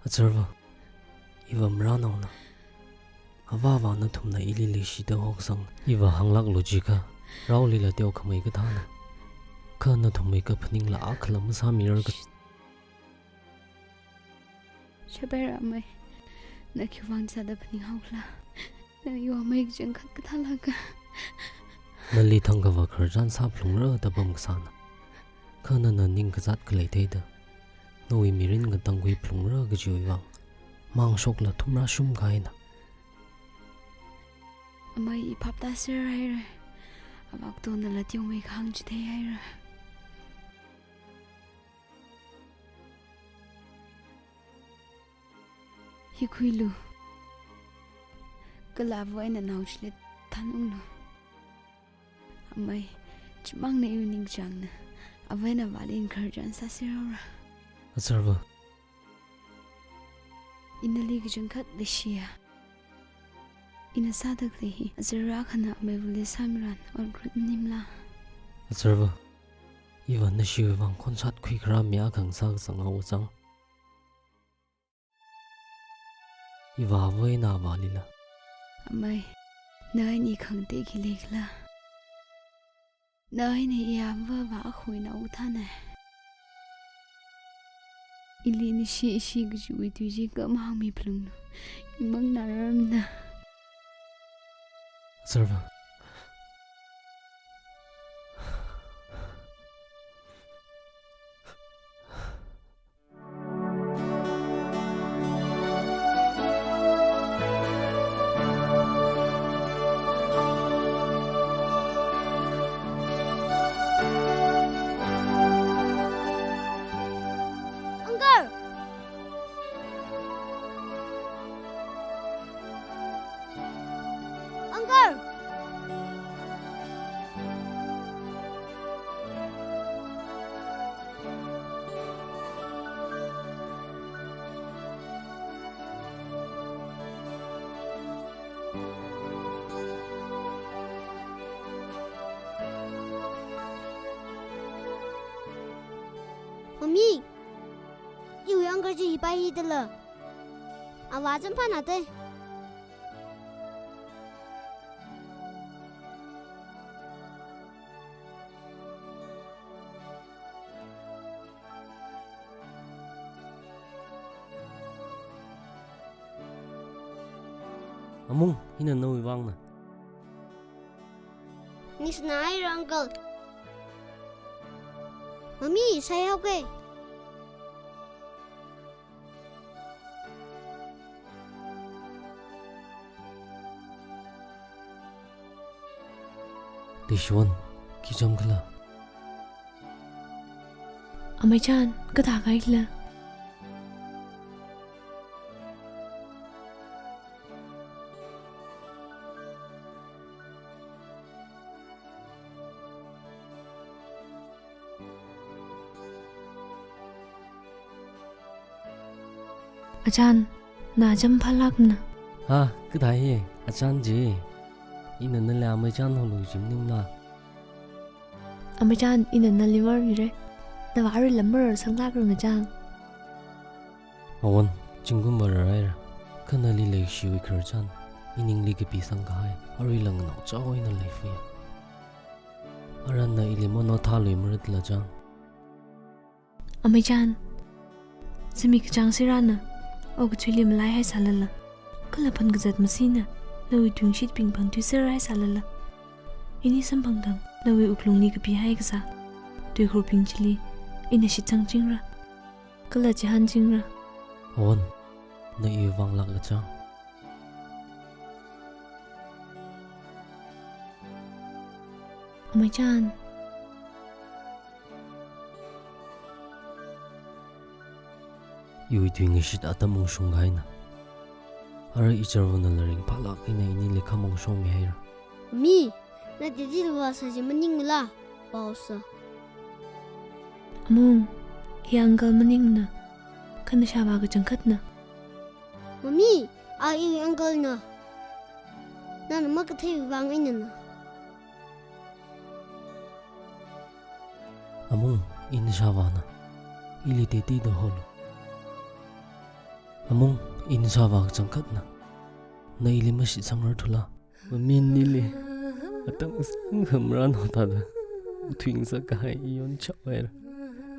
Azarva, iva maranaona. Avāva nathumna ili leishida haokasang iva hānglāklu jiakha, raolila teokhamei kathāna. Kha nathumwui kaphaningla akhala masāmirarka. Shapera amei, na khiwui vang sāda phaninghaokhala? Na iwui amei kachangkhat kathālāka? Nali thangkha vākhararchan sāphalungra da pamkasāna. Kha nana ningkazāt khalei theida, nawui mirin katang khuiphalungra kajiwui vang, mangshokla thumrā shumkahaina. Amei, i phap tāserhaira. Avak to nala teomeikha hāngchitheihaira. Hi khuilu. Kala avā eina nao chili thanunglu. Amei, chimang na iwui ningchāngna. Avā eina avāli ngakhararchan sāserhaora. Azarva. Ina nali kachangkhat leishiya. Ina sāda khalei hi azarra akhana ameiva̱li sāmiran ot ngarut maningmala? Azarva, iva nashiwui vang khonshat khuikharā mi akha ngasā kasang haowa chang. Iva avā eina avālila. Amei, na eina i khangatei khi leikhala? Na eina i avāva akhui nao kathāna. Ili nashi ishi kajiwui tui chi kha mahāngmi phalunglu. I mangnā rarmana. Azarva. Uncle! Uncle! Mummy, iwui uncle chi hi pai hi dala. Avā champhāna te. Amung, hina nawui vangna. Ningshināhaira, uncle. Mummy, shaihaoke. Leishiwon, khi chāmkhala? Ameichan, kathā kahaila? Achan, na champhālākna. Ha, kathā hi, achan chi. Ina nali ameichan holo jim ningla. Ameichan, ina nali marmire. Nava aruila mararsanglākranga chang. Awon, zingkum vārar haira. Kha nali leishiwui khararchan, iningli kapisang kahai, aruila nganaochao eina leifuiya. Aranna ili mono thalui maratla chang. Ameichan, zimik kachang sirana, okathuili malaihaisālala, kala phankazat masina, nawui tuingashitbing phangthuiserhaisālala, ini samphangthang, nawui wuklungli kapihai kasā tuikhurbing chili ina shitsangchingra, kala chihānchingra. Awon, na iwui vang lākla chang. Ameichan. Iwui tuingashit atam ungshung kahaina. Ara icharvana la ringphālāk eina inili khamong shongmihaira. Mummy, na daddy la vāsā chi maningla, vāhaosa. Amung, hi uncle maningmana, kha nashāvā kachangkhatna. Mummy, a iwui uncle na. Nana makatheiwui vang einana. Amung, i nashāvāna. Ili teti da holu. Amung, i nashāvā kachangkhatna. Na ili mashitsangrarthula. Mummy nili atam kasāngkha marān hotada thuingasak kahai i yonchao haira.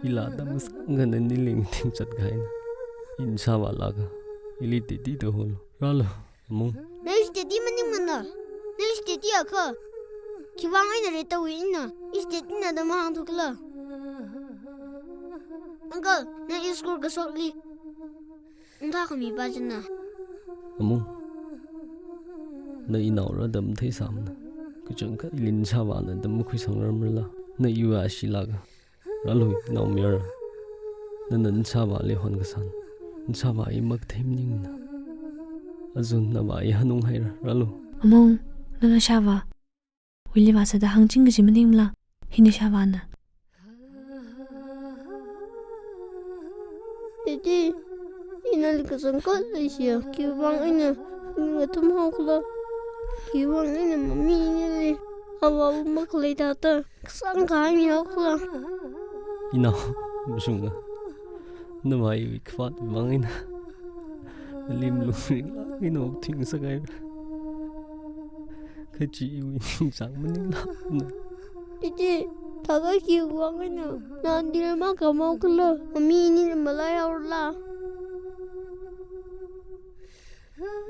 Ila atam kasāngkha nanili ngathingchat kahaina. I nashāvālāka. Ili teti da holu. Rālu, Amung. Na ishi teti maningmana. Na ishi teti akha, khiwui vang eina reitawui eina ishi tetina da mahāngthukhala? Uncle, na i school kashokli ngathākhami pā china. Amung, na inaora da matheisāmana. Kachangkhat ili nashāvāna da makhuisangrar marala. Na iwui ashee lāka. Rālu, naomayara. Nana nashāvāli honkasāna. Nashāvā i makathei maningmana. Azun navā i hanung haira. Rālu. Amung, na nashāvā. Wuili vāsāda hāngching kaji maningmala, hi nashāvāna. Teti, i nali kachangkhat leishiya, khiwui vang eina ning ngathumhaokhala? Khiwui vang eina mummy nili avāva makhalei thāda kasāngkha mihaokhala? Inao, mashunga. Navā iwui khavātwui vang eina nali malung ringlāk eina okthuingasak haira. Kha chi iwui ningchāng maninglākmana. Teti, thākha khiwui vang eina na dil makhamhaokhala? Mummy nina malaihaorala?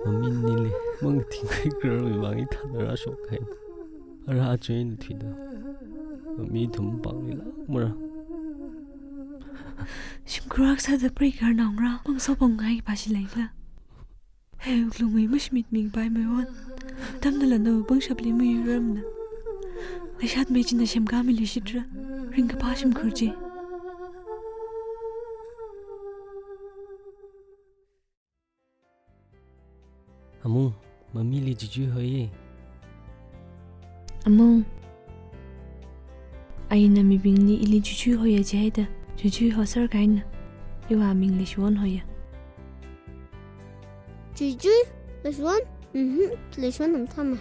Mummy nili mangathingkhui khararwui vang hithāda rāshok kahaina. Ara aja eina thuida mummy ithum pānglilāk mara. Shimkhur akha sāda preikarnao ngarā, mangsopamngai kaji leila. He wuklungwui mashimit ming pai maiwon. Tamnala nawui pangshapli mayuirarmana. Leishatmei china semkāmiluishitra. Ringkaphā shimkhur chi. Amung, mummyli chuichui hoiye. Amung, aina mibingli ili chuichui hoiya jihaida, chuichui hoser kahaina. Iwui aming Leishiwon hoiya. Chuichui? Leishiwon? Mhm, Leishiwon mathāmei.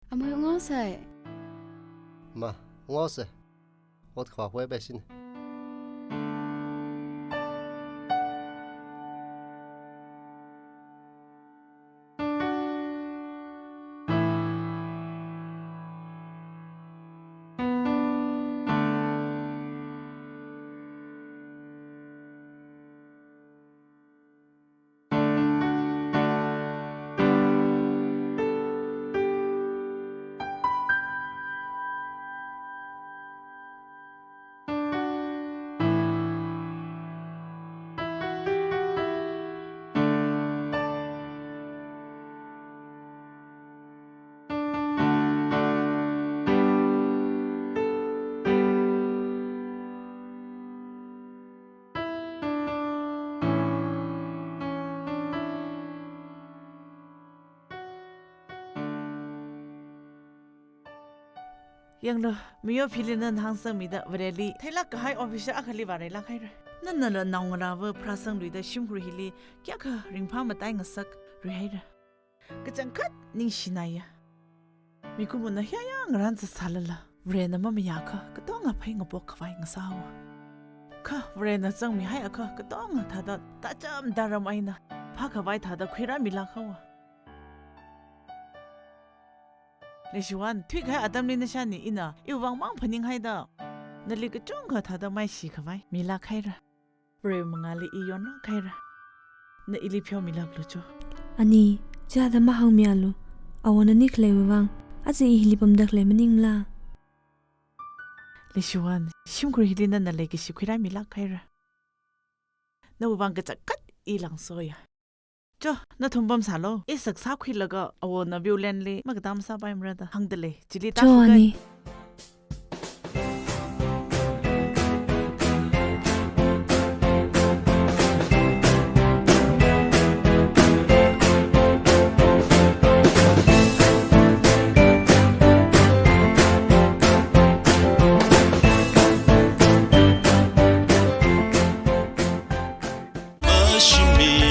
Amei, ngaosai. Ma, ngaosai. Ot khavā huipai sine. Yanglu, miyo phili nana hāngsangmida Vareli theilāk kahai officer akhali vāreilāk haira. Nanala naongarāva pharāsangluida shimkhur hili kayākha ringphā matai ngasak ruihaira. Kachangkhat ningshinaya. Mikumona hiyāya ngarān zatsālala, Varena mamayākha katonga phei ngapokkhavai ngasāhaowa. Kha Varena zangmihaiakha katonga thāda tacham taram eina phākhavai thāda khuirāmilāk haowa. Leishiwon, thuikahai atamli nashani ina iwui vang mang phaninghaida nali kachungkha thāda maishikhavai milāk haira. Varewui mangāli i yonlāk haira. Na ili pheomilāklu cho. Ani, chithāda mahāngmialu. Awona nikhaleiwui vang aja i hili pamda khalei maningmala? Leishiwon, shimkhur hili nana leikashi khuirāmilāk haira. Nawui vang kachangkhat i langsoya. Cho, nathum pamsālu. I sak sākhuilaga awona Viewland li makatā masāpaimara da hāngdalei. Chili Cho tāfukei. Ani. Mashumi